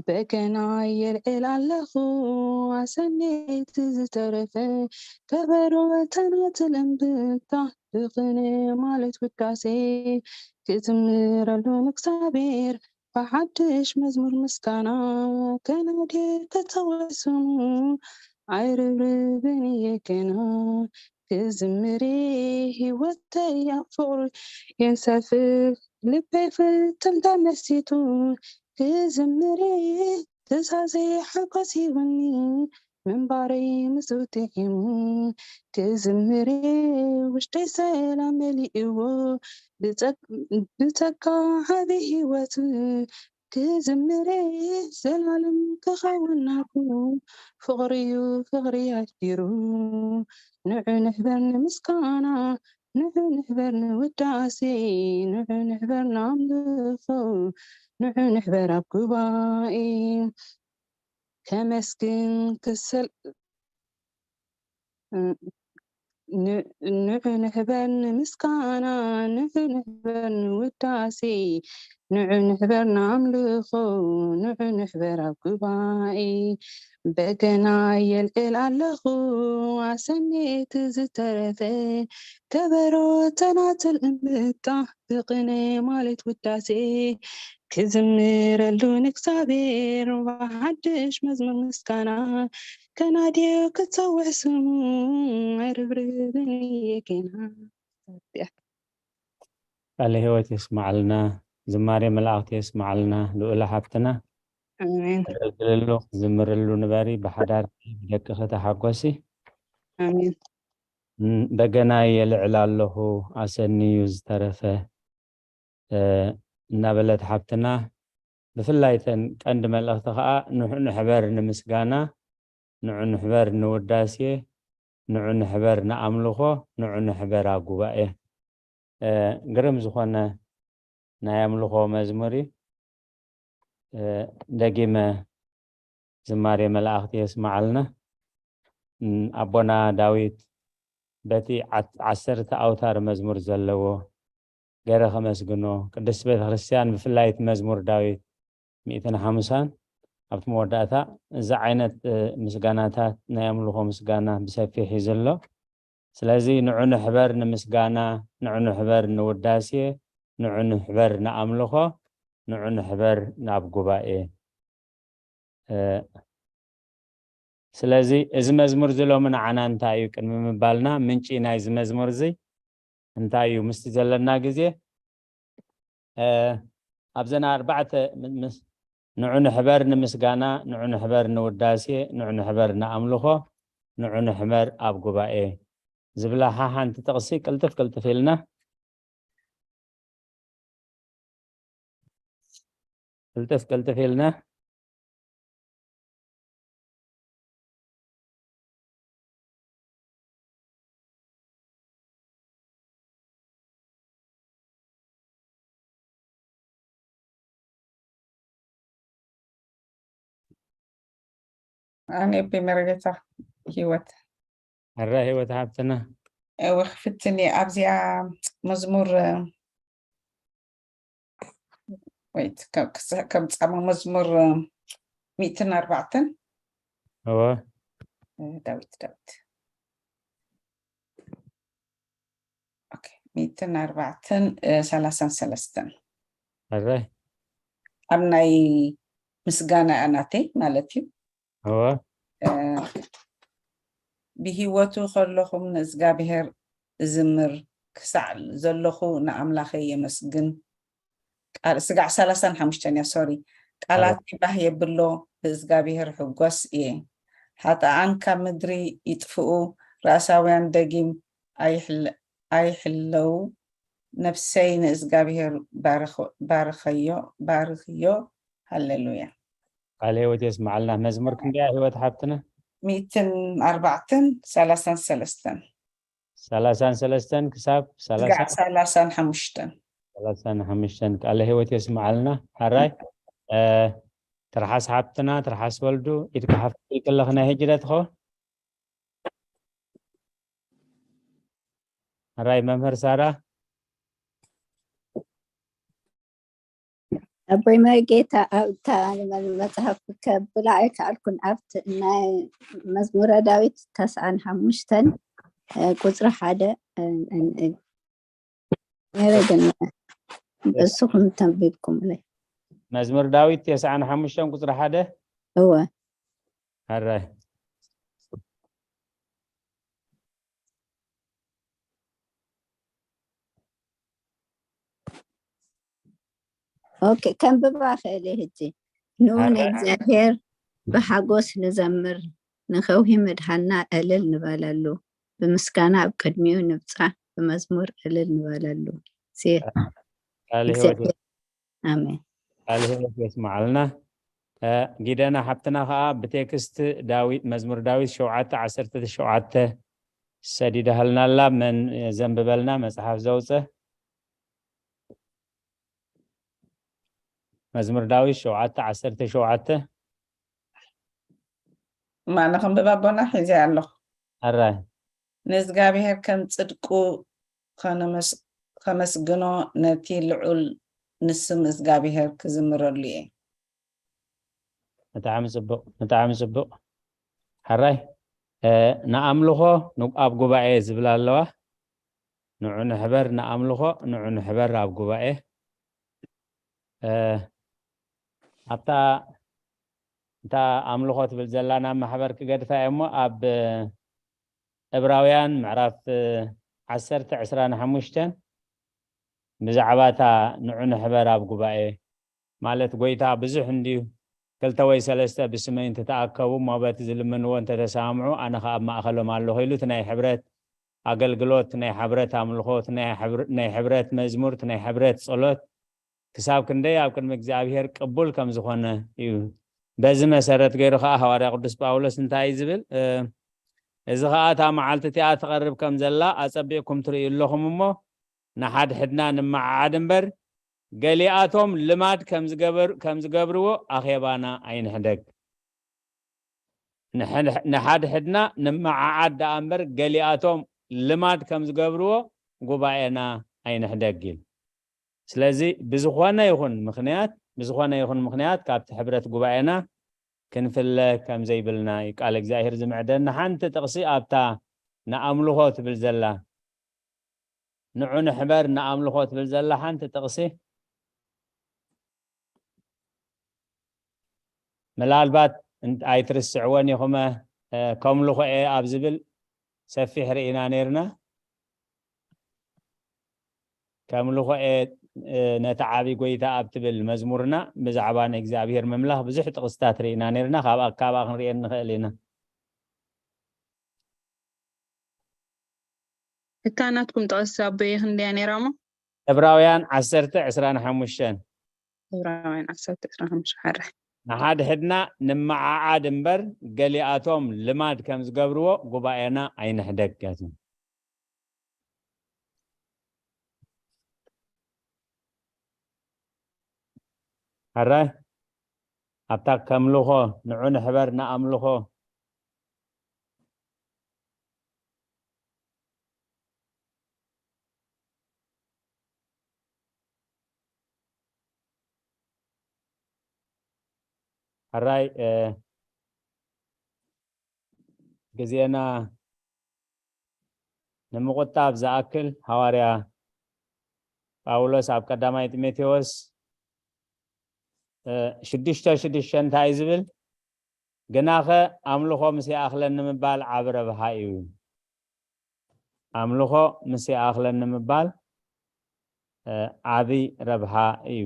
በገና የልዕል ኣለኹ ኣሰኔት ዝተረፈ፣ ከበሮ ተናትል እምብልታ ብቕኔ ማለት ውዳሴ፣ ክዝምረሉ ንእግዚኣብሔር ብሓድሽ መዝሙር ምስጋና፣ ከናድየ ክጸውዕ ስሙ ኣይርብርብን እየ ገና። ክዝምር ህይወተይ ኣብ ፍቕሩ የንሳፍፍ፣ ልበይ ፍትም ተመሲጡ ክዝምር ትእዛዘይ ሓጎስ ሂቡኒ፣ ምንባረይ ምስኡ ጥዒሙ ክዝምር ውሽጠይ ሰላም መሊእዎ፣ ብጸግ-፣ ብጸጋ ዓቢ ህይወት ክዝምር ዘላለም ክኸውን ናቱ፣ ፍቕሪዩ ፍቕሪ ኣሕዲሩ። ንዑ ንሕበር ንምስጋና፣ ንዑ ንሕበር ንውዳሴ፣ ንዑ ንሕበር ንኣምልኾ፣ ንዑ ንሕበር ኣብ ጉባኤ። ከመስግን ክሰል-፣ ን-፣ ንዑ ንሕበር ንምስጋና፣ ንዑ ንሕበር ንውዳሴ፣ ንዑ ንሕበር ንኣምልኾ፣ ንዑ ንሕበር ኣብ ጉባኤ። በገና የልዕል ኣለኹ ኣሰኔት ዝተረፈ፣ ከበሮ ተናትል እምብልታ ብቕኔ ማለት ውዳሴ፣ ክዝምረሉ ንእግዚኣብሔር ብሓድሽ መዝሙር ምስጋና፣ ከናድዮ ክጸውዕ ስሙ ኣይርብርብን እየ ገና። ቃለ ህይወት የስማዓልና፣ ዝማሬ መላእኽቲ የስማዓልና። ልኡለ ሓፍትና ኣሜን። ክእልግልሉ ክዝምርሉ ንበሪ፣ ብሓዳር ብደቅኺ ተሓጎሲ። ኣሜን። ም፣ በገናይ የልዕል ኣለኹ ኣሰንዩ ዝተረፈ፣ እ፣ እናበለት ሓፍትና፣ ብፍላይ እተን ቀንዲ መልእኽቲ ኸዓ ንዑ ንሕበር ንምስጋና፣ ንዑ ንሕበር ንውዳሴ፣ ንዑ ንሕበር ንኣምልኾ፣ ንዑ ንሕበር ኣብ ጉባኤ። እ፣ ግርም ዝኾነ ናይ ኣምልኾ መዝሙር እዩ። እ፣ ደጊመ ዝማሬ መላእኽቲ የስምዓልና። ም፣ ኣቦና ዳዊት በቲ ዓት-፣ ዓሰርተ ኣውታር መዝሙር ዘለዎ ገይረ ከመስግኖ፣ ቅድስቲ ቤተ ክርስቲያን ብፍላይ እቲ መዝሙር ዳዊት ሚእትን ሓምሳን ኣብቲ መወዳእታ እዚ ዓይነት፣ እ፣ ምስጋናታት ናይ ኣምልኾ ምስጋና ብሰፊሕ እዩ ዘሎ። ስለዚ ንዑ ንሕበር ንምስጋና፣ ንዑ ንሕበር ንውዳሴ፣ ንዑ ንሕበር ንኣምልኾ፣ ንዑ ንሕበር ናብ ጉባኤ። እ፣ ስለዚ እዚ መዝሙር እዚ ሎሚ ንዓና እንታይ እዩ ቅድሚ ምባልና፣ ምንጪ ናይዚ መዝሙር እዚ እንታይ እዩ ምስቲ ዘለና ግዜ፣ እ፣ ኣብዘን ኣርባዕተ ም-፣ ምስ-፣ ንዑ ንሕበር ንምስጋና፣ ንዑ ንሕበር ንውዳሴ፣ ንዑ ንሕበር ንኣምልኾ፣ ንዑ ንሕበር ኣብ ጉባኤ ዝብላ ሓንቲ ጥቕሲ ቅልጥፍ ቅልጥፍ ኢልና፣ ቅልጥፍ ቅልጥፍ ኢልና። ኣነ እቤ መረገታ ህይወት። ኣረ ህይወት ሓብትና። እወ፣ ክፍትን እየ። ኣብዚኣ መዝሙር፣ እ፣ ወይት፣ ከ-፣ ክስ-፣ ከም ጻማ መዝሙር፣ እ፣ ሚእትን ኣርባዕተን። እወ። እ፣ ዳዊት፣ ዳዊት። ኦኬ፣ ሚእትን ኣርባዕተን፣ እ፣ ሰላሳን ሰለስተን። ኣረ። ኣብ ናይ ምስጋና እያ ናተይ ማለት እዩ። እወ። እ፣ ብህይወቱ ከለኹም ንእዝጋብሄር እዝምር፣ ክሳዕ ዘለኹ ንኣምላኸይ የመስግን። ቃል-፣ ስጋዕ ሰላሳን ሓሙሽተን እያ፣ ሶሪ። ቃላተይ ባህ የብሎ፣ ብእዝጋብሄር ሕጎስ እየ። ሓጥኣን ካብ ምድሪ ይጥፍኡ፣ ራእሳውያን ደጊም ኣይሕለ-፣ ኣይሕለው። ነፍሰይ ንእዝጋብሄር ባርኽ-፣ ባርኸዮ፣ ባርኽዮ። ሃሌሉያ። ቃለ ህይወት የስምዓልና። መዝሙር ክንደያ ህይወት ሓብትና? ሚእትን ኣርባዕተን ሰላሳን ሰለስተን። ሰላሳን ሰለስተን ክሳብ ስጋዕ ሰላሳን ሓሙሽተን። ሰላሳን ሓሙሽተን። ቃለ ህይወት የስምዓልና። ሓራይ ትርሓስ ሓብትና፣ ትርሓስ ወልዱ፣ ኢድካ ሓፍ ኢልክለኽ ናይ ሕጂ ዶ ትኸውን? ሓራይ መምህር ሳራ። ኣቦይ መርጌታ ኣብታ መጽሓፍ ከብላ ኣይከኣልኩን። ኣብቲ ናይ መዝሙረ ዳዊት ተስዓን ሓሙሽተን ቁጽሪ ሓደ ነረ ግን እስኹም ተንቢብኩምለይ። መዝሙር ዳዊት ተስዓን ሓሙሽተን ቁጽሪ ሓደ። እወ። ሓራይ ኦኬ፣ ከንብባ ክእል እየ ሕጂ። ንኡ ንእግዚኣብሔር ብሓጎስ ንዘምር፣ ንኸውሂ ምድሓንና እልል ንበለሉ፣ ብምስጋና ኣብ ቅድሚኡ ንብጻሕ፣ ብመዝሙር እልል ንበለሉ። ሲ- ቃለ ህይወት እግዚኣብሔር ኣሜን። ቃለ ህይወት የስምዓልና። እ፣ ጊደና ሓብትና ከዓ ብቴክስት ዳዊት፣ መዝሙር ዳዊት ሸውዓተ ዓሰርተ ሸውዓተ ሰዲዳሃልና ኣላ። መን ዘንብበልና መጽሓፍ ዘውፀ? መዝሙር ዳዊት ሸውዓተ ዓሰርተ ሸውዓተ። ማነ ክንብብ ኣቦና ሒዘ ኣለኹ። ኣራይ ንእዝጋብሔር ከም ጽድቁ ከነመስ- ከመስግኖ፣ ነቲ ልዑል ንስም እዝጋብሔር ክዝምረሉ እየ። ብጣዕሚ ጽቡቕ፣ ብጣዕሚ ጽቡቕ። ሓራይ እ፣ ንኣምልኾ ን- ኣብ ጉባኤ ዝብላ ኣለዋ። ንዑ ንሕበር ንኣምልኾ፣ ንዑ ንሕበር ኣብ ጉባኤ። እ፣ ኣብታ እታ ኣምልኾ ትብል ዘላ ናብ ማሕበር ክገድፋ እየ እሞ ኣብ ዕብራውያን ምዕራፍ ዓሰርተ ዕስራን ሓሙሽተን ብዛዕባ እታ ንዑ ንሕበር ኣብ ጉባኤ ማለት ጎይታ ብዙሕ እንድዩ ክልተ ወይ ሰለስተ ብስመይ እንተተኣከቡ እሞ በቲ ዝልምንዎ እንተተሰማምዑ ኣነ ኸኣ ኣብ ማእኸሎም ኣለኹ ኢሉ እቲ ናይ ሕብረት ኣገልግሎት ናይ ሕብረት ኣምልኾ እቲ ናይ ሕብር- ናይ ሕብረት መዝሙር እቲ ናይ ሕብረት ጸሎት ክሳብ ክንደይ ኣብ ቅድሚ እግዚኣብሔር ቅቡል ከም ዝኾነ እዩ። በዚ መሰረት ገይሩ ኸዓ ሃዋርያ ቅዱስ ጳውሎስ እንታይ እዩ ዝብል? እ፣ እዚ ኸዓ እታ መዓልቲ እቲኣ ትቐርብ ከም ዘላ ኣጸቢቕኩም ትርእዩ ኣለኹም እሞ ንሓድሕድና ንመዓዓድ እምበር ገሊኣቶም ልማድ ከም ዝገበር- ከም ዝገብርዎ ኣኼባና ኣይንሕደግ። ንሕድ- ንሓድሕድና ንመዓዓድ ደኣ እምበር ገሊኣቶም ልማድ ከም ዝገብርዎ ጉባኤና ኣይንሕደግ ኢሉ። ስለዚ ብዝኾነ ይኹን ምኽንያት ብዝኾነ ይኹን ምኽንያት ካብቲ ሕብረት ጉባኤና ክንፍለ ከም ዘይብልና እዩ ቃል እግዚኣብሔር ዝምዕደና። ሓንቲ ጥቕሲ ኣብታ ንኣምልኾ ትብል ዘላ ንዑ ንሕበር ንኣምልኾ ትብል ዘላ ሓንቲ ጥቕሲ ምናልባት እን- ኣይትርስዕወን ኢኹመ እ፣ ከምልኾ እየ ኣብ ዝብል ሰፊሕ ርኢና ነይርና። ከምልኾ እየ እ፣ ነቲ ዓቢ ጎይታ ኣብ ትብል መዝሙርና ብዛዕባ ንእግዚኣብሔር ምምላኽ ብዙሕ ጥቕስታት ርኢና ነይርና። ካብኣ ካብኣ ክንርእየን ንኽእል ኢና። እታ ናትኩም ጥቕሲ ኣቦየ ክንደያ ነይራ እሞ ዕብራውያን ዓሰርተ ዕስራን ሓሙሽተን ዕብራውያን ዓሰርተ ዕስራን ሓሙሽተ ሓራይ ንሓድሕድና ንመዓዓድ እምበር ገሊኣቶም ልማድ ከም ዝገብርዎ ጉባኤና ኣይንሕደግ እያ ትብል። ሕራይ ኣብታ ከምልኾ ንዑ ንሕበር ንኣምልኾ ሕራይ እ፣ ግዜና ንምቑጣብ ዝኣክል ሃዋርያ ጳውሎስ ኣብ ቀዳማይ ጢሞቴዎስ እ፣ ሽዱሽተ ሽዱሽተ እንታይ እዩ ዝብል? ግናኸ ኣምልኾ ምስ ይኣኽለን ንምባል ዓቢ ረብሓ እዩ። ኣምልኾ ምስ ይኣኽለን ንምባል እ፣ ዓቢ ረብሓ እዩ።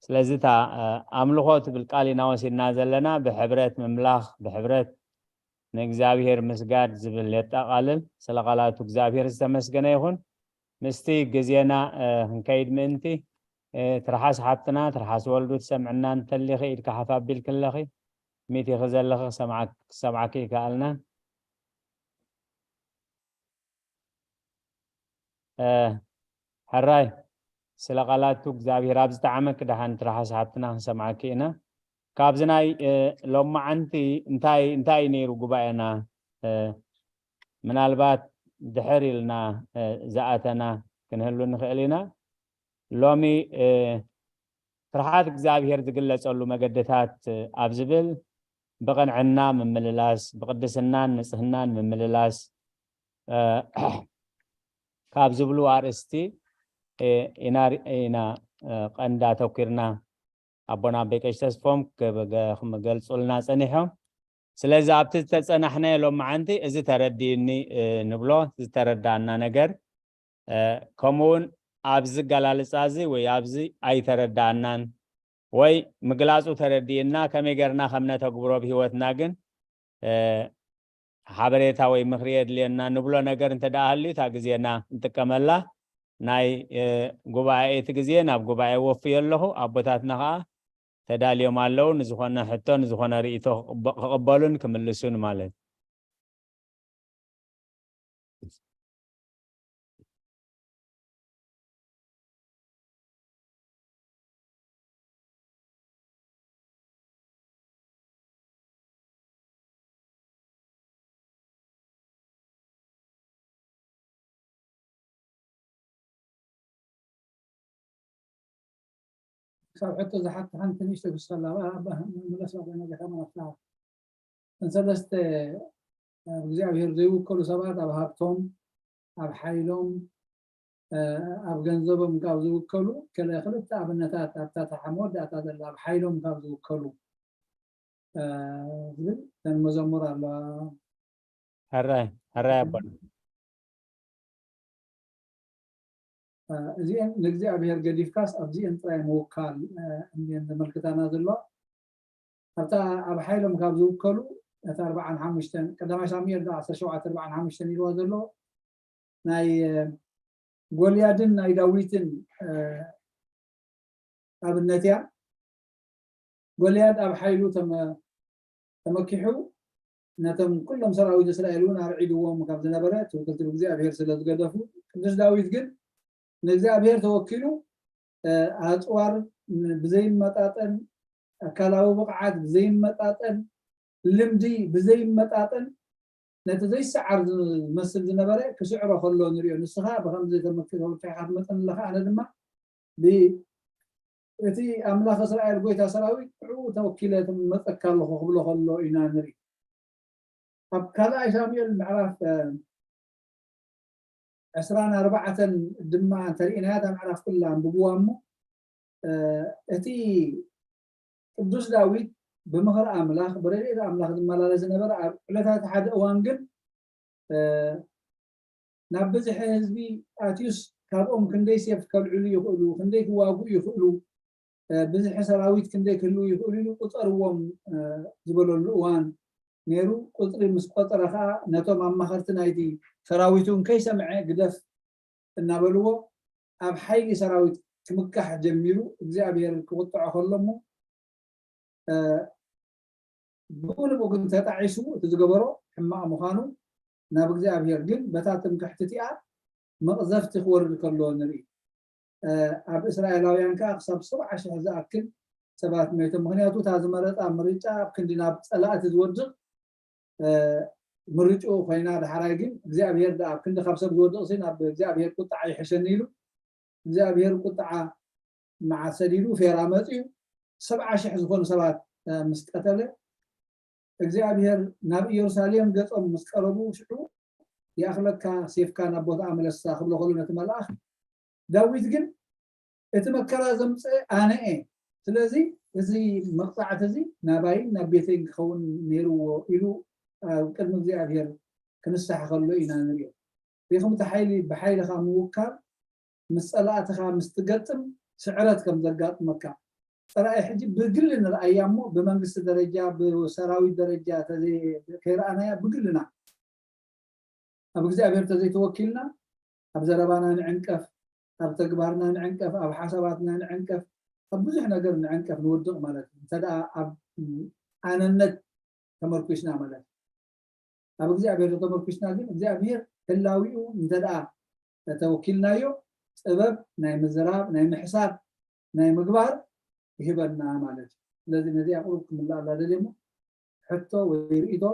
ስለዚ እታ እ፣ ኣምልኾ ትብል ቃል ኢና ወሲድና ዘለና ብሕብረት ምምላኽ ብሕብረት ንእግዚኣብሔር ምስጋድ ዝብል የጠቓልል። ስለ ቃላቱ እግዚኣብሔር ዝተመስገነ ይኹን። ምስቲ ግዜና እ፣ ክንከይድ ምእንቲ እ፣ ትርሓስ ሓብትና ትርሓስ ወልዱ ትሰምዕና እንተሊኺ ኢድካ ሓፍ ኣቢልክለኺ። ሚት ኢኺ ዘለኺ፣ ክሰምዓክ-፣ ክሰምዓኪ ይከኣልና። እ፣ ሕራይ፣ ስለ ቃላቱ እግዚኣብሔር ኣብ ዝጠዓመኪ ደሓን ትርሓስ ሓብትና ክንሰምዓኪ ኢና። ካብዚ ናይ፣ እ፣ ሎማዓንቲ እንታይ፣ እንታይ እዩ ነይሩ ጉባኤና? እ፣ ምናልባት ድሕር ኢልና፣ እ፣ ዝኣተና ክንህሉ ንኽእል ኢና። ሎሚ፣ እ፣ ፍርሓት እግዚኣብሔር ዝግለጸሉ መገድታት ኣብ ዝብል ብቕንዕና ምምልላስ፣ ብቕድስናን ንጽህናን ምምልላስ፣ እ፣ ካብ ዝብሉ ኣርእስቲ፣ እ፣ ኢና ሪ-፣ ኢና፣ እ፣ ቀንዲ ኣተኲርና ኣቦና ኣቦይ ቀሺ ተስፎም ክብ-፣ ክገልጹልና ጸኒሖም። ስለዚ ኣብቲ ዝተጸናሕናዮ ሎማዓንቲ እዚ ተረዲእኒ፣ እ፣ ንብሎ ዝተረዳእና ነገር፣ እ፣ ከምኡውን ኣብዚ ኣገላልጻ እዚ ወይ ኣብዚ ኣይተረዳእናን ወይ ምግላጹ ተረዲእና ከመይ ጌርና ከም ነተግብሮ ኣብ ህይወትና ግን፣ እ፣ ሓበሬታ ወይ ምኽሪ የድልየና ንብሎ ነገር እንተ ደኣ ሃልዩ እታ ግዜና ንጥቀመላ። ናይ፣ እ፣ ጉባኤ እቲ ግዜ ናብ ጉባኤ ወፍዮ ኣለኹ። ኣቦታትና ኸኣ ተዳልዮም ኣለዉ፣ ንዝኾነ ሕቶ፣ ንዝኾነ ርእይቶ ክቕበ-፣ ክቕበሉን ክምልሱን ማለት። ክሳብ ሕቶ ዝሓት ሓንቲ ንእሽቶ ክሰላ፣ ባ-፣ ባ-፣ መለስ ባባ ነገ ከመ ናፍታ። እንሰለስተ ኣብ እግዚኣብሔር ዘይውከሉ ሰባት ኣብ ሃብቶም፣ ኣብ ሓይሎም፣ እ፣ ኣብ ገንዘቦም ካብ ዝውከሉ፣ ከለ ክልተ ኣብነታት ኣብታ ተሓ መወዳእታ ዘላ ኣብ ሓይሎም ካብ ዝውከሉ፣ እ፣ ዝብል እተን መዘሙር ኣለዋ። ሕራይ፣ ሕራይ ኣቦና። እ፣ እዚአን ንእግዚኣብሔር ገዲፍካስ ኣብዚአን ጥራይ ምውካል፣ እ፣ እንድየን ዘመልክታና ዘለዋ። ኣብታ ኣብ ሓይሎም ካብ ዝውከሉ፣ እታ ኣርብዓን ሓሙሽተን፣ ቀዳማይ ሳሙኤል ዓሰርተ ሸውዓተ ኣርብዓን ሓሙሽተን ኢልዋ ዘሎ፣ ናይ፣ እ፣ ጎልያድን ናይ ዳዊትን፣ እ፣ ኣብነት እያ። ጎልያድ ኣብ ሓይሉ ተመ-፣ ተመኪሑ ነቶም ኩሎም ሰራዊት እስራኤል እውን ኣርዒድዎም ካብ ዝነበረ ትውክልቲ ብእግዚኣብሔር ስለ ዝገደፉ፣ ቅዱስ ዳዊት ግን ንእግዚኣብሔር ተወኪሉ፣ እ፣ ኣጽዋር ብዘይመጣጠን፣ ኣካላዊ ብቕዓት ብዘይመጣጠን፣ ልምዲ ብዘይመጣጠን፣ ነቲ ዘይሰዓር ዝመስል ዝነበረ ክስዕሮ ከሎ ንሪኦ። ንስኻ ብኸምዚ ተመኪ-፣ ተወኪዕካ ትመጸኒ ኣለኻ፣ ኣነ ድማ ብ-፣ እቲ ኣምላኽ እስራኤል ጐይታ ሰራዊት ንዕኡ ተወኪለ መጸካ ኣለኹ ክብሎ ከሎ ኢና ንርኢ። ኣብ ካልኣይ ሳሙኤል ምዕራፍ፣ እ፣ ዕስራን ኣርባዕተን ድማ እንተሪእናያ፣ እታ ምዕራፍ ኩላ ኣንብብዋ እሞ፣ እ፣ እቲ ቅዱስ ዳዊት ብምኽሪ ኣምላኽ፣ ብረድኤት ኣምላኽ ዝመላለስ ዝነበረ፣ ኣብ ዕለታት ሓደ እዋን ግን፣ እ፣ ናብ ብዝሒ ህዝቢ ኣትዩስ፣ ካብኦም ክንደይ ሴፍ ከልዕሉ ይኽእሉ፣ ክንደይ ክዋግኡ ይኽእሉ፣ እ፣ ብዝሒ ሰራዊት ክንደይ ክህልዉ ይኽእሉ ኢሉ ቁጸርዎም፣ እ፣ ዝበለሉ እዋን ነይሩ። ቁጽሪ ምስ ቆጸረ ኸኣ፣ ነቶም ኣማኸርቲ ናይቲ ሰራዊት እውን ከይሰምዐ፣ ግደፍ እናበልዎ፣ ኣብ ሓይሊ ሰራዊት ክምካሕ ጀሚሩ። እግዚኣብሔር ክቁጥዖ ከሎ እሞ፣ እ፣ ብኡ ንብኡ ግን ተጣዒሱ፣ እቲ ዝገበሮ ሕማቕ ምዃኑ ናብ እግዚኣብሔር፣ ግን በታ ትምክሕቲ እቲኣ መቕዘፍቲ ክወርድ ከሎ ንርኢ። እ፣ ኣብ እስራኤላውያን ከኣ ክሳብ ሰብዓ ሽሕ ዝኣክል ሰባት መይቶም። ምኽንያቱ እታ ዝመረጻ ምርጫ ኣብ ክንዲ ናብ ጸላእቲ ዝወድቕ፣ እ፣ ምርጭኡ ኮይና፣ ዳሕራይ ግን እግዚኣብሔር ደኣ ኣብ ክንዲ ካብ ሰብ ዝወድቕሲ ናብ እግዚኣብሔር ቁጥዓ ይሕሸኒ ኢሉ እግዚኣብሔር ቁጥዓ መዓት ሰዲዱ ፌራ መጺኡ ሰብዓ ሽሕ ዝኾኑ ሰባት፣ እ፣ ምስ ቀተለ፣ እግዚኣብሔር ናብ ኢየሩሳሌም ገጾም ምስ ቀረቡ፣ ሽዑ "ይኣኽለካ፣ ሴፍካ ናብ ቦታኣ ምለሳ" ክብሎ ከሎ ነቲ መልኣኽ፣ ዳዊት ግን "እቲ መከራ ዘምጽእ ኣነ እየ፣ ስለዚ እዚ መቕጻዕቲ እዚ ናባይን ናብ ቤተይን ክኸውን ነይርዎ" ኢሉ ኣብ ቅድሚ እግዚኣብሔር ክንሳሕ ከሎ ኢና ንሪኦ። ርኢኹም፣ እቲ ሓይሊ፣ ብሓይልኻ ምውካል፣ ምስ ጸላእትኻ ምስ ትገጥም ስዕረት ከም ዘጋጥመካ፣ ጸላኢ ሕጂ ብግሊ ንርኣያ እሞ፣ ብመንግስቲ ደረጃ፣ ብሰራዊት ደረጃ ተዘይ-፣ ከይረኣናያ፣ ብግልና ኣብ እግዚኣብሔር ተዘይተወኪልና፣ ኣብ ዘረባና ንዕንቀፍ፣ ኣብ ተግባርና ንዕንቀፍ፣ ኣብ ሓሳባትና ንዕንቀፍ፣ ኣብ ብዙሕ ነገር ንዕንቀፍ፣ ንወድቕ ማለት እዩ። እንተ ደኣ ኣብ ኣነነት ተመርኩስና ማለት እዩ። ኣብ እግዚኣብሔር ተመርኩስና ግን እግዚኣብሔር ህላዊኡ እንተ ደኣ ተወኪልናዮ፣ ጥበብ ናይ ምዝራብ፣ ናይ ምሕሳብ፣ ናይ ምግባር ይህበና ማለት እዩ። ስለዚ ነዚኣ ቁሩብ ክምልኣላ ደልየ እሞ፣ ሕቶ ወይ ርእይቶ፣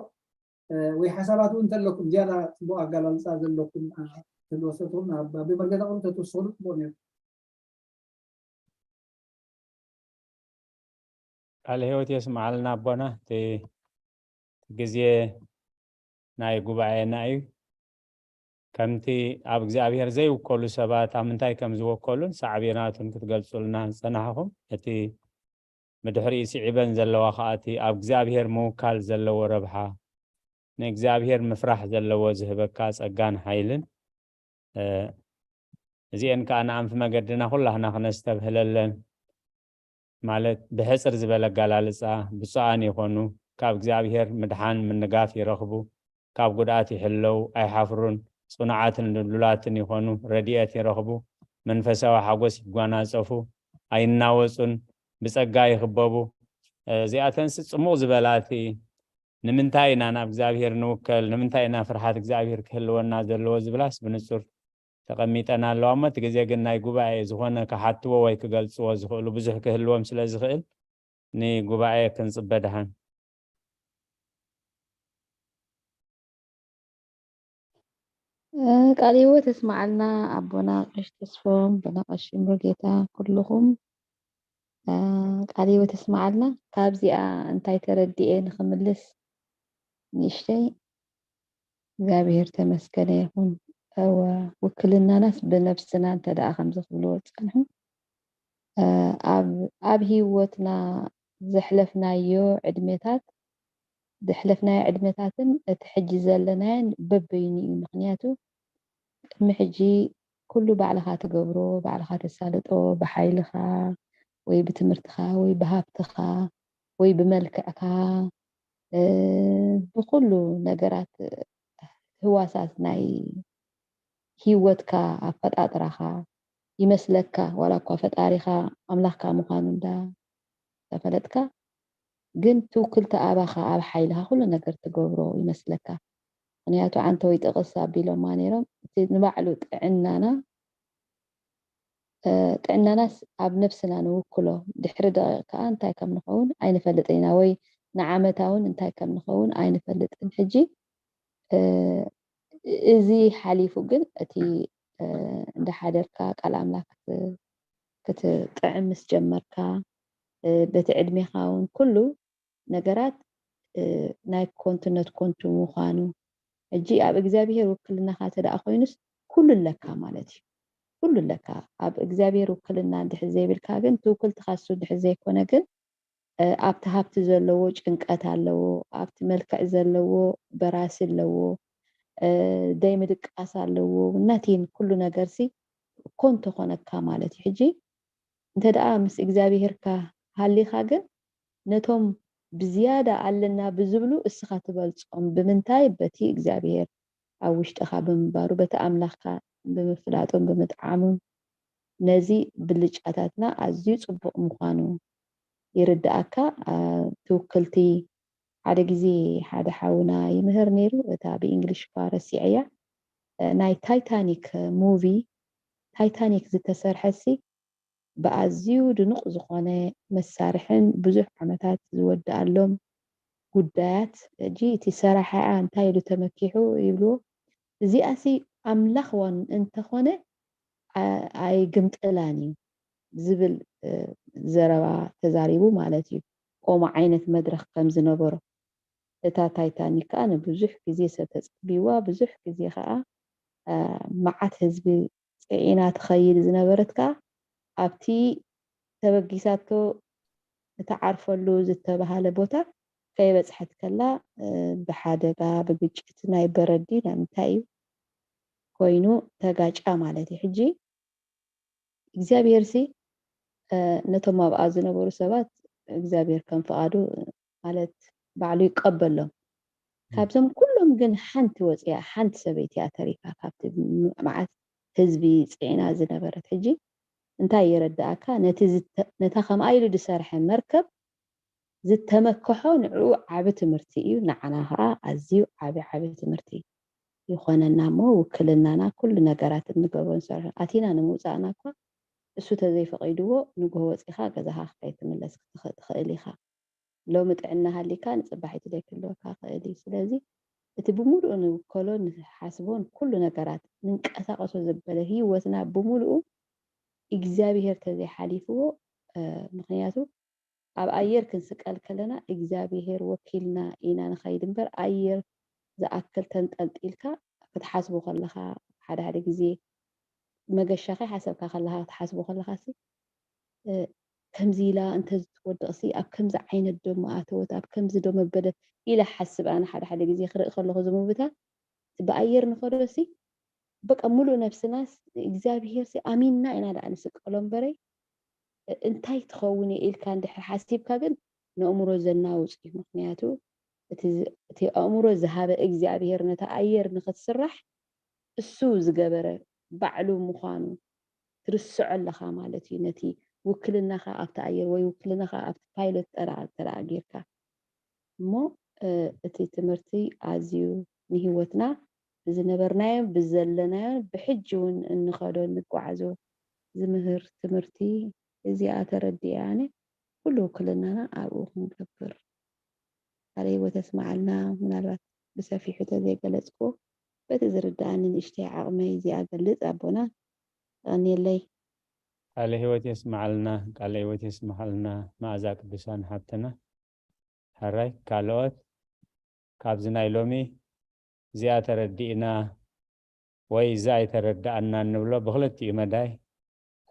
እ፣ ወይ ሓሳባት እውን እንተለኩም፣ ዝያዳ ጽቡቕ ኣገላልጻ ዘለኩም፣ እ፣ ትልወሰ ትኹን ኣብ፣ ኣብ መርገታ ቁሩብ ተትወስኹሉ ጽቡቕ ነይሩ። ቃለ ህይወት የስምዓልና ኣቦና። እቲ ግዜ ናይ ጉባኤና እዩ። ከምቲ ኣብ እግዚኣብሔር ዘይውከሉ ሰባት ኣብ ምንታይ ከም ዝወከሉን ሳዕቤናቱን ክትገልጹልና ዝጸናሕኹም፣ እቲ ብድሕሪኡ ስዒበን ዘለዋ ከኣ እቲ ኣብ እግዚኣብሔር ምውካል ዘለዎ ረብሓ፣ ንእግዚኣብሔር ምፍራሕ ዘለዎ ዝህበካ ጸጋን ሓይልን፣ እ፣ እዚኤን ከኣ ንኣንፊ መገድና ኩላህና ክነስተብህለለን፣ ማለት ብሕጽር ዝበለ ኣገላልጻ ብፁዓን ይኾኑ፣ ካብ እግዚኣብሔር ምድሓን ምንጋፍ ይረኽቡ፣ ካብ ጉድኣት ይሕለው፣ ኣይሓፍሩን፣ ጽኑዓትን ድልዱላትን ይኾኑ፣ ረድኤት ይረኽቡ፣ መንፈሳዊ ሓጎስ ይጓናጸፉ፣ ኣይናወጹን፣ ብጸጋ ይኽበቡ። እ፣ እዚኣተንስ ጽሙቕ ዝበላ እቲ ንምንታይ ኢና ናብ እግዚኣብሔር ንውከል፣ ንምንታይ ኢና ፍርሃት እግዚኣብሔር ክህልወና ዘለዎ ዝብላስ ብንጹር ተቐሚጠን ኣለዋ እሞ፣ እቲ ግዜ ግን ናይ ጉባኤ ዝኾነ ክሓትዎ ወይ ክገልጽዎ ዝኽእሉ ብዙሕ ክህልዎም ስለ ዝኽእል፣ ንጉባኤ ክንጽበ ደሓን። እ፣ ቃለ ህይወት የስምዓልና ኣቦና ቀሺ ተስፎም፣ ኣቦና ቀሺ ሙሉጌታ፣ ኩልኹም፣ እ፣ ቃለ ህይወት የስምዓልና። ካብዚኣ እንታይ ተረዲኤ ንኽምልስ ንእሽተይ፣ እግዚኣብሔር ተመስገነ ይኹን። እወ፣ ውክልናናስ ብነብስና እንተ ደኣ ከምዚ ክብልዎ ዝጸንሑ፣ እ፣ ኣብ፣ ኣብ ህይወትና ዘሕለፍናዮ ዕድሜታት፣ ዘሕለፍናዮ ዕድሜታትን እቲ ሕጂ ዘለናዮን በበይኑ እዩ። ምኽንያቱ ቅድሚ ሕጂ ኩሉ ባዕልኻ ትገብሮ፣ ባዕልኻ ተሳልጦ፣ ብሓይልኻ ወይ ብትምህርትኻ ወይ ብሃብትኻ ወይ ብመልክዕካ፣ እ፣ ብኹሉ ነገራት ህዋሳት ናይ ህይወትካ ኣፈጣጥራኻ ይመስለካ፣ ዋላ እኳ ፈጣሪኻ ኣምላኽካ ምዃኑ እንዳ ተፈለጥካ፣ ግን ትውክልቲ ኣባኻ ኣብ ሓይልኻ ኩሉ ነገር ትገብሮ ይመስለካ። ምኽንያቱ ዓንተወይ ጥቕስ ኣቢሎማ ነይሮም፣ እቲ ንባዕሉ ጥዕናና፣ እ፣ ጥዕናናስ ኣብ ነብስና ንውክሎ፣ ድሕሪ ደቂቕ ከኣ እንታይ ከም ንኸውን ኣይንፈልጥን ኢና፣ ወይ ንዓመታ እውን እንታይ ከም ንኸውን ኣይንፈልጥን። ሕጂ፣ እ፣ እዚ ሓሊፉ ግን እቲ፣ እ፣ እንዳሓደርካ ቃል ኣምላኽ ክት-፣ ክትጥዕም ምስ ጀመርካ፣ እ፣ በቲ ዕድሜኻ እውን ኩሉ ነገራት፣ እ፣ ናይ ኮንቱነት ኮንቱ ምዃኑ፣ ሕጂ ኣብ እግዚኣብሄር ውክልናኻ እንተ ደኣ ኮይኑስ ኩሉ ኣለካ ማለት እዩ። ኩሉ ኣለካ። ኣብ እግዚኣብሄር ውክልና እንድሕር ዘይብልካ ግን፣ እቲ ውክልትኻ እሱ እንድሕር ዘይኮነ ግን፣ እ፣ ኣብቲ ሃብቲ ዘለዎ ጭንቀት ኣለዎ፣ ኣብቲ መልክዕ ዘለዎ በራሲ ኣለዎ፣ እ፣ ደይ ምድቃስ ኣለዎ። ነቲን ኩሉ ነገርሲ ኮንቶ ኮነካ ማለት እዩ። ሕጂ እንተ ደኣ ምስ እግዚኣብሄርካ ሃሊኻ ግን፣ ነቶም ብዝያዳ ኣለና ብዝብሉ እስኻ ትበልጾም። ብምንታይ? በቲ እግዚኣብሄር ኣብ ውሽጥኻ ብምንባሩ፣ በቲ ኣምላኽካ ብምፍላጡን ብምጥዓሙን፣ ነዚ ብልጫታትና ኣዝዩ ጽቡቕ ምዃኑ ይርድኣካ። እ፣ ትውክልቲ ሓደ ግዜ ሓደ ሓውና ይምህር ነይሩ። እታ ብእንግሊሽ እኳ ረሲዐያ። እ፣ ናይ ታይታኒክ ሙቪ፣ ታይታኒክ ዝተሰርሐሲ ብኣዝዩ ድኑቕ ዝኾነ መሳርሕን ብዙሕ ዓመታት ዝወድኣሎም ጉዳያት፣ ሕጂ እቲ ሰራሒኣ እንታይ ኢሉ ተመኪሑ ይብልዎ፣ እዚኣሲ ኣምላኽ ዋን እንተኾነ ኣ-፣ ኣይግምጥላን እዩ ዝብል፣ እ፣ ዘረባ ተዛሪቡ ማለት እዩ። ከምኡ ዓይነት መድረኽ ከም ዝነበሮ። እታ ታይታኒክ ከኣ ንብዙሕ ግዜ ሰብ ተጸቢዋ፣ ብዙሕ ግዜ ከኣ፣ እ፣ መዓት ህዝቢ ጽዒና ትኸይድ ዝነበረት ከኣ ኣብቲ ተበጊሳቶ እትዓርፈሉ ዝተባሃለ ቦታ ከይበጽሐት ከላ፣ እ፣ ብሓደጋ፣ ብግጭት ናይ በረዲ ናይ ምንታይ እዩ ኮይኑ ተጋጭያ ማለት እዩ። ሕጂ እግዚኣብሄርሲ፣ እ፣ ነቶም ኣብኣ ዝነበሩ ሰባት እግዚኣብሄር ከም ፍቓዱ ማለት ባዕሉ ይቀበሎም። ም። ካብዞም ኩሎም ግን ሓንቲ ወፂኣ፣ ሓንቲ ሰበይቲ እያ ተሪፋ ካብቲ ም-፣ መዓት ህዝቢ ፅዒና ዝነበረት። ሕጂ እንታይ የረድኣካ? ነቲ ዝተ-፣ ነታ ከምኣ ኢሉ ዝሰርሐ መርከብ ዝተመክሖ ንዕኡ ዓቢ ትምህርቲ እዩ፣ ንዓና ኸዓ ኣዝዩ ዓቢ ዓቢ ትምህርቲ ይኾነና እሞ፣ ውክልናና ኩሉ ነገራት እንገብሮ ንሰርሖ ኣቲና ንምውፃእና እኳ እሱ ተዘይፈቒድዎ ንግሆ ወፂኻ ገዛኻ ከይትምለስ ክትኸ- ትኽእል ኢኻ። ሎሚ ጥዕና ሃሊካ ንፅባሒቱ ዘይክልወካ ክእል እዩ። ስለዚ እቲ ብምሉኡ ንውከሎ ንሓስቦን ኩሉ ነገራት ንንቀሳቐሶ ዘበለ ህይወትና ብምሉኡ እግዚኣብሄር ተዘይሓሊፍዎ፣ ምክንያቱ ኣብ ኣየር ክንስቀል ከለና እግዚኣብሄር ወኪልና ኢና ንኸይድ እምበር ኣየር ዝኣክል ተንጠልጢልካ ክትሓስቦ ከለኻ ሓደ ሓደ ግዜ መገሻ ከይሓሰብካ ከለኻ ክትሓስቦ ከለኻ ሲ ከምዚ ኢላ እንተዝትወድቕሲ ኣብ ከምዚ ዓይነት ዶ ምኣተወት ኣብ ከምዚ ዶ መበለት ኢለ ሓስብ ኣነ ሓደ ሓደ ግዜ ክርኢ ከለኹ ዝምብታት ብኣየር ንኸዶሲ በቃ ሙሉእ ነብስናስ እግዚኣብሄር ሲ ኣሚንና ኢና ደኣ ንስቀሎ እምበረይ እንታይ ትኸውን እየ ኢልካ እንድሕር ሓሲብካ ግን ንእምሮ ዘናውፅ እዩ። ምክንያቱ እቲ ኣእምሮ ዝሃበ እግዚኣብሄር ነታ ኣየር ንክትስራሕ እሱ ዝገበረ ባዕሉ ምዃኑ ትርስዖ ኣለኻ ማለት እዩ። ነቲ ውክልናኻ ኣብቲ ኣየር ወይ ውክልናኻ ኣብቲ ፓይሎት ጠራ ተራ ጌርካ እሞ እቲ ትምህርቲ ኣዝዩ ንህይወትና ብዝነበርናዮ ብዘለናዮ ብሕጂ እውን እንኸዶ እንጓዓዞ ዝምህር ትምህርቲ እዚኣ ተረዲኣ ኣነ ኩሉ ውክልናና ኣብኡ ክንገብር ቃለ ህይወት የስመዓልና። ምናልባት ብሰፊሑ ተዘይገለፅኩ በቲ ዝርድኣኒ ንእሽተይ ዓቕመይ እዚኣ ገልፅ ኣቦና የቐንየለይ። ቃለ ህይወት የስመዓልና። ቃለ ህይወት የስመዓልና። መኣዛ ቅዱሳን ሓብትና ሕራይ ካልኦት ካብዚ ናይ ሎሚ እዚኣ ተረዲእና ወይ እዛ ኣይተረድኣና እንብሎ ብክልቲኡ መዳይ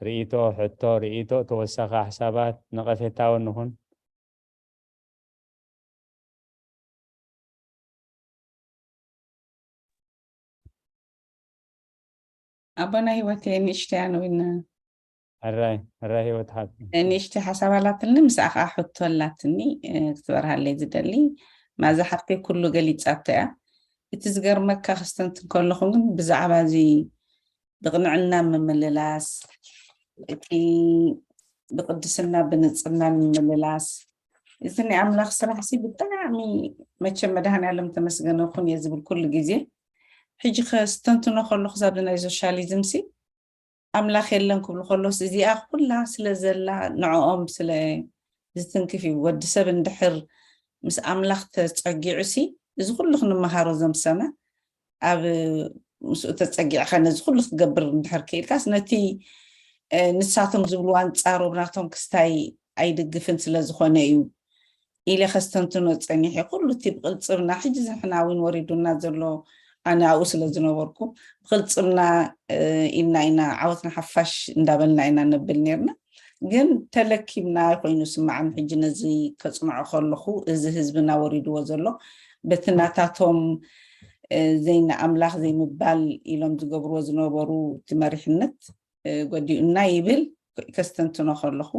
ርእይቶ፣ ሕቶ፣ ርእይቶ፣ ተወሳኺ ሓሳባት፣ ነቐፌታ እውን ይኹን ኣቦና ህይወት ንእሽተይ ኣነዊና ሕራይ ሕራይ ህይወት ሓብቲ ንእሽተይ ሓሳብ ኣላትኒ ምስኣ ከዓ ሕቶ ኣላትኒ ክትበርሃለይ ዝደሊ ማዛ ሓፍተይ ኩሉ ገሊፃቶ እያ እቲ ዝገርመካ ክስተንትን ከለኹ ግን ብዛዕባ እዚ ብቕንዕና ምምልላስ እቲ ብቅድስና ብንፅና ምምልላስ እዚ ናይ ኣምላኽ ስራሕ ሲ ብጣዕሚ መቸም መድሃኒ ኣለም ተመስገነ ኩን እየ ዝብል ኩሉ ግዜ ሕጂ ከስተንትኖ ከለኹ ዛብዚ ናይ ሶሻሊዝም ሲ ኣምላኽ የለን ክብሉ ከሎስ እዚኣ ኩላ ስለ ዘላ ንዕኦም ስለ ዝትንክፍ እዩ ወዲ ሰብ እንድሕር ምስ ኣምላኽ ተጸጊዑ ሲ እዚ ኩሉ ክንመሃሮ ዘምሰመ ኣብ ምስኡ ተጸጊዕካ ነዚ ኩሉ ክትገብር እንድሕር ክኢልካስ ነቲ ንሳቶም ዝብሉ ኣንጻሮም ናቶም ክስታይ ኣይድግፍን ስለ ዝኾነ እዩ ኢለ ከስተንትኖ ጸኒሐ ኩሉ እቲ ብቅልጽምና ሕጂ ዝሕና እውን ወሪዱና ዘሎ ኣነ ኣብኡ ስለ ዝነበርኩ ብቅልጽምና ኢልና ኢና ዓወትና ሓፋሽ እንዳበልና ኢና ነብል ነርና ግን ተለኪምና ኮይኑ ስማዓን ሕጂ ነዚ ከጽንዖ ከለኹ እዚ ህዝብና ወሪድዎ ዘሎ በቲ ናታቶም ዘይና ኣምላኽ ዘይምባል ኢሎም ዝገብርዎ ዝነበሩ እቲ መሪሕነት ጎዲኡና ይብል ከስተንትኖ ከለኹ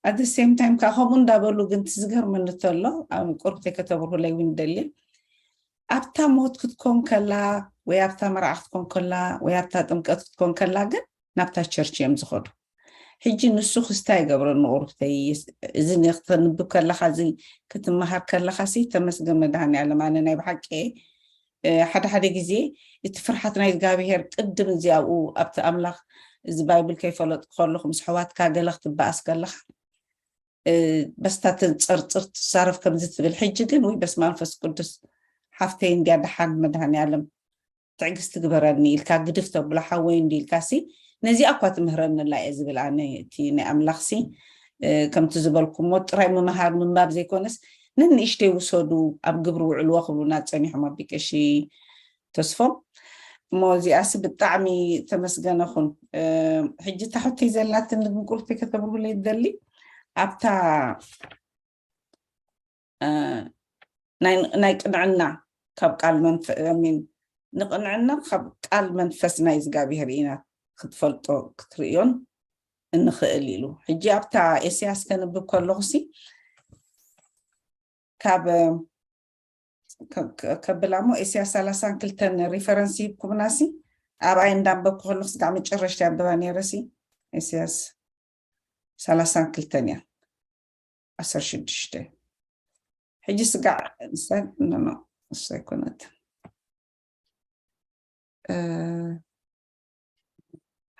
ኣደ ሴም ታይም ከዓ ከምኡ እንዳበሉ ግን ትዝገርመኒ ተሎ ኣብ ቁርብተይ ከተብርሁለይ እውን ደልየ ኣብታ ሞት ክትኮን ከላ ወይ ኣብታ መርዓ ክትኮን ከላ ወይ ኣብታ ጥምቀት ክትኮን ከላ ግን ናብታ ቸርች እዮም ዝኸዱ ሕጂ ንሱ ክስታ ይገብረኒ ቁርብተይ እዚ ክተንብብ ከለካ እዚ ክትመሃር ከለካ ሲ ተመስገን መድሃኒ ኣለም ኣነ ናይ ብሓቂ ሓደ ሓደ ግዜ እቲ ፍርሓት ናይ እግዚኣብሄር ቅድም እዚ ኣብኡ ኣብቲ ኣምላኽ እዚ ባይብል ከይፈለጥኩ ከለኹ ምስ ኣሕዋትካ ገለ ክትበኣስ ከለኻ በስታ ተንፀርፅር ትሳረፍ ከምዚ ትብል ሕጂ ግን ወይ በስመ መንፈስ ቅዱስ ሓፍተይ እንድያ ደሓን መድሃኒ ኣለም ትዕግስቲ ግበረኒ ኢልካ ግድፍ ተብሎ ሓወይ እንዲ ኢልካ ሲ ነዚኣ እኳ ትምህረኒ ኣላ እየ ዝብል ኣነ እቲ ናይ ኣምላኽ ሲ ከምቲ ዝበልኩሞ ጥራይ ምምሃር ምንባብ ዘይኮነስ ንንእሽተይ ውሰዱ ኣብ ግብሪ ውዕልዎ ክብሉና ፀኒሖም ኣቢቀሺ ተስፎም እሞ እዚኣሲ ብጣዕሚ ተመስገነኹን ሕጂ ታሕተይ ዘላትኒ ግን ቁርብተይ ከተብርሁለይ ዝደሊ ኣብታ ናይ ቅንዕና ካብ ቃል መንፈስ ንቅንዕና ካብ ቃል መንፈስ ናይ እግዚኣብሄር ኢና ክትፈልጦ ክትርእዮን እንኽእል ኢሉ ሕጂ ኣብታ ኤስያስ ከንብብ ከለኹ ሲ ካብ ከብላ እሞ ኤስያስ ሰላሳን ክልተን ሪፈረንስ ይህብኩምና ሲ ኣብኣይ እንዳንበብኩ ከለኹ ስጋዕ መጨረሽታ ያንበባ ነይረ ሲ ኤስያስ ሰላሳን ክልተን እያ ዓሰርተ ሽዱሽተ ሕጂ ስጋዕ ንሳ ኖ ኖ እሱ ኣይኮነት።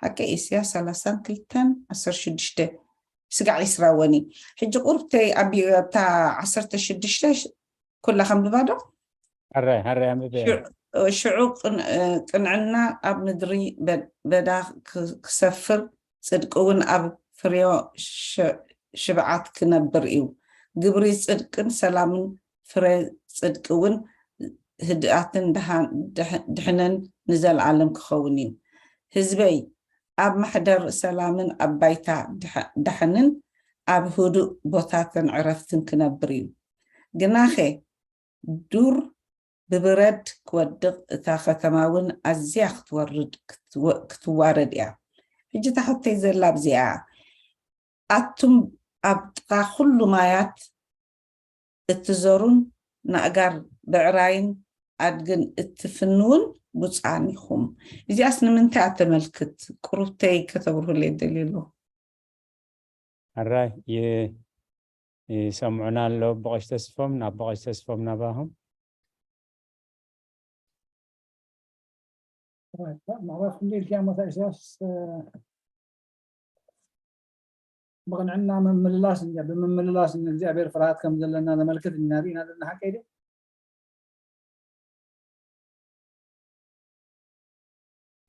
ሓቂ ኢስያ ሰላሳን ክልተን ዓሰርተ ሽዱሽተ ስጋዕ ይስራወኒ። ሕጂ ቁርብተይ ኣብ ኣብታ ዓሰርተ ሽዱሽተ ኩላ ከንብባ ዶ? ሃራይ ሃራይ ኣንብበ። ሽዑ ቅንዕና ኣብ ምድሪ በዳ ክሰፍር፣ ጽድቂ እውን ኣብ ፍሬዮ ሽብዓት ክነብር እዩ። ግብሪ ጽድቅን ሰላምን ፍረ ጽድቂ እውን ህድኣትን ድሕነን ንዘለኣለም ክኸውን እዩ። ህዝበይ ኣብ ማሕደር ሰላምን ኣብ ባይታ ዳሕንን ኣብ ህዱእ ቦታትን ዕረፍትን ክነብር እዩ። ግናኸ ዱር ብብረድ ክወድቕ፣ እታ ከተማ እውን ኣዝያ ክትወርድ ክትዋረድ እያ። ሕጂ እታ ሕቶይ ዘላ ኣብዚኣ፣ ኣቱም ኣብ ጥቓ ኩሉ ማያት እትዘሩን ንኣእጋር ብዕራይን ኣድግን እትፍንውን ብፁዓን ኢኹም። እዚኣስ ንምንታይ እያ ተመልክት? ቁሩብተይ ከተብርሁለይ ይደልዩ ኣለኹ። ሕራይ ይሰምዑና ኣለዉ። ኣቦ ቀሺ ተስፎም ናብ ኣቦ ቀሺ ተስፎም ናባኹም። ምዕራፍ ክንደይ ኢልካ ሞታ ኢሳያስ? ብቕንዕና ምምልላስ እ ብምምልላስ ንእግዚኣብሔር ፍርሃት ከም ዘለና ዘመልክት ኢና ርኢና ዘለና ሓቀይ ድዩ?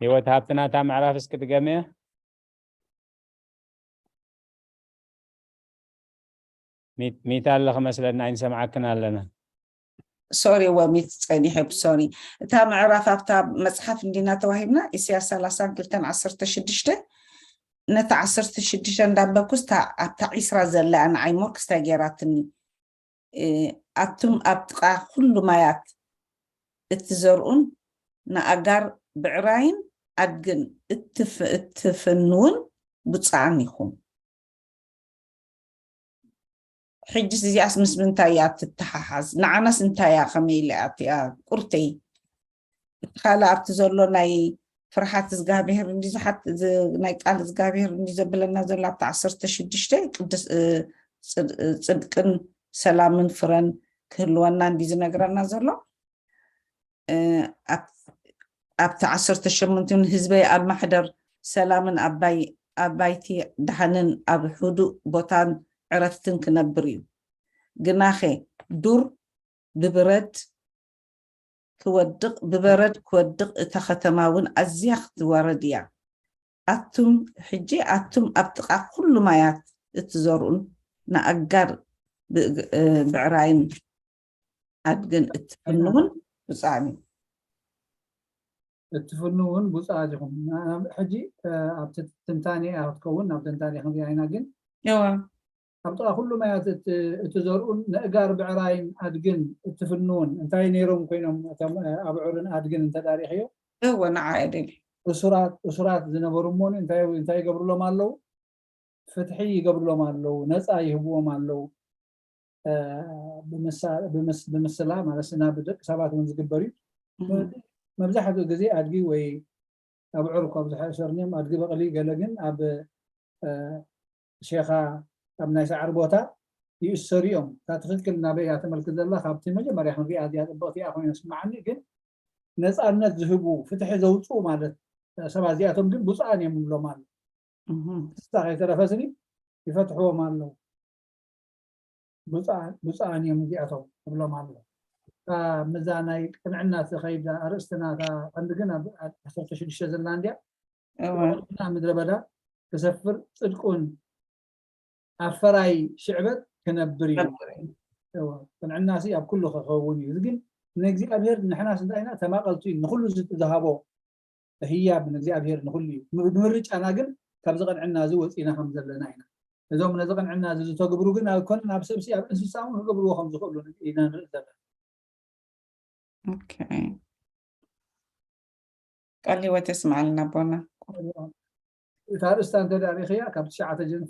ህይወት ሃብትና እታ ምዕራፍ እስኪ ድገምያ። ሚት ኣለኺ መስለና ኣይንሰምዓክን ኣለና። ሶሪ ወሚት ጸኒሐ ብሶሪ እታ ምዕራፍ ኣብታ መጽሓፍ እንዲና ተዋሂብና ኢሳያስ ሰላሳን ክልተን ዓሰርተ ሽዱሽተ ነታ ዓሰርተ ሽዱሽተ እንዳንበብኩስ ኣብታ ዒስራ ዘላ ንዓይ ሞር ክስታይ ገይራትኒ። ኣቱም ኣብ ጥቓ ኩሉ ማያት እትዘርኡን ንኣጋር ብዕራይን ኣድግን እትፍንውን ብፁዓን ኢኹም። ሕጅስ እዚኣስ ምስ ምንታይ እያ ትተሓሓዝ? ንዓናስ እንታይ እያ ከመይ ኢላ እያ እቲኣ ቁርተይ? እቲ ካልእ ኣብቲ ዘሎ ናይ ፍርሓት እግዚኣብሔር እንዲ ዝሓት ናይ ቃል እግዚኣብሔር እንዲ ዘብለና ዘሎ ኣብቲ ዓሰርተ ሽዱሽተ ቅድስ ጽድቅን ሰላምን ፍረን ክህልወና እንዲ ዝነግረና ዘሎ ኣብቲ ዓሰርተ ሸሞንተ ህዝበይ ኣብ ማሕደር ሰላምን ኣባይቲ ደሓንን ኣብ ህዱእ ቦታን ዕረፍትን ክነብር እዩ። ግናኸ ዱር ብብረድ ክወድቕ ብበረድ ክወድቕ እታ ከተማ እውን ኣዝያ ክትዋረድ እያ። ኣቱም ሕጂ ኣቱም ኣብ ጥቓ ኩሉ ማያት እትዘርኡን ንኣጋር ብዕራይን ኣድግን እትፍንውን ብጻዕኒ እትፍንውን ብጻዕት ኢኹም። ሕጂ ኣብቲ ትንታኔ ክትከውን ናብ ትንታኔ ክንሪኣ ኢና ግን ኣብ ጥቓ ኩሉ ማያት እትዘርኡን ንእጋር ብዕራይን ኣድግን እትፍንውን እንታይ ነይሮም ኮይኖም እቶም ኣብዑርን ኣድግን እንተዳሪኽዮ እወ ንዓ እሱራት እሱራት ዝነበሩ እሞ እንታይ ይገብርሎም ኣለዉ? ፍትሒ ይገብርሎም ኣለዉ፣ ነፃ ይህብዎም ኣለዉ። ብምስላ ማለት ናብ ደቂ ሰባት እውን ዝግበር እዩ። መብዛሕትኡ ግዜ ኣድጊ ወይ ኣብዑር እኳ ብዙሕ ኣይሰርንዮም ኣድጊ በቕሊ ገለ ግን ኣብ ሼኻ ኣብ ናይ ሰዓር ቦታ ይእሰሩ እዮም። እታ ትኽክል ናበይ እያ ተመልክት ዘላ ካብቲ መጀመርያ ክንሪኣ እዚኣ ፅብቕቲ እያ ኮይነ ስምዓኒ ግን ነፃነት ዝህቡ ፍትሒ ዘውፅኡ ማለት ሰባት እዚኣቶም ግን ብፁዓን እዮም ንብሎም ኣሎ። ንሳ ከይተረፈስኒ ይፈትሕዎም ኣለዉ። ብፁዓን እዮም እዚኣቶም እብሎም ኣሎ። እታ ምዛ ናይ ቅንዕና ትኸይድ ኣርእስትና እታ ቀንዲ ግን ኣብ ዓሰርተ ሽዱሽተ ዘላ እንድያ። ቅንዕና ምድረ በዳ ክሰፍር ጽድቁን ኣፈራይ ሽዕበት ክነብር እዩ። ቅንዕናሲ ኣብ ኩሉ ክኸውን እዩ። ግን ንእግዚኣብሔር ንሕናስ እንታይ ኢና ተማቐልቱ እዩ ንኩሉ ዝሃቦ ህያብ ንእግዚኣብሔር ንኹሉ እዩ። ብምርጫና ግን ካብዚ ቅንዕና እዚ ወፂና ከም ዘለና ኢና። እዞም ነዚ ቅንዕና እዚ ዝተግብሩ ግን ኣይኮነን ኣብ ሰብሲ ኣብ እንስሳ እውን ክገብርዎ ከም ዝኽእሉ ኢና ንርኢ ዘለና። ቃል ህይወት የስምዓልና ኣቦና። እታ ርእስታ እንተ ሪእኽያ ካብ ትሽዓተ ጀን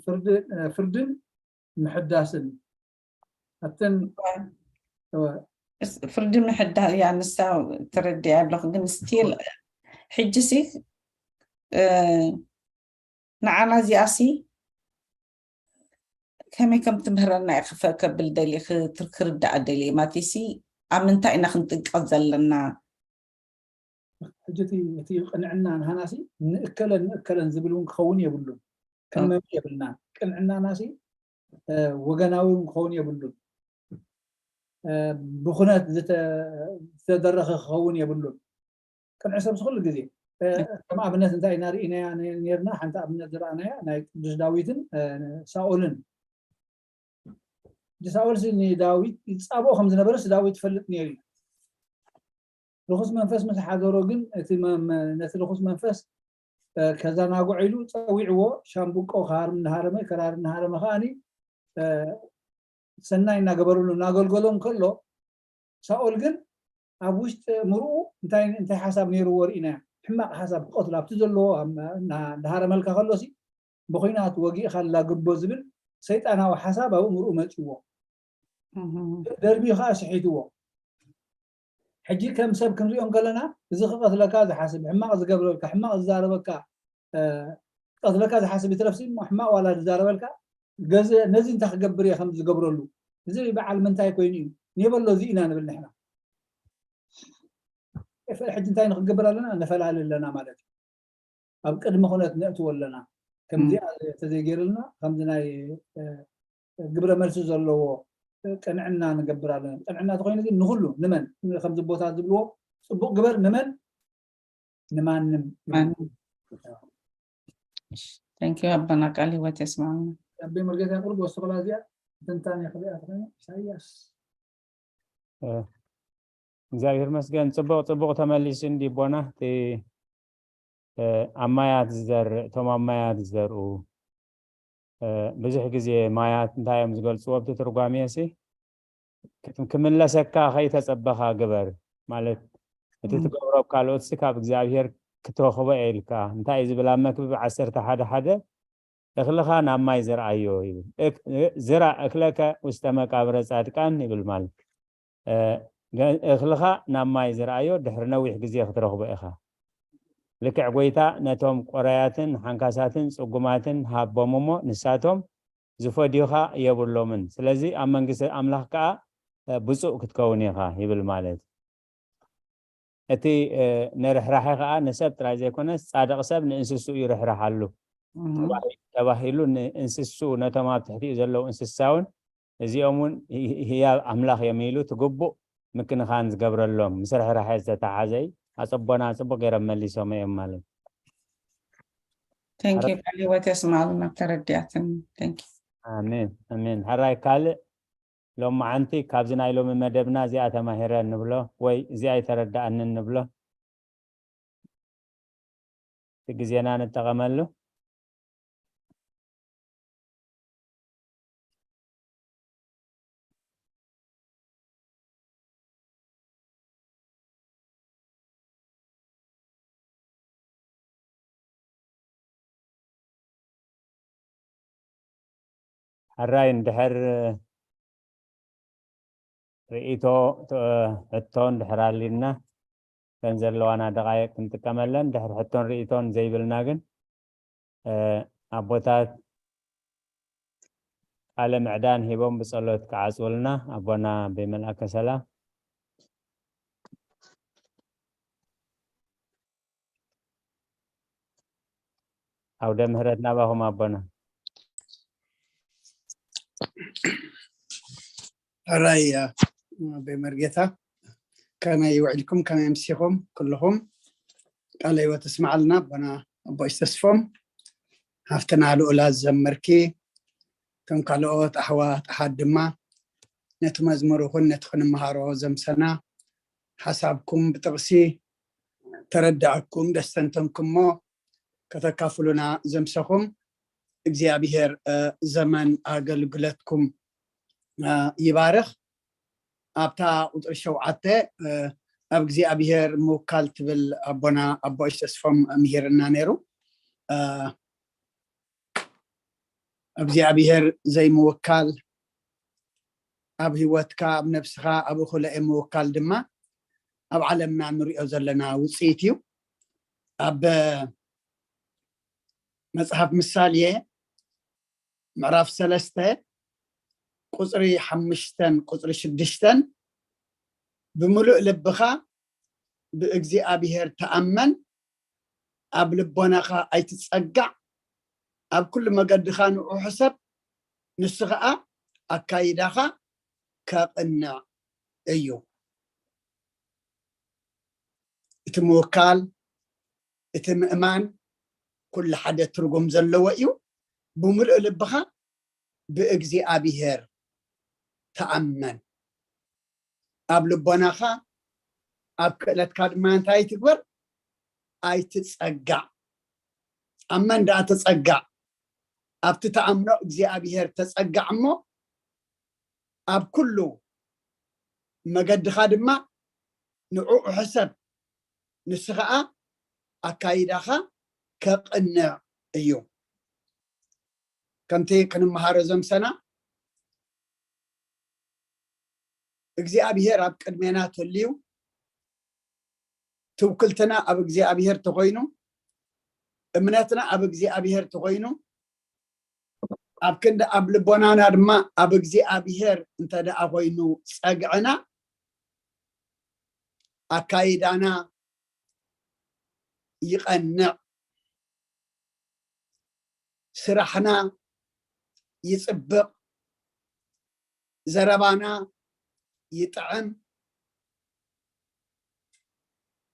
ፍርድን ምሕዳስን ኣብተን ፍርዲ ምሕዳስ እያ ንሳ ተረዲኣ ኣለኹ ግን ስቲል ሕጂ ሲ ንዓና እዚኣ ሲ ከመይ ከም ትምህረና እየ ክፈ ከብል ደልየ ክርዳእ ደልየ። ማቲሲ ኣብ ምንታይ ኢና ክንጥንቀቕ ዘለና? ሕጂ እቲ ቅንዕና ንሃናሲ ንእከለን ንእከለን ዝብል እውን ክኸውን የብሉን። ከመም የብልና ቅንዕናናሲ ወገናዊ እውን ክኸውን የብሉን። ብኩነት ዝተደረኸ ክኸውን የብሉን። ቅንዕ ሰብስ ኩሉ ግዜ ከም ኣብነት እንታይ ኢና ርኢናያ ነርና? ሓንቲ ኣብነት ዝረኣናያ ናይ ቅዱስ ዳዊትን ሳኦልን። ሳኦል ንዳዊት ይፃብኦ ከም ዝነበረስ ዳዊት ይፈልጥ ነይሩ እዩ። ርኩስ መንፈስ ምስ ሓደሮ ግን እቲ ነቲ ርኩስ መንፈስ ከዘናግዖ ኢሉ ፀዊዕዎ። ሻምብቆ ክሃርም እናሃረመ ከራር እናሃረመ ከዓኒ ሰናይ እናገበረሉ እናገልገሎ እንከሎ፣ ሳኦል ግን ኣብ ውሽጢ ምርኡ እንታይ እንታይ ሓሳብ ነይርዎ ርኢና። ሕማቕ ሓሳብ ክቐትሎ ኣብቲ ዘለዎ እንዳሃረመልካ ከሎሲ ብኩናት ወጊእካ ላግቦ ዝብል ሰይጣናዊ ሓሳብ ኣብ ምርኡ መፅዎ። ደርቢ ከዓ ስሒትዎ። ሕጂ ከም ሰብ ክንሪኦ እንከለና እዚ ክቐትለካ ዝሓስብ፣ ሕማቕ ዝገብረልካ፣ ሕማቕ ዝዛረበካ፣ ክቐትለካ ዝሓስብ ይትረፍሲ እሞ ሕማቕ ዋላ ዝዛረበልካ ነዚ እንታይ ክገብር እየ ከም ዝገብረሉ፣ እዚ በዓል ምንታይ ኮይኑ እዩ ኔበሎ እዚ ኢና ንብል ንሕና። ሕጂ እንታይ ንክገብር ኣለና? ነፈላሊ ኣለና ማለት እዩ። ኣብ ቅድሚ ኩነት ነእትዎ ኣለና። ከምዚኣ ተዘይገይርልና ከምዚ ናይ ግብረ መልሲ ዘለዎ ቅንዕና ንገብር ኣለና። ቅንዕና ተኮይኑ ግን ንኩሉ ንመን ከምዚ ቦታት ዝብልዎ ፅቡቅ ግበር ንመን ንማንም Thank you ኣቦና ቃል ህይወት የስማዕና። ኣቤ መርጌታ ቅርብ ወስኮላ እዚኣ ትንታኔ ክሪኣ ተኮይኑ ኢሳያስ እግዚኣብሔር መስገን ጽቡቅ ጽቡቅ ተመሊሱ እንዲ ቦና እቲ ኣብ ማያት ዝዘርእ እቶም ኣብ ማያት ዝዘርኡ ብዙሕ ግዜ ማያት እንታይ እዮም ዝገልፅዎ ኣብቲ ትርጓሜ ሲ ክምለሰካ ከይተፀበኻ ግበር ማለት እቲ ትገብሮ ካልኦት ሲ ካብ እግዚኣብሔር ክትረኽቦ ኢልካ እንታይ እዩ ዝብል ኣብ መክብብ ዓሰርተ ሓደ ሓደ እኽልኻ ናብ ማይ ዝርኣዮ ይብል ዝራ እክለከ ውስተ መቃብረ ጻድቃን ይብል ማለት እኽልኻ ናብ ማይ ዝረኣዮ ድሕሪ ነዊሕ ግዜ ክትረኽቦ ኢኻ። ልክዕ ጐይታ ነቶም ቆራያትን ሓንካሳትን ጽጉማትን ሃቦም እሞ ንሳቶም ዝፈድዩኻ የብሎምን። ስለዚ ኣብ መንግስቲ ኣምላኽ ከኣ ብፁዕ ክትከውን ኢኻ ይብል ማለት እዩ። እቲ ንርሕራሐ ከኣ ንሰብ ጥራይ ዘይኮነስ ጻድቕ ሰብ ንእንስስኡ ይርሕርሓሉ ተባሂሉ ንእንስስኡ ነቶም ኣብ ትሕቲኡ ዘለዉ እንስሳ እውን እዚኦም እውን ህያብ ኣምላኽ እዮም ኢሉ እቲ ግቡእ ምክንኻን ዝገብረሎም ምስ ርሕራሐ ዝተተሓዘ እዩ። ኣፀቦና ፅቡቅ ገይሮም መሊሶም እዮም ማለት Thank you ቃል ህይወት የስማሉ ናብ ተረዲኣትን Thank you ኣሜን ኣሜን። ሕራይ ካልእ ሎማዓንቲ ካብዚ ናይ ሎሚ መደብና እዚኣ ተማሂረ ንብሎ ወይ እዚኣ ኣይተረዳኣንን ንብሎ እቲ ግዜና ንጠቐመሉ። ሕራይ እንድሕር ርእይቶ ሕቶ እንድሕር ኣሊና ከን ዘለዋና ደቃይቅ ክንጥቀመለን ድሕር ሕቶን ርእይቶን ዘይብልና ግን ኣቦታት ቃለ ምዕዳን ሂቦም ብጸሎት ክዓጽውልና ኣቦና ብመልኣከ ሰላም ኣውደ ምህረት ናባኹም ኣቦና ሕራይ ቤመርጌታ ከመይ ውዒልኩም ከመይ ኣምሲኹም ኩልኹም ቃለ ህይወት እስማዓልና ኣቦና ኣቦ ተስፎም ሃፍትና ልኡላ ዝዘመርኪ ከም ካልኦት ኣሕዋት ኣሓት ድማ ነቲ መዝሙር ይኹን ነቲ ክንምሃሮ ዘምሰና ሓሳብኩም ብጥቕሲ ተረዳእኩም ደስተንተንኩሞ ከተካፍሉና ዘምሰኹም እግዚኣብሔር ዘመን ኣገልግለትኩም ይባርኽ። ኣብታ ቁፅሪ ሸውዓተ ኣብ እግዚኣብሔር ምውካል ትብል ኣቦና ኣቦ ተስፎም ምሂርና ነይሩ። እግዚኣብሔር ዘይምውካል ኣብ ህይወትካ ኣብ ነብስኻ ኣብ እኹለኤ ምውካል ድማ ኣብ ዓለምና ንሪኦ ዘለና ውፅኢት እዩ። ኣብ መፅሓፍ ምሳሌ ምዕራፍ ሰለስተ ቁፅሪ ሓሙሽተን ቁፅሪ ሽዱሽተን፣ ብምሉእ ልብኻ ብእግዚኣብሔር ተኣመን፣ ኣብ ልቦናኻ ኣይትጸጋዕ፣ ኣብ ኩሉ መገድኻ ንዑ ሕሰብ፣ ንሱ ኸኣ ኣካይዳኻ ከቕንዕ እዩ። እቲ ምውካል፣ እቲ ምእማን ኩሉ ሓደ ትርጉም ዘለዎ እዩ። ብምሉእ ልብኻ ብእግዚኣብሔር ተኣመን። ኣብ ልቦናኻ፣ ኣብ ክእለትካ ድማ እንታይ ትግበር? ኣይትጸጋዕ። ኣብ መን ደኣ ተጸጋዕ? ኣብቲ ተኣምኖ እግዚኣብሔር ተጸጋዕ እሞ፣ ኣብ ኩሉ መገድኻ ድማ ንዕኡ ሕሰብ፣ ንሱ ኸኣ ኣካይዳኻ ከቕንዕ እዩ። ከምቲ ክንመሃሮ ዘምሰና፣ እግዚኣብሔር ኣብ ቅድሜና ተልዩ፣ ትውክልትና ኣብ እግዚኣብሔር ተኾይኑ፣ እምነትና ኣብ እግዚኣብሔር ተኾይኑ፣ ኣብ ክንዲ ኣብ ልቦናና ድማ ኣብ እግዚኣብሔር እንተ ደኣ ኾይኑ ጸግዕና፣ ኣካይዳና ይቐንዕ፣ ስራሕና ይጽብቕ፣ ዘረባና ይጥዕም፣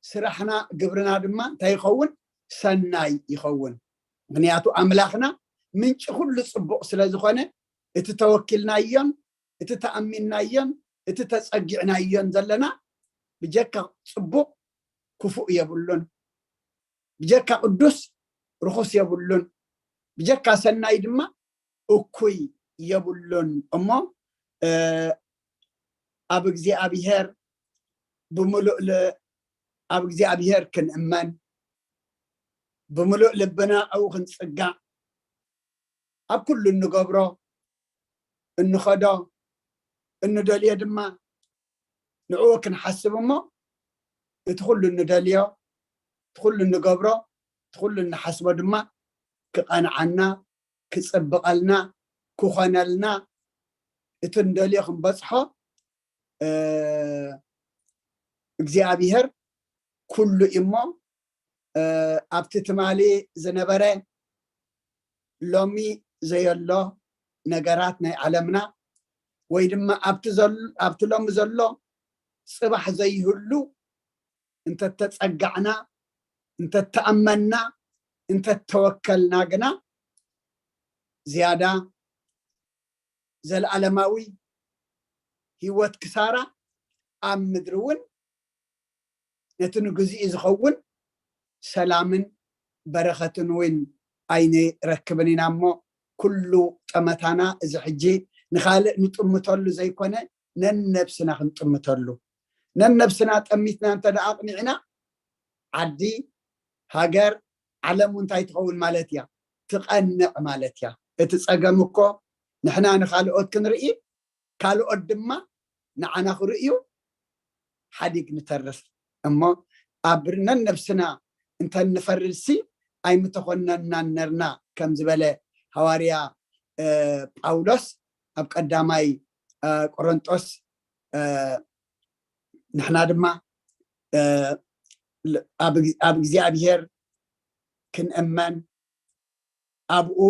ስራሕና፣ ግብርና ድማ እንታይ ይኸውን? ሰናይ ይኸውን። ምኽንያቱ ኣምላኽና ምንጪ ኩሉ ጽቡቕ ስለ ዝኾነ፣ እቲ ተወኪልናዮን እቲ ተኣሚንናዮን እቲ ተጸጊዕናዮን ዘለና ብጀካ ጽቡቕ ክፉእ የብሉን፣ ብጀካ ቅዱስ ርኹስ የብሉን፣ ብጀካ ሰናይ ድማ እኩይ የብሉን። እሞ፣ እ፣ ኣብ እግዚኣብሔር ብምሉእ ል-፣ ኣብ እግዚኣብሔር ክንእመን፣ ብምሉእ ልብና ኣብኡ ክንጽጋዕ፣ ኣብ ኩሉ እንገብሮ፣ እንኸዶ፣ እንደልዮ ድማ ንዕኡ ክንሓስብ እሞ፣ እቲ ኩሉ እንደልዮ፣ እቲ ኩሉ እንገብሮ፣ እቲ ኩሉ እንሓስቦ ድማ ክቐንዓና፣ ክጽብቐልና፣ ክኾነልና፣ እቲ እንደልዮ ክንበጽሖ፣ እ፣ እግዚኣብሔር ኩሉ እዩ እሞ፣ እ፣ ኣብቲ ትማሊ ዝነበረ ሎሚ ዘየሎ ነገራት ናይ ዓለምና፣ ወይ ድማ ኣብቲ ዘል-፣ ኣብቲ ሎሚ ዘሎ ጽባሕ ዘይህሉ እንተተጸጋዕና፣ እንተተኣመንና፣ እንተተወከልና ግና ዝያዳ ዘለኣለማዊ ህይወት ክሳራ ኣብ ምድሪ እውን ነቲ ንግዚኡ ዝኸውን ሰላምን በረኸትን እውን ኣይንረክብን ኢና እሞ፣ ኩሉ ጠመታና እዚ ሕጂ ንኻልእ ንጥምተሉ ዘይኮነ፣ ነንነብስና ክንጥምተሉ። ነንነብስና ጠሚትና እንተ ደኣ ኣቕኒዕና፣ ዓዲ፣ ሃገር፣ ዓለም እውን እንታይ ትኸውን ማለት እያ? ትቐንዕ ማለት እያ። እቲ ጸገም እኮ ንሕና ንኻልኦት ክንርኢ፣ ካልኦት ድማ ንዓና ክርእዩ ሓዲግ ንተርፍ። እሞ ኣብ ነንነብስና እንተ ንፈርድሲ ኣይምተኾነናን ነርና፣ ከም ዝበለ ሃዋርያ፣ እ፣ ጳውሎስ ኣብ ቀዳማይ፣ እ፣ ቆሮንጦስ፣ እ፣ ንሕና ድማ፣ እ፣ ል-፣ ኣብ፣ ኣብ እግዚኣብሔር ክንእመን፣ ኣብኡ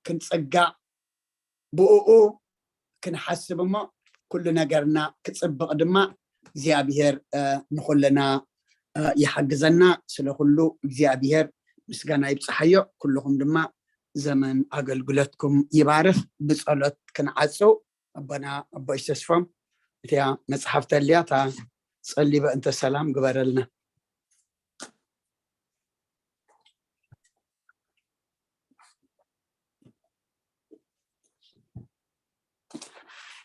ክንጽጋዕ፣ ብእኡ ክንሓስብ እሞ፣ ኩሉ ነገርና ክጽብቕ ድማ እግዚኣብሔር፣ እ፣ ንኹልና፣ እ፣ ይሓግዘና። ስለ ኩሉ እግዚኣብሔር ምስጋና ይብጽሓዮ። ኩልኹም ድማ ዘመን ኣገልግሎትኩም ይባርኽ። ብጸሎት ክንዓጽው። ኣቦና ኣቦይ ተስፎም፣ እቲያ መጽሓፍ ተልያ፣ እታ ጸሊበ እንተ ሰላም ግበረልና።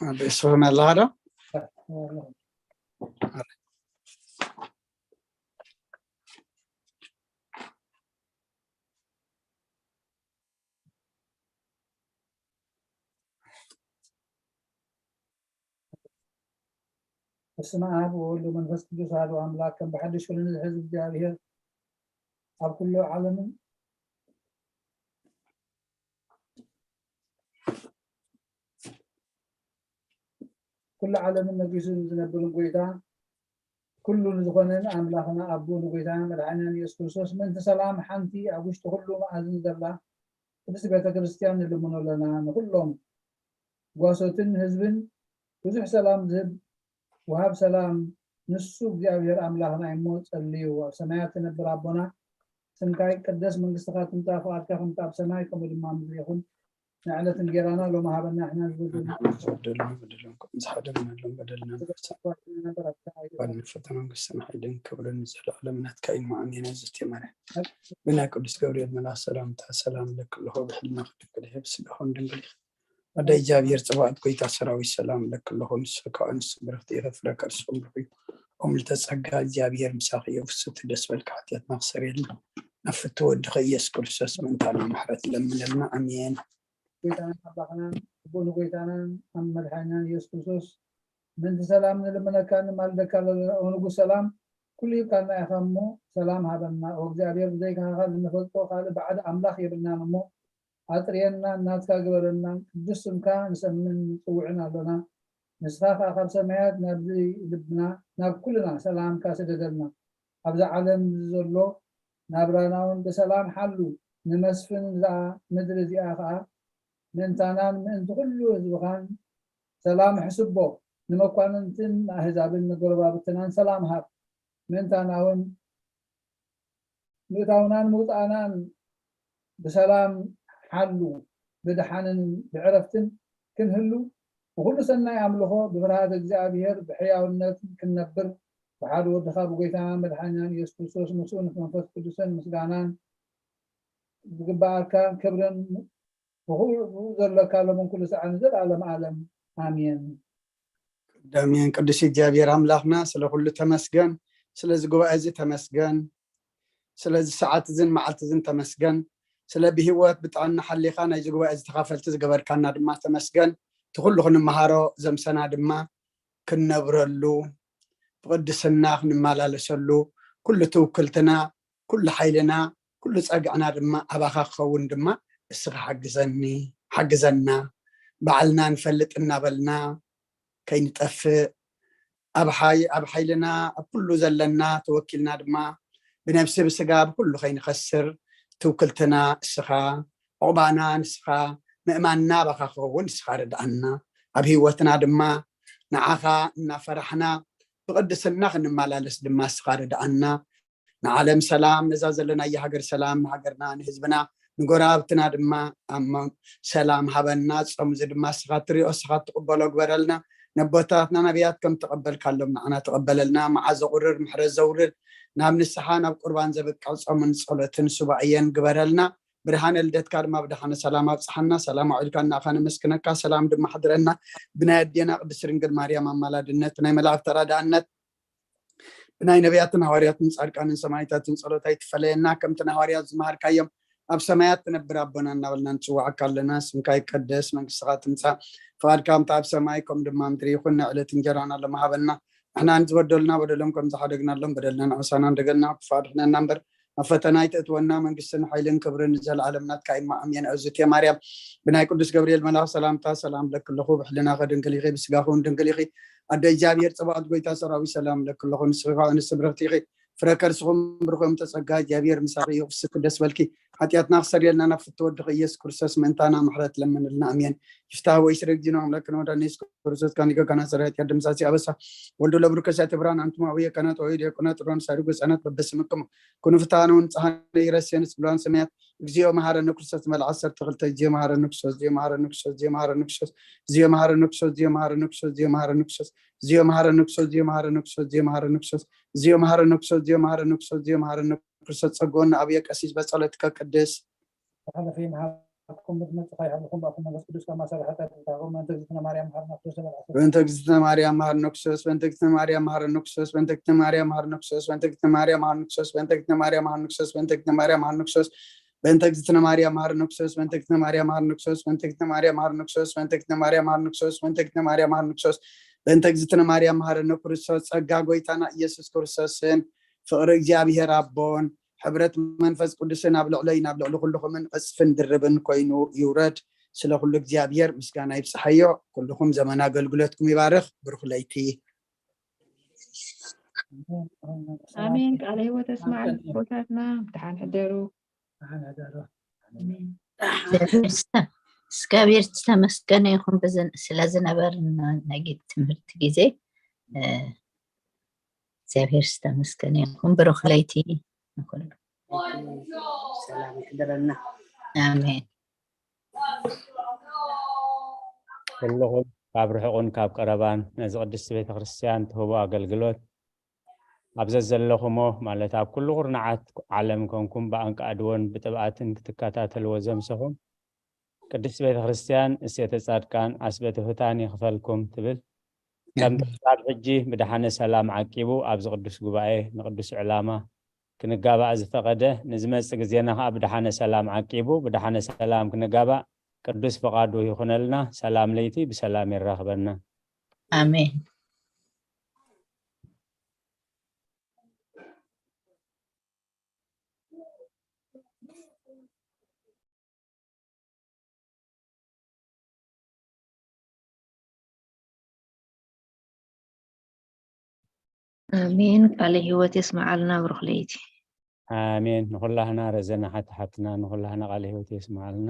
ኣቦይ ተስፎም ኣለኻ ዶ? በስመ አብ ወወልድ ወመንፈስ ቅዱስ አሐዱ አምላክ። ከም ብሓድሽ ኩሉ ንዝሕዝ እግዚኣብሔር ኣብ ኩሉ ዓለምን ኩሉ ዓለምን ነጊሱ ዝነብርን ጎይታ ኩሉ ንዝኾነን ኣምላኽና ኣቦ ንጎይታና መድሓኒና ኢየሱስ ክርስቶስ ምእንቲ ሰላም ሓንቲ ኣብ ውሽጢ ኩሉ መኣዝን ዘላ ቅድስቲ ቤተ ክርስቲያን ንልምኖ ኣለና። ንኹሎም ጓሶትን ህዝብን ብዙሕ ሰላም ዝህብ ወሃብ ሰላም ንሱ እግዚኣብሔር ኣምላኽና እሞ ጸልዩ። ኣብ ሰማያት ትነብር ኣቦና ስምካ ይቀደስ፣ መንግስትኻ ትምጻእ፣ ፍቓድካ ከምቲ ኣብ ሰማይ ከምኡ ድማ ኣብ ምድሪ ይኹን። ንዕለት እንጌራና ሎሚ ሃበና፣ ንሕና ዝበደልና ንሕና ዝበደልና በደሎም ከም ዝሓደግናሎም በደልና ንፈታ፣ ፈተና መንግስትን ሓይልን ክብርን ንዘለዓለም ናትካ እዩ። ኣሜን። ኣዝቲ ማርያም ብናይ ቅዱስ ገብርኤል መልኣኽ ሰላምታ ሰላም ለኪ ኣለኹ፣ ብሕልናኺ ድንግል ኢኺ፣ ብስጋኺ እውን ድንግል ኢኺ። ኣደ እግዚኣብሔር ጽባኦት ጎይታ ሰራዊት ሰላም ለኪ ኣለኹ፣ ንስኺ ከኣ ኣንስቲ ብርኽቲ ኢኺ፣ ፍረ ከርስኺ እውን ብሩኽ እዩ። ኦም ልተጸጋ እግዚኣብሔር ምሳኺ እዩ፣ ፍስቲ ደስ በልካ፣ ሓጢኣትና ክሰርየልና ናብ ፍትው ወድኺ ኢየሱስ ክርስቶስ ምእንታና ምሕረት ለምነልና። ኣሜን። ጎይታናን ኣምላኽናን ኣቦ ንጎይታናን ኣብ መድሓኒናን ኢየሱስ ክርስቶስ ምእንቲ ሰላም ንልምነካ ንማልደካ ኣለና። ኦ ንጉስ ሰላም፣ ኩሉ ሂብካና ኢኻ እሞ ሰላም ሃበና። ኦ እግዚኣብሔር፣ ብዘይካኻ ልንፈልጦ ካልእ ባዕዲ ኣምላኽ የብልናን እሞ ኣጥርየና፣ ናትካ ግበረና። ቅዱስ ስምካ ንሰምን ንጽውዕን ኣሎና። ንስኻ ከኣ ካብ ሰማያት ናብዚ ልብና፣ ናብ ኩልና ሰላምካ ስደደልና። ኣብዛ ዓለም ዘሎ ናብራና እውን ብሰላም ሓሉ። ንመስፍን እዛ ምድሪ እዚኣ ከኣ ምእንታናን ምእንቲ ኩሉ ህዝብኻን ሰላም ሕስቦ። ንመኳንንትን ኣህዛብን ንጎረባብትናን ሰላም ሃብ። ምእንታና እውን ምእታውናን ምውፃእናን ብሰላም ሓሉ። ብድሓንን ብዕረፍትን ክንህሉ፣ ብኹሉ ሰናይ ኣምልኾ ብፍርሃት እግዚኣብሔር ብሕያውነት ክንነብር፣ ብሓደ ወድኻ ብጎይታና መድሓኒናን ኢየሱስ ክርስቶስ ምስኡ ምስ መንፈስ ቅዱስን ምስጋናን ዝግብኣካ ክብርን ብኹሉ ዘለካ ሎምን ኩሉ ሰዓት ንዘለኣለም ዓለም። ኣሜን። ኣሜን። ቅዱስ እግዚኣብሔር ኣምላኽና፣ ስለ ኩሉ ተመስገን። ስለዚ ጉባኤ እዚ ተመስገን። ስለዚ ሰዓት እዝን መዓልቲ እዝን ተመስገን። ስለ ብህይወት ብጥዕና ሓሊኻ ናይዚ ጉባኤ እዚ ተኻፈልቲ ዝገበርካና ድማ ተመስገን። እቲ ኩሉ ክንመሃሮ ዘምሰና ድማ ክንነብረሉ፣ ብቅድስና ክንመላለሰሉ፣ ኩሉ ትውክልትና፣ ኩሉ ሓይልና፣ ኩሉ ጸግዕና ድማ ኣባኻ ክኸውን ድማ እስኻ ሓግዘኒ፣ ሓግዘና። ባዕልና ንፈልጥ እናበልና ከይንጠፍእ፣ ኣብ ሓይ-፣ ኣብ ሓይልና ኣብ ኩሉ ዘለና ተወኪልና ድማ ብነብሲ ብስጋ ብኩሉ ከይንኸስር ትውክልትና እስኻ፣ ዕቑባና ንስኻ፣ ምእማንና ኣባኻ ክኸውን እስኻ ርድኣና። ኣብ ህይወትና ድማ ንዓኻ እናፈራሕና ብቅድስና ክንመላለስ ድማ እስኻ ርድኣና። ንዓለም ሰላም፣ ነዛ ዘለናያ ሃገር ሰላም፣ ንሃገርና፣ ንህዝብና፣ ንጎረባብትና ድማ ኣሞ ሰላም ሃበና። ጾም እዚ ድማ እስኻ ትሪኦ፣ እስኻ ትቕበሎ ግበረልና። ነቦታትና ነቢያት ከም ተቐበልካሎም ንዓና ተቐበለልና። መዓ ዘቑርር፣ ምሕረት ዘውርድ፣ ናብ ንስሓ፣ ናብ ቁርባን ዘብቅዕ ጾምን ጸሎትን ሱባኤን ግበረልና። ብርሃነ ልደትካ ድማ ብደሓነ ሰላም ኣብጽሓና። ሰላም ኣውዒልካ እናኻ ነመስግነካ፣ ሰላም ድማ ሕድረና። ብናይ ኣዴና ቅድስት ድንግል ማርያም ኣማላድነት፣ ናይ መላእክት ተራዳእነት፣ ብናይ ነቢያትን ሃዋርያትን ጻድቃንን ሰማዕታትን ጸሎት ኣይትፈለየና። ከምቲ ንሃዋርያት ዝመሃርካዮም፣ ኣብ ሰማያት ትነብር ኣቦና እናበልና ንጽውዓካ ኣለና። ስምካ ይቀደስ፣ መንግስትኻ ትምጻእ፣ ፍቓድካ ከምቲ ኣብ ሰማይ ከምኡ ድማ ምድሪ ይኹን። ንዕለት እንጀራና ሎሚ ሃበና። ንሕና ንዝበደሉና በደሎም ከም ዝሓደግናሎም በደልና ንዕሳና እንደገልና ክፉእ ኣድሕነና እምበር፣ ኣብ ፈተና ኣይተእትወና። መንግስትን ሓይልን ክብርን ንዘለኣለም ናትካ እዩ። ኣሜን። እዝእትየ ማርያም፣ ብናይ ቅዱስ ገብርኤል መልኣኽ ሰላምታ ሰላም እብለኪ ኣለኹ። ብሕልናኺ ድንግል ኢኺ፣ ብስጋኺ እውን ድንግል ኢኺ። ኣደ እግዚኣብሔር ጸባኦት፣ ጎይታ ሰራዊት፣ ሰላም እብለኪ ኣለኹ። ንስኺ ከኣ ኣንስቲ ብርኽቲ ኢኺ፣ ፍረ ከርስኹም ብሩኽ እዩ። ተጸጋ እግዚኣብሔር ምሳኺ እዩ። ፍስቲ ደስ በልኪ፣ ሓጢኣትና ክሰርየልና ናብ ፍትወ ወድኺ ኢየሱስ ክርስቶስ ምእንታና ምሕረት ለምንልና። ኣሜን። ይፍታህ ወይ ስረግዲኖ ኣምላክ ነው ዳን ኢየሱስ ክርስቶስ ካን ገጋና ሰራዊት ያደምሳሲ ኣበሳ ወልዶ ለብሩከ ሳተ ብርሃን አንቱም አቡየ ካህናት ወይ ዲያቆናት ሮን ሳሪጎ ህጻናት በበስምክሙ ኩኑ ፍትሃነ ወንጽሃነ ይረሴንስ ብሉዓን ሰማያት። እግዚኦ መሐረነ ክርስቶስ መልዓ ዓሰርተ ክልተ። እግዚኦ መሐረነ ክርስቶስ፣ እግዚኦ መሐረነ ክርስቶስ፣ እግዚኦ መሐረነ ክርስቶስ፣ እግዚኦ መሐረነ ክርስቶስ፣ እግዚኦ መሐረነ ክርስቶስ፣ እግዚኦ መሐረነ ክርስቶስ፣ እግዚኦ መሐረነ ክርስቶስ፣ እግዚኦ መሐረነ ክርስቶስ፣ እግዚኦ መሐረነ ክርስቶስ፣ እግዚኦ መሐረነ ክርስቶስ፣ እግዚኦ መሐረነ ክርስቶስ ጸግወና ኣብየ ቀሲስ በጸሎትከ ቅድስ። ተሓለፈ ይምሃርኩም፣ ብትመጽእ ይሃብኩም፣ ብኣኹም መንፈስ ቅዱስ ካብ ማሰሪ ሓጢኣት ይፍታሕኩም። በእንተ እግዝእትነ ማርያም መሓረነ ክርስቶስ ተመልኣሰ። በእንተ እግዝእትነ ማርያም መሓረነ ክርስቶስ፣ በእንተ እግዝእትነ ማርያም መሓረነ ክርስቶስ፣ በእንተ እግዝእትነ ማርያም መሓረነ ክርስቶስ፣ በእንተ እግዝእትነ ማርያም መሓረነ ክርስቶስ፣ በእንተ እግዝእትነ ማርያም መሓረነ ክርስቶስ፣ በእንተ እግዝእትነ ማርያም መሓረነ ክርስቶስ፣ በእንተ እግዝእትነ ማርያም መሓረነ ክርስቶስ፣ በእንተ እግዝእትነ ማርያም መሓረነ ክርስቶስ፣ በእንተ እግዝእትነ ማርያም መሓረነ ክርስቶስ፣ በእንተ እግዝእትነ ማርያም መሓረነ ክርስቶስ፣ በእንተ እግዝእትነ ማርያም መሓረነ ክርስቶስ፣ ጸጋ ጎይታና ኢየሱስ ክርስቶስን ፍቕሪ እግዚኣብሔር ኣቦን ሕብረት መንፈስ ቅዱስን ኣብ ልዕለይን ኣብ ልዕሊ ኩልኹምን ዕጽፍን ድርብን ኮይኑ ይውረድ። ስለ ኩሉ እግዚኣብሔር ምስጋና ይብፅሓዮ። ኩልኹም ዘመን ኣገልግሎትኩም ይባርኽ። ብሩኽ ለይቲ። ኣሜን። ቃለ ህይወት የስማዕና ኣቦታትና። ብድሓን ሕደሩ። ኣሜን። እግዚኣብሔር ዝተመስገነ ይኹን ብዝን- ስለ ዝነበረና ናይ ትምህርቲ ግዜ እ፣ እግዚኣብሔር ዝተመስገነ ይኹን። ብሩኽ ለይቲ ንኹሉ። ሰላም ይሕደረልና። ኣሜን። ኩልኹም ካብ ርሑቕን ካብ ቀረባን ነዚ ቅድስቲ ቤተክርስትያን ትህቦ ኣገልግሎት ኣብ ዘዘለኹሞ ማለት ኣብ ኩሉ ኩርናዓት ዓለም ኮንኩም ብኣንቃዕድዎን ብጥብኣትን ክትከታተልዎ ዘምሰኹም ቅድስቲ ቤተክርስትያን እሴተ ጻድቃን ዓስበ ትሑታን ይኽፈልኩም ትብል። ከምቲ ክሳብ ሕጂ ብደሓነ ሰላም ዓቂቡ ኣብዚ ቅዱስ ጉባኤ ንቅዱስ ዕላማ ክንጋባእ ዝፈቐደ ንዝመጽእ ግዜና ከዓ ብደሓነ ሰላም ዓቂቡ ብደሓነ ሰላም ክንጋባእ ቅዱስ ፈቓዱ ይኹነልና። ሰላም ለይቲ ብሰላም የራኽበና። ኣሜን። ኣሜን። ቃለ ህይወት የስመዓልና። ብሩኽ ለይቲ። ኣሜን። ንኹላህና ረዘና ሓቲ ሓትና ንኹላህና ቃለ ህይወት የስመዓልና።